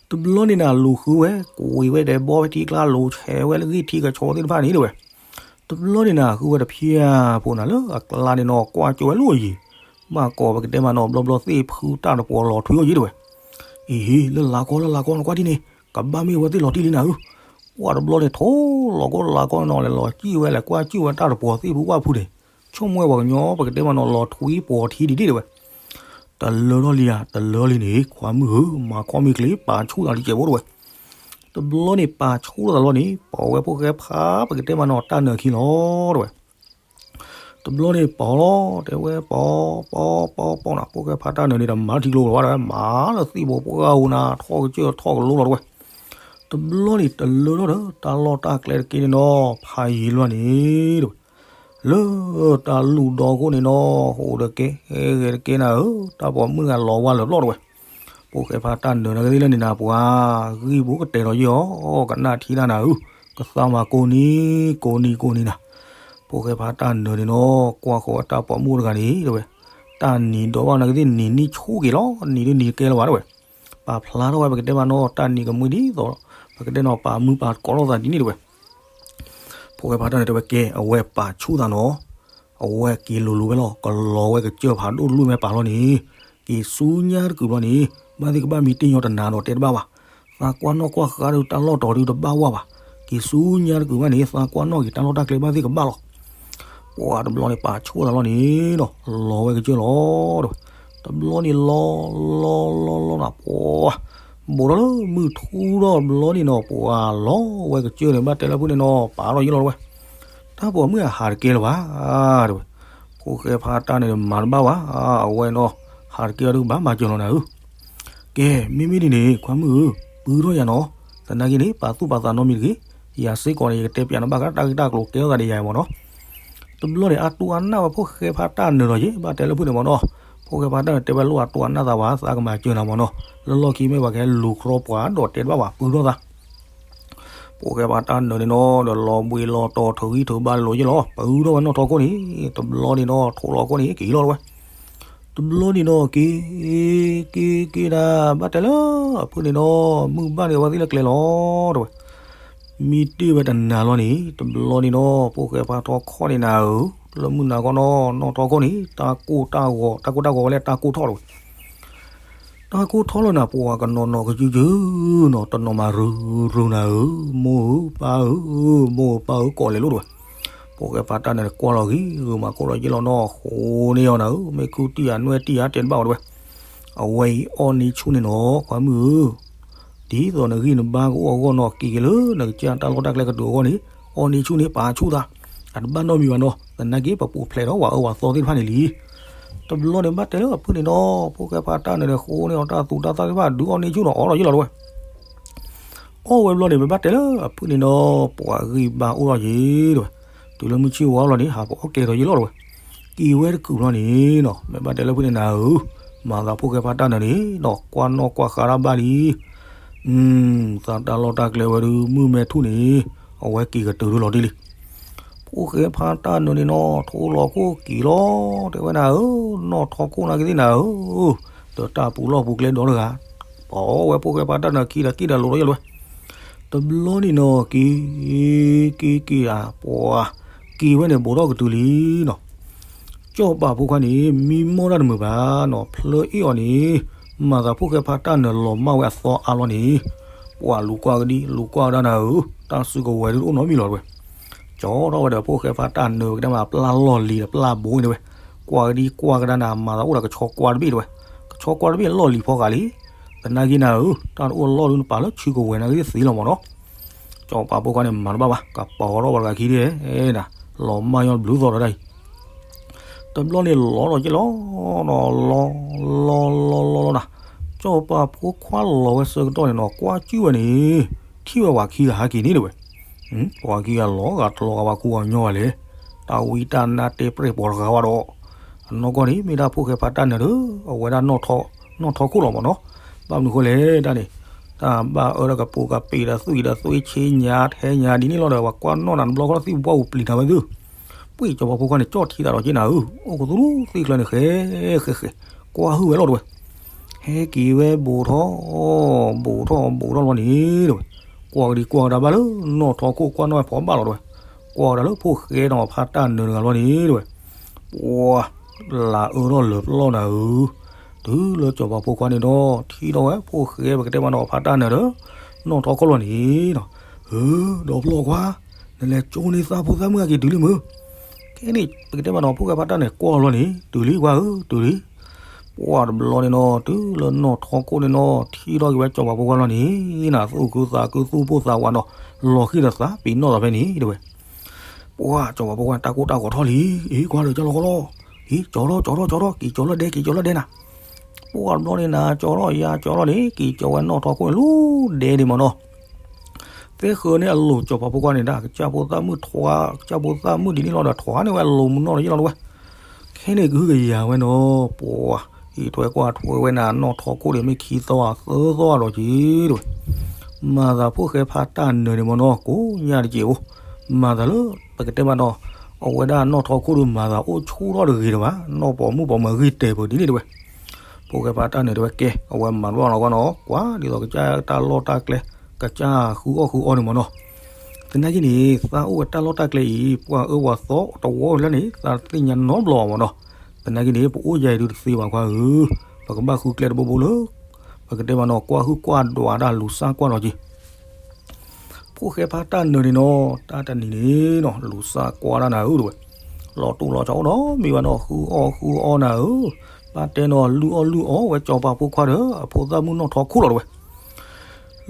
တဘျီန့ၣ်နၤလူၤဃုဝဲ ကွံာ်ဝဲဒီးဘီဖဲထံကျါ လူၤဆဲးဝဲလၢဂ့ၢ်ထံကဆီသ့ၣ်တဖၣ်န့ၣ်တဲဝဲ, တဘျီန့ၣ်နၤဃုဝဲတဖျၢၣ်ဖိနၤလၢအကျါန့ၣ်နီၤ ကွၢ်ကၠိဝဲလၢအယံၤ, ဘၣ်ကိးပကတဲမးနီၤ ဘျီဘျီသ့ၣ်ဖုတၢ်တပှီၤလီၤထွံအိၣ်ယံၤတဲဝဲ, အံၤ လၢလၢ်ကီလၢလၢ်ကီနကွၢ်ဒ်န့ၣ် ကဘၣ်မ့ၢ်ဝဲသ့ၣ်လီၤတံၢ်လံနၤဧၢ, ပှၤတဘျီန့ၣ် ထိၣ်လီၤကီလၢလၢ်ကီနီၤ လဲၤလီၤစံၣ်ဝဲ လဲၤကွၢ်စံၣ်ဝဲတၢ်တပှီၤသ့ၣ်ဖုဝၣ်ဖုန့ၣ်, ဆိကမိၣ်ဝဲပှၤကညီ ပကတဲမးနီၤ လီၤထွံပှီၤထံဒ်ဒ်တဲဝဲ တလၢထီၣ်လံဧါ တလၢလံန့ၣ် ခွါမုၣ်ဧၢ မၤခီမ့ၢ်ချ့ ပာ်ဆူၣ်သးလံကဲးဖိတဲဝဲ, တဘျီန့ၣ်ပာ်ဆူၣ်လိာ်သးလီၤန့ၣ် ပိာ်ဝဲဖိၣ်ဃဲဖး ပကတဲမးနီၤ တၢ်နၢၤခံလီၤတဲဝဲ, တဘျီန့ၣ်ပိာ်လီၤ တဲဝဲ ပိာ် ပိာ် ပိာ် ပိာ်နၤ ဖိၣ်ဃဲဖးတၢ်နၢၤန့ၣ်ဒီး မၤထံကျိဝဲဒၣ် မၤလၢသံၣ်ဘိပှၢ်အိၣ်နၤ ထီၣ်ကစၢၢ်ထီၣ်ကလိလီၤတဲဝဲ, တဘျီန့ၣ်တလၢထီၣ်ဒီး တၢ်လီၢ်တၢ်ကျဲတက့ၢ်န့ၣ်နီၤ ဖးယံၤလီၤန့ၣ်တဲဝဲ လၢတၢ်လူၢ်ဒီခိၣ်န့ၣ်နီၤ ဟိးတကဲ ဂဲၤတကဲနၤဧၢ, တၢ်ပိာ်မုၣ်တဂၤလီၤဝါလၢာ်ပျီၢ်တဲဝဲ, ဖိၣ်ဃဲဖးတၢ်နၢၤနၤဂ့ၤလၢန့ၣ်နၤ ပှၤဂံၢ်ဘိကတဲာ်ဒီးယ့ၢ်အီၤ ကနၣ်ထံတၢ်နၤဧၢ, ကသါမၤကိးနံၤ ကိးနံၤကိးနံၤနၤ, ဖိၣ်ဃဲဖးတၢ်နၢၤန့ၣ်နီၤ ကွၢ်ဃီၤဝဲတၢ်ပိာ်မုၣ်တဂၤန့ၣ်တဲဝဲ, တၢ်နံၤဒီးဘၣ်နာ်က့သ့ၣ် နံၤနံၣ်ဆူၣ်က့ၤလီၤ, နံၤဒုးနံၤတကဲလၢၤဘၣ်တဲဝဲ, ပာ်ဖျါထီၣ်ဝဲ ပကတဲမးနီၤ တၢ်နံၤကမှံဒ်သိး ပကတဲနီၤ ပာ်မူပာ်ကိးလိာ်သးဒ်န့ၣ်တဲဝဲ. ဖိၣ်ဃဲဖါတၢ်န့ၣ်တဲဝဲ ကဲ အဝဲပာ်ဆူၣ်သးနီၤ, အဝဲက့ၤလိၤလိၤဝဲလီၤ, ကလီၤဝဲကစၢၢ်ဖးဒိၣ်တလူၢ်မဲာ်ပာ်လီၤန့ၣ်, က့ၤဆူညါတကုာ်ဘျီန့ၣ် ဘၣ်သ့ၣ်ကဘၣ်မံတ့ၢ်ညီတနၤဒီးတဲတဘၣ်ဘၣ်, သးကွၢ်နီၣ်ကွၢ်ဃါဒုးတၢ်လီၢ်တီၤဒုးတဘၣ်ဝဲဘၣ်, က့ၤဆူညါတကုာ်ဘၣ်န့ၣ် သးကွၢ်နီၣ်က့ၤတၢ်လီၢ်တၢ်ကျဲဘၣ်သ့ၣ်ကဘၣ်လီၤ. ပှၤတဘျီန့ၣ် ပာ်ဆူၣ်သးလီၤန့ၣ်နီၤ လီၤဝဲကစၢၢ်လီၤတဲဝဲ, တဘျီန့ၣ်လီၤ လီၤ လီၤ လီၤနၤ ပှၤ ဘူးထီၣ်လၢမုၢ်ထူထီၣ်တဘျီန့ၣ်နီၤ ပှၤလီၤဝဲကစၢၢ်န့ၣ် ဘၣ်တဲလၢဖုၣ်န့ၣ်နီၤ ပာ်ထီၣ်ယ့ၢ်လီၤတဲဝဲ, တၢ်ပိာ်မုၣ်အဟးတကဲလၢၤဘၣ် တဲဝဲ, ဖိၣ်ဃဲဖါတၢ်န့ၣ်မၤတဘၣ်ဘၣ်, အဝဲနီၤ ဟးတကဲအီၤဒုးဘၣ်မၤစၢၤလီၤနၤဧၢ ကဲ မ့မ့ၢ်ဒ်န့ၣ် ခွါမုၣ်ဧၢ, ပုၢ်ထီၣ်ယၤနီၤ, သနာ်က့န့ၣ် ပာ်သူၣ်ပာ်သးနီတမံၤတဂ့ၤ, ယၤစ့ၢ်ကီးန့ၣ် ယကတဲပျးနဘၣ်ဃးတၢ်ဂ့ၢ်တၢ်ကျိၤကဲထီၣ်သးဒီးယၤမ့ၢ်နီၤ. တဘျီန့ၣ် အတူၢ်အနၢ်ဝဲဖိၣ်ဃဲဖါတၢ်နၢၤဒီးယ့ၢ် ဘၣ်တဲလၢဖုၣ်န့ၣ်မ့ၢ်နီၤ, ဖိၣ်ဃဲဖါတၢ်နၢၤတဲဝဲလိၣ်အတူၢ်အနၢ်သးဝဲ သးကမၤစၢၤနၤမ့ၢ်နီၤ, လၢလီၢ်ခံမ့ၢ်ပှၤကဟဲလူၤကြီပှၤဒီးတဲတဘၣ်ဝဲ ပုၢ်ထီၣ်သး ဖိၣ်ဃဲဖါတၢ်နၢၤန့ၣ်နီၤ ဒီးလီၤဘှံးလီၤတီၤထုးဂံၢ်ထုးဘါလိာ်ယ့ၢ်လီၤ, ပုၢ်ထီၣ်ဝဲနီၣ်ထီခိၣ်န့ၣ်, တဘျီန့ၣ်နီၤ ထိးလီၤခိၣ်န့ၣ် က့ၤလီၤဝဲ, တဘျီန့ၣ်နီၤ က့ၤ က့ၤ က့ၤဒၣ် ဘၣ်တဲလၢအဖုၣ်န့ၣ်နီၤ မုၢ်ဘၣ်န့ၣ်အဝဲသ့ၣ်လၢကျဲလီၤတဲဝဲ, မံတ့ၢ်ဝဲတနၤလီၤန့ၣ် တဘျီန့ၣ်နီၤ ဖိၣ်ဃဲဖါထီခီၣ်န့ၣ်နၤဧၢ, လၢမုၢ်နၤခီနီၤ နီၣ်ထီခိၣ်န့ၣ် တၢ်ကိၢ်တၢ်ဂီၤ တၢ်ကိၢ်တၢ်ဂီၤဝဲလၢတၢ်ကိၢ်ထီၣ်တဲဝဲ တၢ်ကိၢ်ထီၣ်လီၤနၤ ပှၤကနီၤနီၤကယုကယုနီၤ တနီၤမးရုၤရုၤနၤဧၢ, မိၢ်ဧၢ ပၢ်ဧၢ, မိၢ်ဧၢပၢ်ဧၢကိးလဲၤလိာ်တဲဝဲ, ဖိၣ်ဃဲဖါတၢ်နၢၤန့ၣ်ကွၢ်လီၤဂံၢ်ဂုာ်မးကိၢ်လီၤယ့ၢ်လီၤနီၤ ဃိန့ၢ်အီၤနၤဧၢ, မ့ၢ်ခုတံၢ်ဧါ နွဲၣ်တံၢ်ဧါ တဲတဘၣ်ဝဲတဲဝဲ, အဝဲအံၤအီၣ်န့ၢ်ဆူၣ်န့ၣ်နီၤ ခွါမုၣ်ဧၢ ဒ်သိးနဂံၢ်နဘါကအိၣ်အဂီၢ်နီၤ က့ၤက့ၤလၢနကစၢ်တၢ်လီၢ်တၢ်ကျဲကတုၤအဂီၢ်န့ၣ် အီၣ်န့ၢ်ဆူၣ်န့ၣ် ပာ်ဆူၣ်သး, အတဘၣ်နီတမံၤဘၣ်နီၤ သနာ်က့ပပူၤဖျဲးဒီးပှၤအၢပှၤသီသ့ၣ်တဖၣ်န့ၣ်လံ. တဘျီန့ၣ်ဘၣ်တဲလၢအဖုၣ်န့ၣ်နီၤ ဖိၣ်ဃဲဖါတၢ်နၢၤန့ၣ် ဃိန့ၢ်အီၤတၢ်သူတၢ်သၣ်သ့ၣ်တဖၣ် ဒုးအီၣ်န့ၢ်ဆူၣ်နီၤ အီၣ်လီၤယ့ၢ်လီၤတဲဝဲ အီၣ်ဝဲဘျီန့ၣ် ပဘၣ်တဲလၢအဖုၣ်န့ၣ်နီၤ ပှၤဂံၢ်ဘါအိၣ်ထီၣ်ယ့ၢ်တဲဝဲ, တုၤလၢမုၢ်ဆ့ၣ်ဝါလီၤန့ၣ် ဟးပအီၣ်ကဲထီၣ်ယ့ၢ်လီၤတဲဝဲ, က့ၤဝဲတကုာ်ဘျီန့ၣ်နီၤ မ့ၢ်ဘၣ်တဲလၢဖုၣ်န့ၣ်နၤဧၢ, မၤသးဖိၣ်ဃဲဖါတၢ်နၢၤန့ၣ်နီၤ ကွၢ်နီၣ်ကွၢ်ဃါတၢ်ဘၣ်လံ, သးတၢ်လီၢ်တၢ်ကျဲဝဲဒုး မုၢ်မဲထူၣ်န့ၣ် အဝဲက့ၤကတၢၢ်ဒုးလီၤတံၢ်လံ ဖိၣ်ဃဲဖါတၢ်နၢၤန့ၣ်နီၤ ထိလီၤခိၣ်က့ၤလီၤ တဲဝဲနၤဧၢ, နီၣ်ထီခိၣ်နာ်က့သ့ၣ်နၤဧၢ, ဒီးတၢ်ပူၤလီၢ်ပူၤကျဲဒီတဂၤ, ပအီၣ်ဝဲဖိၣ်ဃဲဖါတၢ်နၢၤခံဒီးက့ၤဒီးလိၤလီၤယ့ၢ်လီၤဝဲ, တဘျီန့ၣ်နီၤ က့ၤ က့ၤက့ၤဧါ ပှၤ က့ၤဝဲန့ၣ်ဘူးထီၣ်ကတုၤလံနီၤ ကၠီၣ်ပာ်ဖိခွါန့ၣ် မံမီၢ်တၢ်တမုာ်ဘၣ်နီၤ ဖျၢအ့ၣ်အီၤန့ၣ် မၤသးဖိၣ်ဃဲဖါတၢ်နၢၤလီၤမၢ်ဝဲအသီအါလီၤန့ၣ်, ပှၤလူၤကွၢ်ကဒံ လူၤကွၢ်ကဒါနၤဧၢ, တၢ်စုကဝဲၤဒုးတအိၣ်နီတမံၤလီၤတဲဝဲ, ကၠီထီၣ်ဝဲဒီးဖိၣ်ဃဲဖါတၢ်နၢၤ ပကတဲမးပျၢ်လီၢ်လံၤဒီးပျၢ်ဘိအံၤတဲဝဲ, ကွၢ်ကဒံကွၢ်ကဒါနၤ မၤသးအိၣ်ဒီးကဆီကွၢ်တဘ့ၣ်တဲဝဲ, ကဆီကွၢ်တဘ့ၣ်လီၢ်လံၤဖီဃာ်လံ, သနာ်က့နၤဧၢ, တၢ်တအိၣ်လီၢ်ဒုးနပာ်လၢဆူကဝဲၤနာ်က့သ့လီၤမ့ၢ်နီၤ ကၠီၣ်ပာ်ဖိခွါန့ၣ် မၤတဘၣ်ဘၣ် ကပီၤထီၣ်ဝဲတဂၤခံဒၣ်နၤ, လီၤမၢ်ညီတဘျုးသီဒီးဒၣ်အံၤ, တဘျီန့ၣ်လီၤဒီးက့ၤလီၤနီၤ လီၤ လီၤ လီၤ လီၤ လီၤနၤ, ကၠီၣ်ပာ်ဖိခွါလီၤဝဲဆၢကတီၢ်န့ၣ်နီၤ ကွၢ်ကၠုၣ်ဝဲန့ၣ် ထံၣ်ဝဲပှၤခံဂၤဟးက့ၤန့ၣ်တဲဝဲ, ပှၤခံဂၤလီၤဂာ်တလီၤဂာ်ဘၣ်ကူအီၤညီဘၣ်လဲၣ်, တၢ်ဝံတၢ်နါတဲပြဲၢ်ပီၤတဂၤဝဲဒီး, အနီၢ်ကီၢ်န့ၣ် မ့ၢ်ဒၣ်ဖိၣ်ဃဲဖါတၢ်နၢၤဒီး အဝဲဒၣ်နီၣ်ထီခိၣ်လီၤမ့ၢ်နီၤ, ဘၣ်မနုၤဃိလဲၣ်တၢ်န့ၣ် တၢ်ဘၣ်အၢဒီးကပိာ်ကပ့ၤဒီးသွံၣ်ဒီးသွံၣ်ဆ့ညါထဲညါဒ်န့ၣ်လီၤဒီး ပှၤကွၢ်နီၣ်နၤတဘျီဃီဒီးသံၣ်ဘှီအိၣ်ပျံၤနၤဝဲသု, ပှ့ၢ်ကၠီၣ်ပာ်ဖိခွါန့ၣ် ကၠီၣ်ထံသးဒီးက့ၤနၤဧၢ, အိၣ်ကသူၣ်သ့ၣ်ချၢန့ၣ် ဃဲ ဃဲ ဃဲ ကွၢ်ဟုၣ်ဝဲလီၤတဲဝဲ, ဟဲက့ၤဝဲဘူးထီၣ် ဘူးထီၣ် ဘူးထီၣ်လီၤန့ၣ်တဲဝဲ, ကွၢ်ကဒံကွၢ်ကဒါဘၣ်လၢနီၣ်ထီခိၣ် ကွၢ်နီၣ်ဝဲဖီဘၣ်လီၤတဲဝဲ, ကွၢ်ကဒါလၢဖိၣ်ဃဲနီၤဖါတၢ်နၢၤတဂၤလီၤန့ၣ်တဲဝဲ, ပှၤ လၢအၢထီၣ်လၢပလီၢ်နၤဧၢ, တုၤလၢကၠီၣ်ပာ်ဖိခွါန့ၣ်ဒီး ထံၣ်ထီၣ်ဝဲဖိၣ်ဃဲပကတဲမးနီၤဖါတၢ်နၢၤဒီး နီၣ်ထီခိၣ်လီၤန့ၣ်နီၤ, ဧၢ ဒီးပလီၢ်ခွါ, နလဲၤကၠိန့ၢ်သးဖိသၣ်မုၣ်အက့ၤတုၤလံမုၢ်, ခဲန့ၣ် ပကတဲမးနီၤဖိၣ်ဃဲဖါတၢ်နၢၤကွၢ်လီၤန့ၣ် တုၤလံကွၢ်ဧၢ တုၤလံ ပှၤတဘျီန့ၣ်နီၤ တုၤလၢနီၣ်ထီခိၣ်န့ၣ်နီၤ ထံၣ်ထီၣ်က့ၤဝဲကၠီၣ်ပာ်ဖိခွါလီၤန့ၣ်နီၤ သူၣ်ခုသးခုသူၣ်ပိၢ်သးဝးနီၤ လီၤဃံၤဒီးသးပ့ၤနီၣ်သးဖဲန့ၣ်တဲဝဲ, ပှၤကၠီၣ်ပာ်ဖိခွါန့ၣ် တၢ်ကိၢ်တၢ်ဂီၤထီၣ်လံ, အ့ ကွၢ်ဒီးကၠီၣ်လီၤဃီလီၤ, အ့ ကၠီၣ်ထီၣ် ကၠီၣ်ထီၣ် ကၠီၣ်ထီၣ် က့ၤကၠီၣ်လီၤဒဲ က့ၤကၠီၣ်လီၤဒဲနၤ, ပှၤတဘျီန့ၣ်နၤ ကၠီၣ်ထီၣ်ယၤကၠီၣ်ထီၣ်န့ၣ် က့ၤကၠီၣ်ဝဲနီၣ်ထီခိၣ်န့ၣ် လူၤဒဲဒံးမးနီၤ သ့ဃၢၤန့ၣ်အလိၤကၠီၣ်ပာ်ဖိခွါန့ၣ်ဒၣ် ကစၢ်ဖိသၣ်မုၣ်ထွါ ကစၢ်ဖိသၣ်မုၣ်ဒ်န့ၣ်လီၤဒီးထွါန့ၢ်ဝဲအလိၤမနီၣ်ဒီးယ့ၢ်လီၤတဲဝဲ, ခဲန့ၣ်ကဟုကယာ်ဝဲနီၤ ပှၤ အံးထွဲကွၢ်ထွဲဝဲနၤ နီၣ်ထီခိၣ်န့ၣ် မ့ၢ်ခံသီဧါသၢသီဧါဒီးက့ၤတဲဝဲ, မၤသးဖိၣ်ဃဲဖါတၢ်နၢၤန့ၣ်မနီၤ ကိးညါတက့ၢ်အိၣ်, မၤသးလၢ ပကတဲမးနီၤ အဝဲဒၣ်နီၢ်ထီခိၣ်ဒီးမၤသးအိၣ်ဆူၣ်ထီၣ်တဂ့ၤတဝဲ, နီၢ်ပိာ်မုၣ်ပိာ်မၢၤဂံၢ်တဲာ်ပှၤဒ်န့ၣ်တဝဲ. ဖိၣ်ဃဲဖါတၢ်နၢၤတဲဝဲ ကဲ အဝဲမၤတဘၣ်လီၤကွၢ်နီၤ, ကွၢ်ဒ်သိးကစၢ်တၢ်လီၢ်တၢ်ကျဲ ကစၢ်ဃုအီၣ်ဃုအီန့ၣ်မၢ်နီၤ. သနာ်က့န့ၣ် သးအိၣ်ဝဲတၢ်လီၢ်တၢ်ကျဲအံၤ ပှၤအၢဝၤသီတဝီလၢန့ၣ် သးသ့ၣ်ညါနီတဘျီဘၣ်မၢ်နီၤ. သနာ်က့န့ၣ် ပအိၣ်ယၤအံၤဒုးတသ့ဘၣ်ခွါဧၢ, ပကဘၣ်ဃုကျဲတဘိဘိလၢ ပကတဲမးနီၤ ကွၢ်ဟုၣ်ကွၢ်ဒွးတၢ်လူၤစၢ်ကွၢ်လီၤက့ၤ ဖိၣ်ဃဲဖါတၢ်နၢၤန့ၣ်နီၤ, တၢ်တနံၤန့ၣ်နီၤ လူၤစၢ်ကွၢ်တၢ်နၤဧၢတဝဲ, လီၤတိၢ်လီၤဆီအိၣ်နီတမံၤဘၣ်နီၤ, ဃုအီၣ်ဃုအီနၤဧၢ, ဘၣ်တဲနီၤ လုၢ်အီၣ်လုၢ်အီဝဲစီၤပၤဖိခွါဒီး အဖိသၣ်မုၣ်နီၢ်ထီခိၣ်လီၤတဝဲ.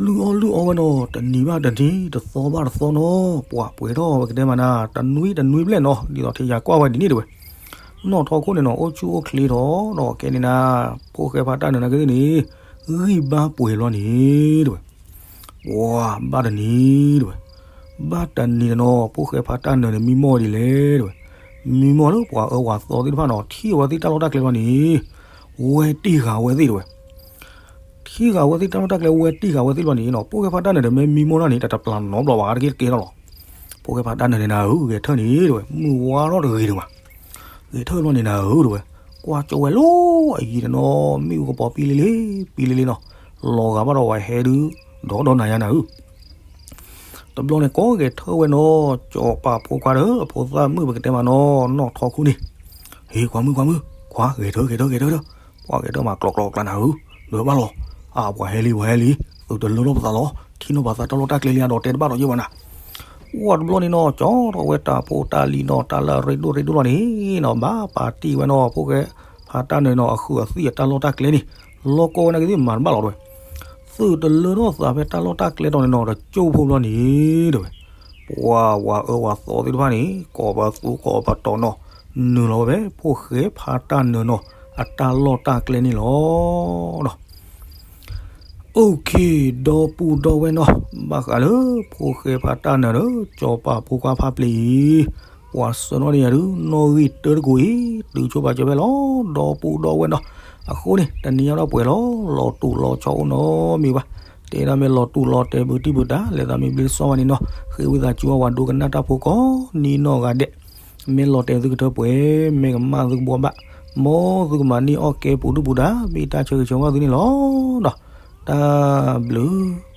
လုၢ်အီၣ်လုၢ်အီဝဲနီၤ တနံၤဘၣ်တနံၤ တသီဘၣ်တသီနီၤ, ပှၤပှဲၤထီၣ်ဝဲကတဲမးနၤ တနွံတနွံဘျဲၣ်နီၤ, ဒ်သိးထံယၤကွၢ်ဝဲဒ်န့ၣ်တဝဲ. နီၢ်ထီခိၣ်န့ၣ်နီၤ အိၣ်ဆူၣ်အိၣ်ချ့ထီၣ်ဒီး ကဲန့ၣ်နၤ ဖိၣ်ဃဲဖါတၢ်နၢၤနၤကသ့ၣ်န့ၣ် ဂံၢ်ဘါပှဲၤလီၤန့ၣ်တဝဲ. ပှၤဘၣ်တနံၤတဝဲ, ဘၣ်တနံၤန့ၣ်နီၤ ဖိၣ်ဃဲဖါတၢ်နၢၤန့ၣ် မံမီၢ်ဒ်လဲၣ်တဝဲ, မံမီၢ်လၢပှၤအၢဝၤသီသ့ၣ်တဖၣ်နီၤ ထံၣ်အဝဲသ့ၣ်တၢ်လီၢ်တၢ်ကျဲလီၤန့ၣ် ဝဲတ့ၢ်ဃာ်ဝဲသ့ၣ်တဝဲ. ထံၣ်ဃာ်ဝဲသ့ၣ်တၢ်လီၢ်တၢ်ကျဲ ဝဲတ့ၢ်ဃာ်ဝဲသ့ၣ်လီၤန့ၣ်နီၤ ဖိၣ်ဃဲဖါတၢ်နၢၤဒီး မ့ၢ်မံမီၢ်တၢ်န့ၣ် တတပျၢ်နီတဘျီဘၣ် တက့ၢ်တကဲထီၣ်လီၤ. ဖိၣ်ဃဲဖါတၢ်နၢၤန့ၣ်နၤဧၢ ဂဲၤထၢၣ်န့ၣ်တဝဲ မုၢ်ဝါထီၣ်တဂ့ၤတဝဲ, ဂဲၤထၢၣ်လီၤန့ၣ်နၤဧၢတဝဲ, ကွၢ်ကၠီဝဲလီၤအယံၤတနီၤ မ့ၣ်အူကပီၤပံလ့လ့ ပံလ့လ့နီၤ, လီၤဂာ်ဘၣ်ဒီးဝဲဟဲဒုး ဒီးဒီးနၤယါနၤဧၢ တဘျီန့ၣ် ကိးဂဲၤထၢၣ်ဝဲနီၤ စီၤပၤဖိခွါဒီး အဖိသၣ်မုၣ်ပကတဲမးနီၤ နီၢ်ထီခိၣ်န့ၣ်, ဟ့ ကွၢ်မုၢ် ကွၢ်မုၢ် ခွါ ဂဲၤထၢၣ် ဂဲၤထၢၣ် ဂဲၤထၢၣ်, ပှၤဂဲၤထၢၣ်မး ကျီးကျီးကျါနၤဧၢ, ဒွဲဘၣ်လီၤ, အါ ပှၤဟဲလံ ပှၤဟဲလံ, သုးတလၢထီၣ်ပသးလီၤ, ထံၣ်နီၣ်ပသးတၢ်လီၢ်တၢ်ကျဲလံ အဒီးတဲတဘၣ်ဒီးယဲၢ်ဘၣ်နၤ ဝဲတဘျီန့ၣ်နီၤ ကၠီထီၣ်ဝဲတၢ်ဖိတၢ်လံၤနီၤ တၢ်လၢအရ့ဒိၣ်ရ့ဒိၣ်လီၤန့ၣ်နီၤ ဘၣ်ပာ်တ့ၢ်ဝဲနီၤ ဖိၣ်ဃဲဖါတၢ်နၢၤနီၤ အဃုာ်အသံၣ်အတၢ်လီၢ်တၢ်ကျဲန့ၣ်, လီၢ်ကီၢ်ဝဲနာ်က့သ့ၣ်မၤတဘၣ်လီၤတဝဲ, သုးတလၢထီၣ်သးဖဲတၢ်လီၢ်တၢ်ကျဲတီၤန့ၣ်နီၤ တကၠိဖိဘျီန့ၣ်တဝဲ, ပှၤဝၤအၢဝၤသီသ့ၣ်တဖၣ်န့ၣ် ကိးပသူကိးပတီၤနီၤ နုာ်လီၤဝဲဖဲ ဖိၣ်ဃဲဖါတၢ်နၢၤနီၤ အတၢ်လီၢ်တၢ်ကျဲန့ၣ်လီၤ. OK, ဒီပုၢ်ဒီဝဲၢ်နီၤ, ဘၣ်ဃးလၢ ဖိၣ်ဃဲဖါတၢ်နၢၤဒီး စီၤပၤဖိခွါဖါပျ့ၤအံၤ, ပှၤဆှၢနီၣ်န့ၢ်ယၤဒုး နီၣ်ဂံၢ်တၢတကိးအံၤ တုၤဆိပာ်စၢၤဖဲလီၤ ဒီပုၢ်ဒီဝဲၢ်နီၤ, အဃိန့ၣ် တနံၤညါဒီးပှဲၤလီၤ လီၤတူာ်လီၤဆီအိၣ်နီတမံၤဘၣ်, တဲဒၣ်မ့ၢ်လီၤတူာ်လီၤတဲာ်ဘုတံၢ်ဘုတၢ် လဲၤသးမ့ၢ်ဘျ့စီဝါန့ၣ်နီၤ, ဃ့ဝံသးစူၤအဝဲဒိကနၣ်တၢ်ဖိကိးနံၤနီၢ်ဂၤဒဲး, မ့ၢ်လီၤတဲာ်သုကထၢပှဲၤ, မ့ၢ်ကမၣ်သုကဘှီဘၣ်, မ်သုကမၤန့ၢ်အီၣ်ကဲပူၤဒုၣ်ပူၤဒါ မ့ၢ်တၢ်ဆၢဂ့ၤဆၢဝါသုန့ၣ်လီၤ. တၢ်ဘျုး